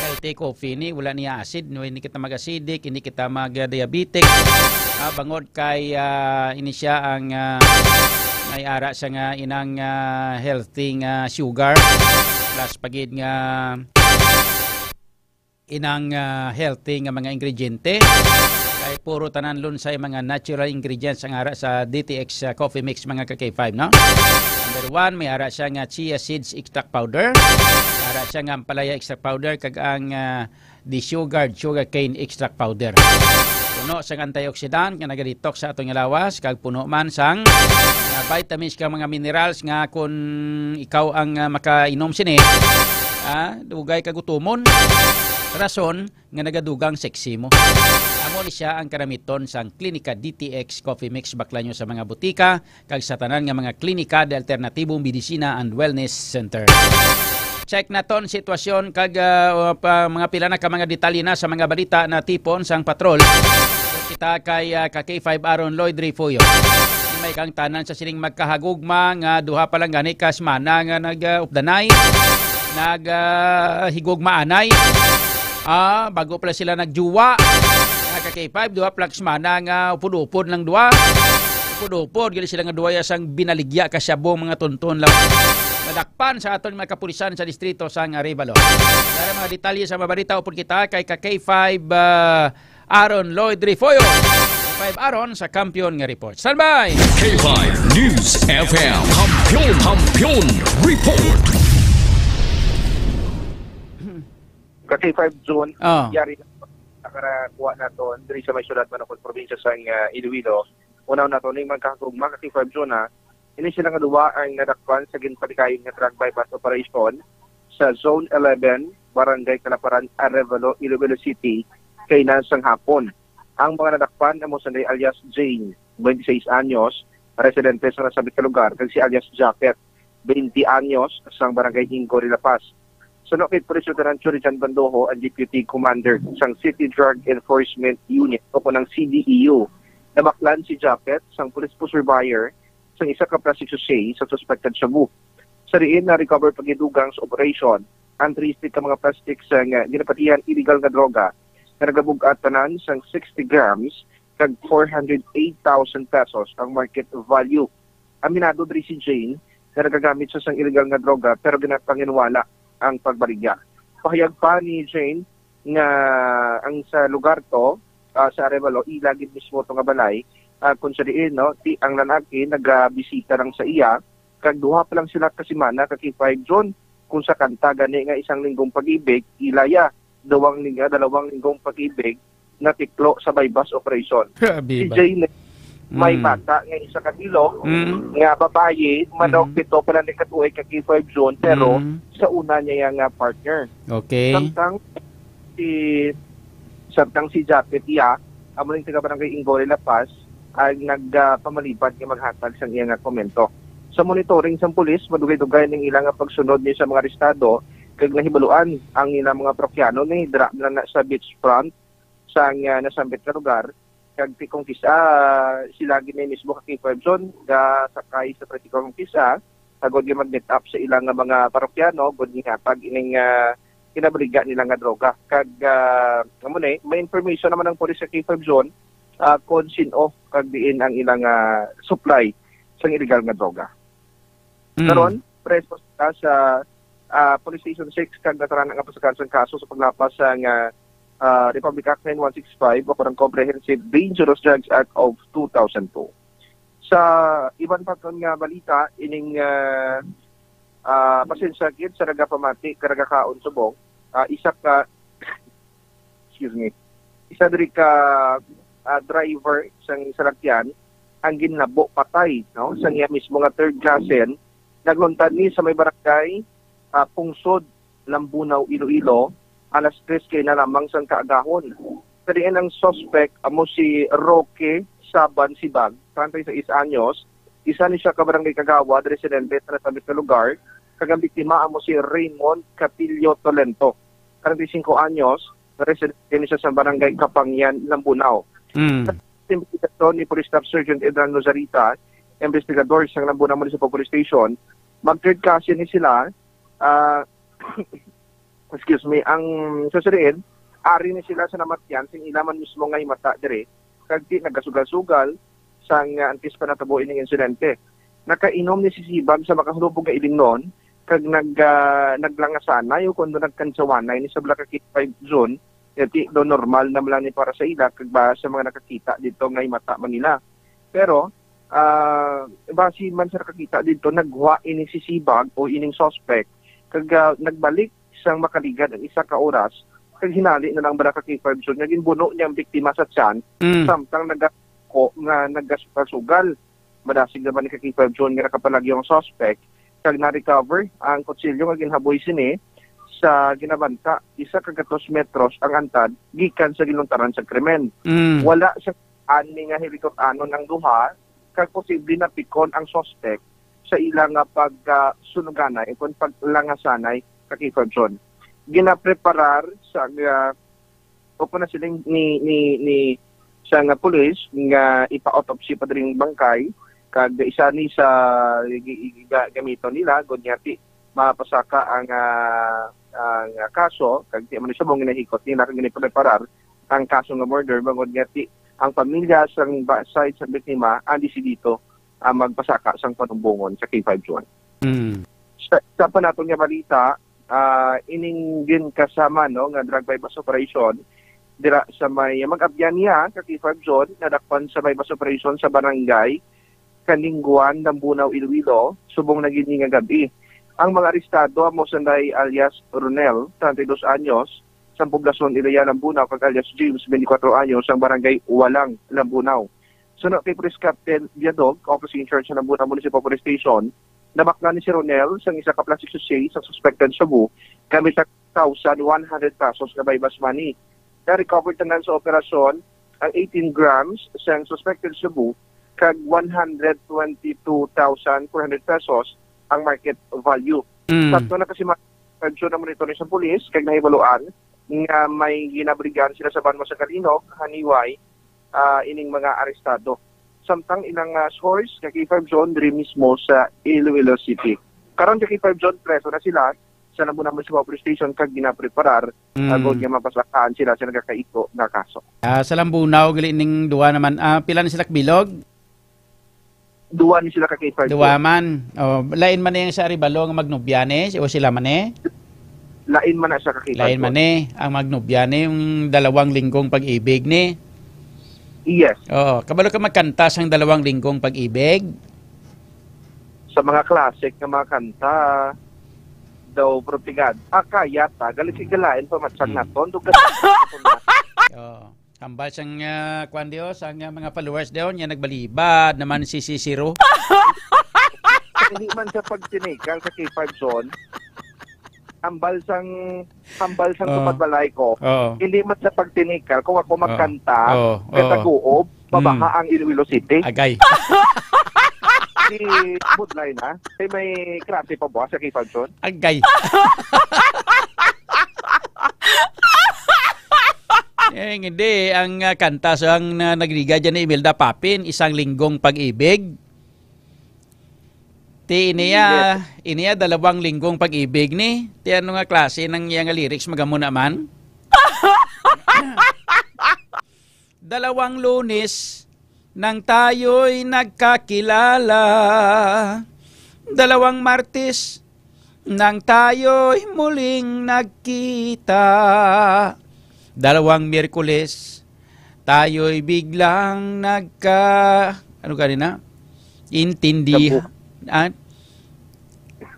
healthy coffee ni, wala niya acid, no, hindi kita mag-acidic, hindi kita mag, ah, diabetic. Ah, bangod kay, ah, ini siya ang, ah, may ara siya nga inang, ah, healthy nga sugar. Plus pagid nga inang, ah, healthy nga mga ingrediente. Kay puro tanan lunsay mga natural ingredients ang ara sa D T X, ah, Coffee Mix, mga ka K five, no? And Number one, may ara siya nga chia seeds extract powder. Ara siya nga ampalaya extract powder, kag ang, ah, desugared sugarcane extract powder. Puno sang antioxidant nga nagadetox sa aton nga lawas, kag puno man sang, ah, vitamins kag mga minerals nga kun ikaw ang, ah, makainom sini, ah, dugay ka gutumon. Rason nga nagadugang sexy mo. Amo ni siya ang karamiton sang Klinika D T X Coffee Mix, baklan nyo sa mga butika kag sa tanan nga mga klinika de alternatibong medisina and wellness center. Check naton sitwasyon kag, ah, pa, mga pila na ka mga detalye na sa mga balita na tipon sang patrol. Kita kay, ah, ka K five Aaron Lloyd Refuyo. May kang tanan sa sining magkahagugma nga duha pa lang gani ka semana nga nag, ah, updanay, nag, ah, higugmaanay. Ah, bago pala sila nagjuwa. Nga ka K five, duha pala ka semana nga upod-upod lang duha. Upod-upod, gali sila nga duha ya sang binaligya ka shabu, mga tunton lang. Nadakpan sa aton mga kapulisan sa distrito sang Arevalo. Para mga detalye sa mabalita, upod kita kay ka K five, ah, Aaron Lloyd Refuyo. Five Aaron sa Kampiyon nga Report. Standby! K five News F M. Kampiyon, Kampiyon Report. Ka K five June, Ah. yari na nakarakuha naton diri sa may syudad man, probinsya sang, ah, Iloilo. Unaw naton ning magkahagugma ka K five June, ha. Ini sila nga duha ang nadakpan sa ginpalikayon nga drug buy-bust operation sa Zone eleven, Barangay Kalaparan, Arevalo, Iloilo City, kay na sang hapon. Ang mga nadakpan amo sanday alias Jane, twenty-six anyos, residente sa nasambit nga lugar, kag si alias Japet, twenty anyos, sang Barangay Ingory, La Paz. Suno kay Police Lieutenant Churijan Bandojo, ang Deputy Commander sang City Drug Enforcement Unit o kunang C D E U, nabaklan si Japet sang police poseur buyer sang isa ka plastic sachet sa suspected shabu. Sa diin, na-recover pa gid dugang sa operasyon ang trese ka mga plastic sang, ah, ginapatihan illegal nga droga nga nagabug-at tanan sang sixty grams kag four hundred eight thousand pesos ang market value. Aminado diri si Jane nga nagagamit siya sang illegal nga droga pero ginapanginwala ang pagbaligya. Pahayag pa ni Jane nga ang sa lugar to, ah, sa Arevalo, ila gid mismo to nga balay, ah, kung sa diin, no, ti, ang lalaki nagabisita lang sa iya, kag duha pa lang sila ka semana, ka K five June, kung sa kanta gani nga isang linggong pag-ibig, ila ya, dalawang ling-, ah, dalawang linggong pag-ibig, natiklo sa buy-bust operation. Grabe Si ba? Jane, may Mm. bata nga isa ka bilog, Mm. nga babayi, manok Mm. pito pa lang ni katuig ka K five June, pero Mm. sa una niya nga partner. Okay. Samtang si, samtang si Japet iya, amo ning taga Barangay Ingory, La Paz, ang nagpamalibad nga maghatag sang iya nga komento. Sa monitoring sang pulis, madugay-dugay ning ila nga pagsunod ni sa mga arestado, kag nahibaluan ang ilang mga parokyano ni dira na, na sa beachfront sang, ah, nasambit nga lugar, kag ti kung kis-, ah, sila gid mismo ka K five June, ga sakay sa tricycle kung kis-, ah, agod nga mag-meet up sa ilang nga mga parokyano, gud nga pag ining, ah, kinabaligya nila nga droga. Kag, ah, amo ni, may information naman ang pulis sa K five June, ah, kung sin-o kag diin ang ilang, ah, supply sang illegal nga droga. Mm. Karon, preso sila sa, ah, Police Station six kag natarana nga pasakad sang kaso sa paglapas sang, ah, ah, Republic Act nine one six five o ang Comprehensive Dangerous Drugs Act of two thousand two. Sa iban pa nga balita, ining, ah, ah, pasensya gid sa nagapamati, karagakaon subong, ah, isa ka, excuse me, isa diri ka, ah, driver sang salakyan ang ginlabo patay, no, sa iya mismo nga third cousin. Nagluntad ni sa may barangay, ah, Pungsod, Lambunao, Iloilo, alas tres kay na lamang sang kaagahon. Sa diin ang suspect amo si Roque Saban Sibag, treinta y seis anyos, isa ni siya ka barangay kagawad, residente sa nasambit nga lugar, kag ang biktima amo si Raymond Capillo Tolento, treinta y cinco anyos, residente ni siya sa barangay Kapangyan, Lambunao. Mm. Sa investigasyon ni Police Staff Sergeant Edran Lozarita, investigador sa Lambunao Municipal Police Station, mag-third cousin ni sila, ah, excuse me, ang susuriin, ari ni sila sa namatyan, sing ila man mismo nga himata diri, kag ti nagasugal-sugal sang, ah, antes pa natabo ining insidente. Nakainom ni si Sibag sa makahulubog nga ilingnon, kag nag-, ah, naglangasanay o kuno nagkantsawanay ni sa Black K five June, kay ti do normal na man lang ni para sa ila, kag ba sa mga nakakita dito nga himata man nila. Pero, Ah, base man sa nakakita dito, nagwa ini si Sibag o ining suspect, kag, ah, nagbalik sang makaligad ang isa ka oras, kag hinali na lang bala ka K five John nga ginbuno niya ang biktima sa tiyan, Mm. samtang nagako nga nagasugal. Madasig naman ni ka K five John nga nakapalagyo ang suspect, kag na-recover ang kutsilyo nga ginhaboy sini sa ginabanta isa ka gatos metros ang antad gikan sa ginluntaran sa krimen. Mm. Wala sa ani nga hilikot-anon ang duha, kag posible napikon ang suspect sa ila nga pagkasunuganay o kon paglangasanay ka K five John. Ginapreparar sa, ah, o kon na siling ni, ni, ni sa nga pulis nga ipa-autopsy pa diri ang bangkay, kag isa ni sa gi-, gi-, ga-, gamiton nila, gud nga ti mapasaka ang, ah, ang, ah, kaso, kag ti man subong ginahikot nila kag ginapreparar ang kaso nga murder, bangod nga ti ang pamilya sang ba-, side sa biktima ang desidido, ah, magpasaka sang panumbongon sa K five John. Mm. Sa, sa pa naton nga balita, ah, ining ginkasama, no, nga drug buy-bust operation dira sa may mag-abyan niya ka K five John, nadakpan sa buy-bust operation sa barangay Kaningguan, Lambunao, Iloilo, subong na gid ni nga gab-i. Ang mga arestado amo sanday alias Ronel, treinta y dos anyos, sang poblasyon Ilaya, Lambunao, kag alias James, twenty-four anyos, sang barangay Walang, Lambunao. Suno kay Police Captain Biadog, Officer in Charge sa Lambunao Municipal Police Station, nabaklan ni si Ronel sang isa ka plastic sachet sa suspected shabu gamit ang thousand one hundred pesos nga buy-bust money. Na-recover tanan sa operasyon ang eighteen grams sang suspected shabu kag one hundred twenty-two thousand four hundred pesos ang market value. Mm. Tatlo na kasi mga na-monitor sa pulis kag nahibaluan nga may ginabrigan sila sa banwa sa Calinog, Haniway, ah, ining mga arestado. Samtang ilang, ah, source nga K five John diri mismo sa Iloilo City. Karon, ka K five John, preso na sila sa Lambunao Municipal Police Station kag ginapreparar Mm. agod nga mapasakaan sila sa nagakaigo nga kaso. Ah, sa Lambunao, gali ning duwa naman. Ah, pila na sila kabilog? Duwa ni sila ka K five Duwa John. man. Oh, lain man yung sa Arevalo nga magnobya ni, o sila man eh? Lain man na siya ka K five Lain man John. eh. Ang magnobya ni, yung dalawang linggong pag-ibig ni. Yes. Oo, kabalo ka magkanta sang dalawang linggong pag-ibig? Sa mga classic nga mga kanta, daw protigad. Ah, kaya ta, galit si galain pa matsag Mm. naton. Dugay. Oo. Hambal sang, ah, kwan diyo, sang, ah, mga followers diyo, niya nagbalibad naman si Cicero. Hindi man sa pagtinikal sa K five John, hambal sang, hambal sang Ah. tupad balay ko. Oo. Hindi man sa pagtinikal, kung ako Oo. magkanta, Oo. Oo. kataguob, mabaha Mm. ang Iloilo City. Agay. Si Budlay na, kay may klase pa bukas sa K five John. Agay. Eh, hindi. Ang, ah, kanta sa ang, ah, nagriga dyan ni Imelda Papin, Isang Linggong Pag-ibig. Ti iniya, Yes. iniya dalawang linggong pag-ibig ni. Ti ano nga klase ng iya nga lyrics, magamo naman? Dalawang Lunes nang tayo'y nagkakilala. Dalawang Martes nang tayo'y muling nagkita. Dalawang Miyerkules, tayo'y biglang nagka-, ano gani na? Intindi-, Tabu. ah?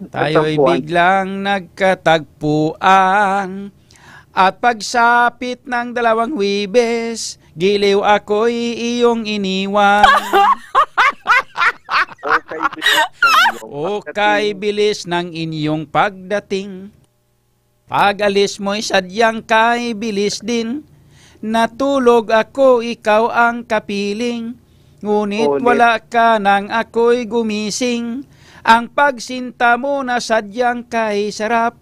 Tayo'y Nagtampuan. biglang nagkatagpuan. At pagsapit ng dalawang Huwebes, giliw ako'y iyong iniwan. Okay, bilis ng iyong Okay, pagdating. bilis ng inyong pagdating. Pag-alis mo'y sadyang kay bilis din. Natulog ako, ikaw ang kapiling. Ngunit Ngunit wala ka nang ako'y gumising. Ang pagsinta mo na sadyang kay sarap.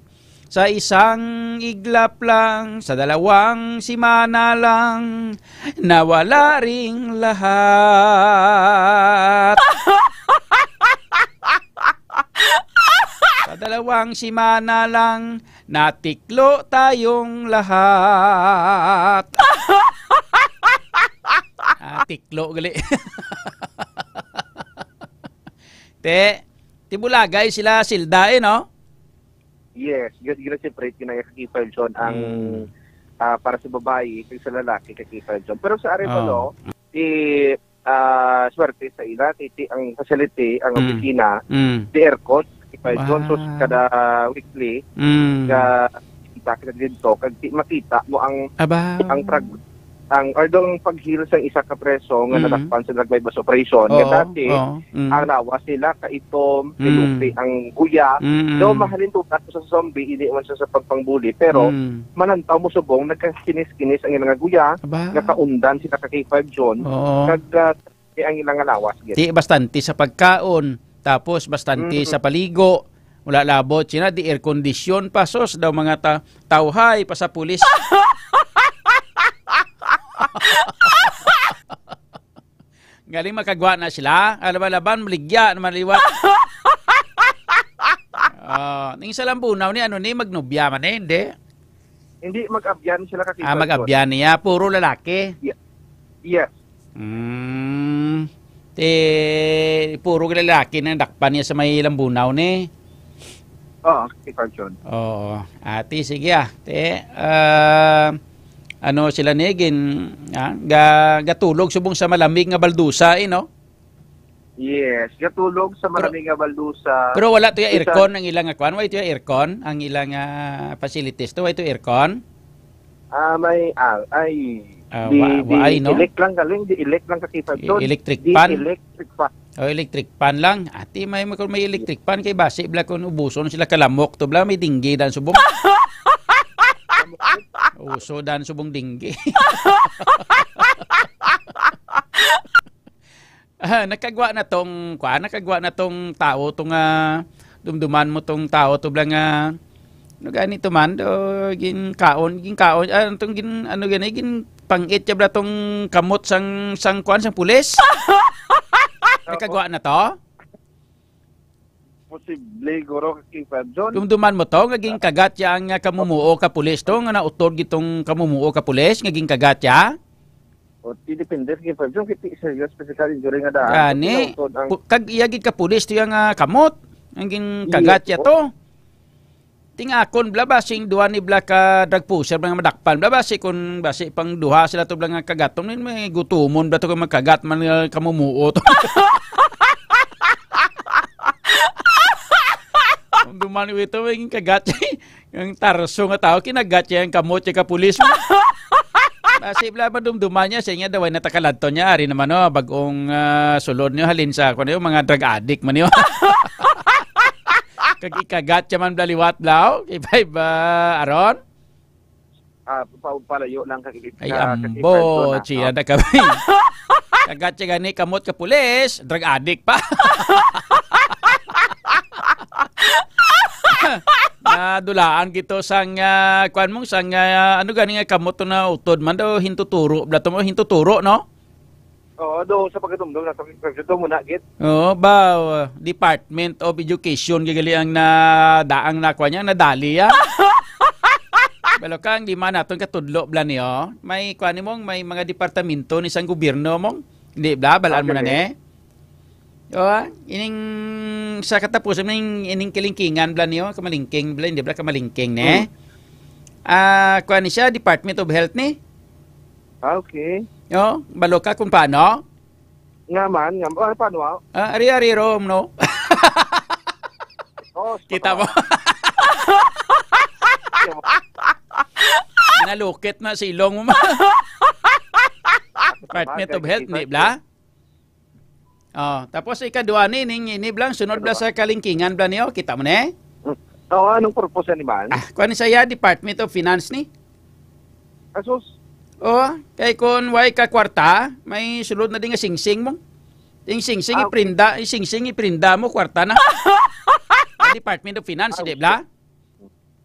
Sa isang iglap lang, sa dalawang simana lang, nawala ring lahat. Sa dalawang simana lang, natiklo tayong lahat. Ah, tiklo gali. Te, ti bulagay sila Silda eh, no? Yes, gina-, gina-separate, gina-, ka K five John ang, Mm. ah, para sa babayi kag sa lalaki ka K five John. Pero sa Arevalo, Oh. ti ah, swerte sa ila, titi ang facility, ang Mm. opisina, Mm. di aircon, di pa yun. So, Wow. kada weekly, Mm. ka, kita kita dito, kag di makita mo ang, Aba. ang prag-, ang, or daw ang pag-heal sa isa ka preso nga Mm. nadakpan sa drug buy-bust operation. Nga Oo, dati, oo. Mm. ang lawas nila kaitom, Mm. pilupi ang guya. Mm, mm. Daw mahalin to sa zombie, hindi man siya sa pagpangbuli, pero Mm. manantaw mo subong, nagkakinis-kinis ang ilang guya, Aba. nakaundan sila ka K five John. Oo. Kag, ah, ang ilang lawas, gid. Di bastante sa pagkaon, tapos bastante Mm. sa paligo. Wala labot sina, di air condition pa, sos daw mga ta-, tawhay pa sa pulis. Galing makagwa na sila. Alaban-laban, maligya naman liwat. Ah, ning sa Lambunaw ni, ano ni, magnobya man eh, hindi? Hindi, mag-abyan sila, ka Ah, Kipag, mag-abyan niya. Puro lalaki. Ye-, yes. Mm. Ti, puro lalaki na dakpan niya sa may Lambunaw ni. Oo, Kipag John. Oo. Ati, sige ah. Ti, ah, ano sila ni, gin-, ah, ga-, gatulog subong sa malamig nga baldusa, eh, no? Yes, gatulog sa Pero malamig nga baldusa. Pero wala to ya Isa aircon ang ilang, ah, kwan? Wala to ya aircon ang ilang, ah, facilities to? Wala to aircon? Ah, may, ah, ay, Ah, di, wa-, di waay, no? Elect lang galing, di elect lang ka Kipag I-, John. Electric Di fan? Electric fan. Oh, electric fan lang. Ati, may, may, may electric fan kay basi bla kung ubuson sila kalamok to bla, may dinggi dan subong. Uso dan subong dinggi. Ah, nakagwa na tong, kuan, nakagwa na tong tawo to nga dumduman mo tong tawo to bla nga, ano gani to man, do, ginkaon, ginkaon, ah, tong gin-, ano gani, ginpangit siya bla tong kamot sang, sang kuan, sang pulis. Nakagwa na to? Posible, guro, ka Kipag John. Dumduman mo to, nga ginkagat siya ang, ah, kamumuo ka pulis to, nga nautod gitong kamumuo ka pulis, nga ginkagat siya? O, ti depende sa Kipag John, kiti serious physical injury nga daan. Gani, Kinautod ang pu-, kag iya gid ka pulis to yang, ah, kamot, ang ginkagat Yes, siya po. to. Tingakon bla ba, sing duha ni bla ka drug pusher, mga madakpan bla ba, si kun basi pang duha sila to bla nga kagaton, may gutumon bla to kung magkagat man nga kamumuo to. Kung duman ito, may kagat, ang tarso nga tao, kinagat siya ang kamot siya ka pulis. Basi bla madumduman niya, siya niya daw ay natakaladto niya, ari naman, oh, bagong, ah, sulod niyo, halin sa, kung ano yung mga drug addict man yun. Kag ikagat siya man bla liwat bla, oh. Kay five, ah, Aron? Ah, pa-, palayo lang ka, Ay, ka, ka ambo, Kipag John, ah. Siya na kami. Kagat siya gani, kamot ka pulis, drug addict pa. Nadulaan kito sang, ah, kuan mong, sang, ah, ano gani nga kamot to na utod man daw, hintuturo, bla to mo, hintuturo, no? Oo, do sa pagkatumdum na sa pagkatumdum mo na, gid. Oo, ba, uh, Department of Education, gagali ang na, daang na, kuwan niya, nadali, ah. Pero kang di man naton katudlo, bla niyo. May, kuwan ni mong, may mga departamento ni sang gobyerno mong. Hindi, bla, balaan mo na, Okay. ne? O, ah, ining sa katapusan, ining, ining kalingkingan, bla niyo, kamalingking, bla, hindi, bla, kamalingking, ne? Hmm. Ah, kuwan ni siya, Department of Health, ni? Ah, okay. Yo, balo ka kung paano? Nga man, nga man. Ah, paano, ah? Ah, ari-ari rom, no? Oh, Kita mo? Nalukit na silong mo, ma. Department of Health, ni bla? Oh, tapos ikaduha ni, ning, ini bla, sunod bla sa kalingkingan bla niyo, kita mo ni? Mm. Oo, anong purpose ni man? Ah, kuwan ni saya, Department of Finance ni? Asus. Oh, kay kun way ka kwarta, may sulod na din nga singsing mo. Yung singsing Ah, okay. iprinda, yung singsing iprinda mo, kwarta na. Sa Department of Finance, Ah, di okay. bla?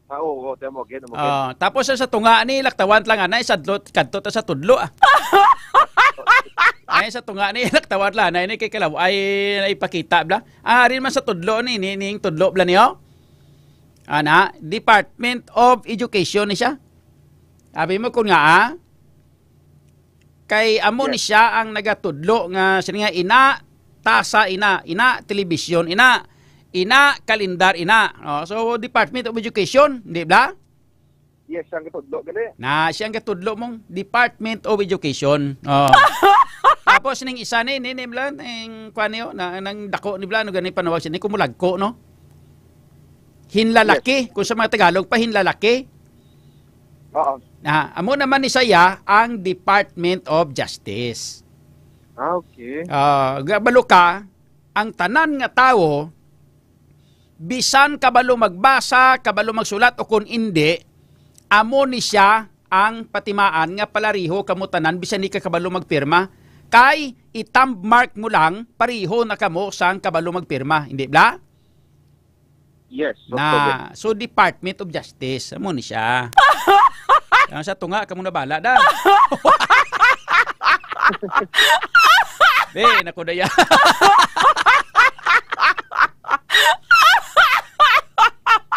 Ah, oo, oo, tama, okay, tama, okay. Ah, tapos sa, sa tunga ni, laktawan lang, anay, sa dlot, kadto ta sa tudlo, ah. Ay, sa tunga ni, laktawan lang, anay, ni kay kalaw, ay, ay ipakita, bla. Ah, rin man sa tudlo ni, ni, ning tudlo, bla niyo? Ana, Department of Education ni siya. Abi mo kun nga, ah, kay amo ni Yes. siya ang nagatudlo nga sini nga ina, tasa ina, ina, telebisyon ina, ina, kalendar ina. Oh, so, Department of Education, di bla? Yes, ang katudlo gani. Na siya ang katudlo mong Department of Education. Oh. Tapos ning isa ni, ni, ni Blan, ning kuan niyo, na, nang dako ni Blan, gani panawag siya, ni kumulagko, no? Hinlalaki, kung sa mga Tagalog pa, hinlalaki. Oo. Ah, amo naman ni saya ang Department of Justice. Ah, okay. Ah, ga-, balo ka, ang tanan nga tawo, bisan kabalo magbasa, kabalo magsulat o kun indi, amo ni siya ang patimaan nga palariho kamo tanan bisan di ka kabalo magpirma. Kay i-thumb mark mo lang, pariho na kamo sang kabalo magpirma, hindi bla? Yes, of course. Na, so Department of Justice, amo ni siya. Ang sa tunga, kamo na bala da. Be, naku daya.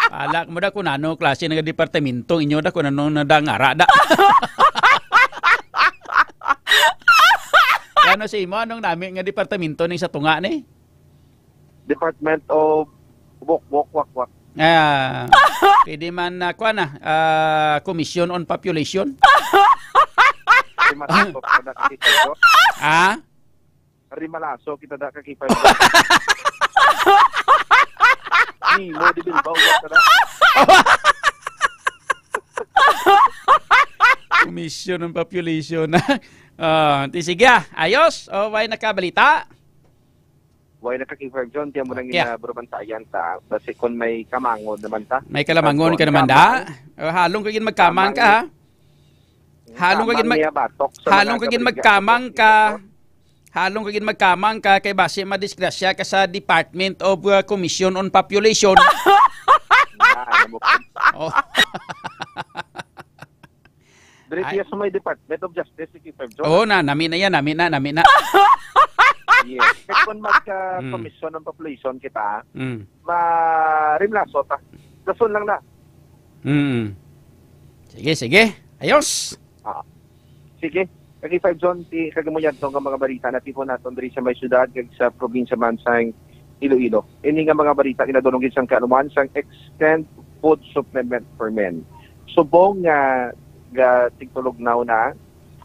Palak mo da kung ano klase nga departamento inyo da, kung ano nadangara da. Ano sa imo, anong nami nga departamento ni sa tunga ni? Department of Bok Bok Wak Wak. Ah, pwede man na, kuwan na, ah, Commission on Population. Rimalaso kita da ka K five John. Ah? Rimalaso kita da ka K five John. Nimo di Bilbao kita da. Commission on Population. Ah, ti sige, ah. Ayos. O, may nakabalita? Way na ka K five John, tiyan mo nang Okay. Ina-, bro, bantayan ta. Basi kung may kamangon naman ta. May kalamangon ka naman da? Kamang. O, halong ka gid magkamang ka, ha? Halong ka gid mag-, Kamang niya batok sa halong mga ka gid gabriga. Magkamang ka. Halong ka gid magkamang ka kay basi madisgrasya ka sa Department of, uh, Commission on Population. Ah, ano mo pa? Oh. Diri Ay. Siya sa may Department of Justice, si K five John. Oo na, nami na yan, nami na, nami na. Yes. Kaya kung magka Mm. Commission on Population kita, Mm. ma-, rimlaso ta. Dason lang na. Mm. Sige, sige. Ayos. Ah. Sige. Kag K five John, ti, kag amo yan, to nga mga balita na tipon naton diri sa may syudad kag sa probinsya man sang Iloilo. Ini nga mga balita ginadulong gid sang kaanuman sang Extend Food Supplement for Men. Subong nga ga tigtulog now na,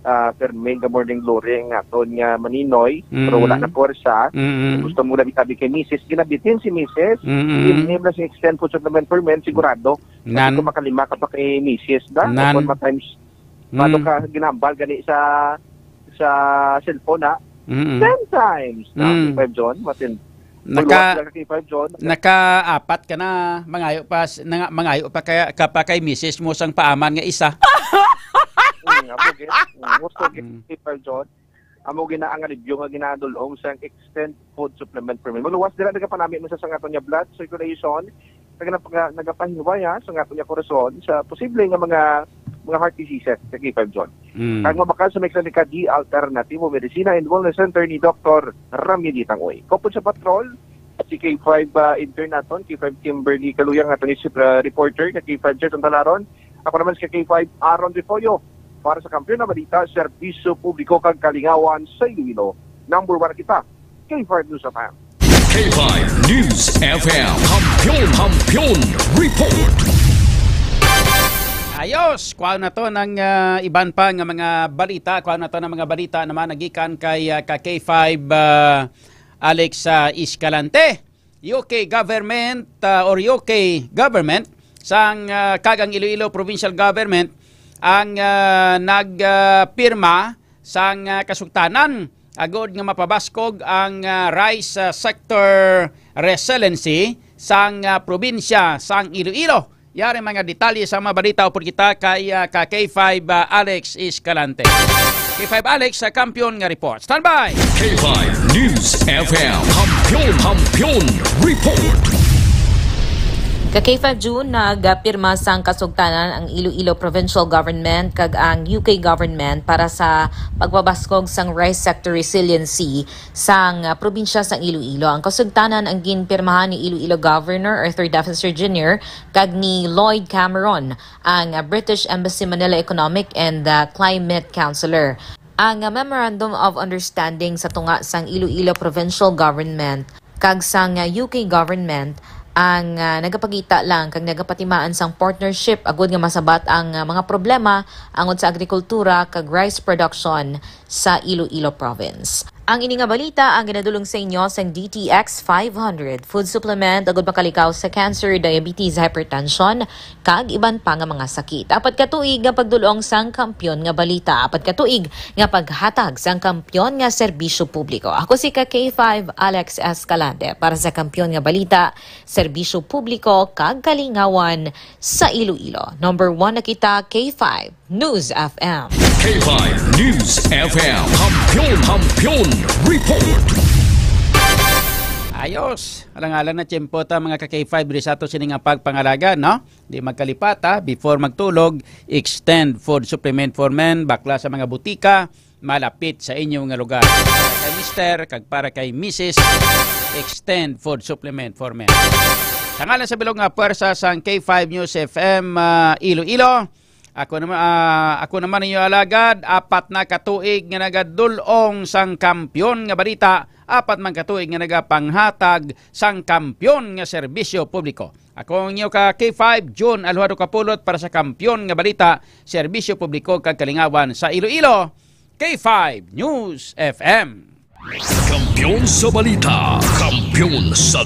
ah, permi nga morning glory ang aton nga maninoy, pero wala Mm-mm. na puwersa. Mm-mm. Gusto mo labi-tabi kay misis, ginabitin si misis, Mm-mm. Hindi na si Extend Food Supplement for Men, sigurado. Nan. Kasi kung makalima ka pa kay misis, da? Nan. Kung ma-times, paano Mm. ka ginambal gani sa, sa cellphone, ha? Mm-mm. Ten times. Na, Mm. K five John, matin-, Naka-, Tuluwa sila ka K five John. Naka-apat ka na, mangayo pa s-, nanga-, mangayo pa ka, ka pa kay misis mo sang paaman nga isa. Mm, amo gid. Mm, gusto gid Mm. K five John. Amo gid na ang alibyo nga ginadulong sang Extend Food Supplement Permit. Maluwas dira nagapanami man sa, sa aton nga blood circulation, nga nagapa-, nagapahinwaya sa aton nga korason sa posible nga mga, mga heart diseases sa K five John. Mm. Kag mabakal sa may klinika di Alternativo Medicina and Wellness Center ni Doktor Ramili Tangoy. Kaupod sa patrol, si K five, ah, intern naton, K five Kimberly Kaluyang, aton news, ah, reporter, kag K five Jeff Tantalaron. Ako naman si K five Aaron Refollo para sa Kampiyon na Balita, Serbisyo Publiko kag Kalingawan sa Iloilo. Number one kita, K five News F M. K five News F M. Kampiyon, Kampiyon Report. Ayos, kuha na to ng, ah, iban pa nga mga balita. Kuha na to ng mga balita naman nagikan kay, ah, ka K five, ah, Alex, ah, Escalante. U K government, ah, or U K government sang, ah, kag ang Iloilo Provincial Government ang, ah, nag, ah, pirma sang, ah, kasugtanan agod nga mapabaskog ang, ah, rice, ah, sector resiliency sang, ah, probinsya sang Iloilo. Yari mga detalye sa mga balita upod kita kay, ah, ka K five, ah, Alex Escalante. K five Alex, sa Kampiyon nga Report. Standby! K five News F M. Kampiyon, Kampiyon Report. Ka K five June, nagpirma sang kasugtanan ang Iloilo Provincial Government kag ang U K Government para sa pagpabaskog sang rice sector resiliency sang, ah, probinsya sang Iloilo. Ang kasugtanan ang ginpirmahan ni Iloilo Governor Arthur Defensor Junior kag ni Lloyd Cameron, ang, ah, British Embassy Manila Economic and, ah, Climate Counselor. Ang, ah, Memorandum of Understanding sa tunga sang Iloilo Provincial Government kag sang, ah, U K Government ang, ah, nagapakita lang kag nagapatimaan sang partnership agud nga masabat ang, ah, mga problema angod sa agrikultura kag rice production sa Iloilo Province. Ang ini nga balita ang ginadulong sa inyo sang D T X five hundred food supplement agud makalikaw sa cancer, diabetes, hypertension, kag iban pa nga mga sakit. Apat ka tuig nga pagdulong sang Kampiyon nga Balita, apat ka tuig nga paghatag sang kampiyon nga serbisyo publiko. Ako si ka K five Alex Escalante para sa Kampiyon nga Balita, serbisyo publiko kag kalingawan sa Iloilo. Number one na kita, K five News F M. K five News F M. Kampiyon, Kampiyon Report. Ayos. Alang-alang na tiyempo ta, mga ka K five, diri sa ato sini nga pagpangalaga, no? Di magkalipata, before magtulog, extend food supplement for men, bakla sa mga butika malapit sa inyo nga lugar. Para kay mister, kag para kay misis, extend food supplement for men. Sa ngalan sa bilog nga pwersa sang K five News F M, ah, Iloilo, ako naman, ah, ako naman inyo alagad, apat na ka tuig nga nagadulong sang Kampiyon nga Balita, apat man ka tuig nga nagapanghatag sang kampiyon nga serbisyo publiko. Ako ang inyo ka K five, June Aljuado Kapulot para sa Kampiyon nga Balita, Serbisyo Publiko kag Kalingawan sa Iloilo, K five News F M. Kampiyon sa balita, kampiyon sa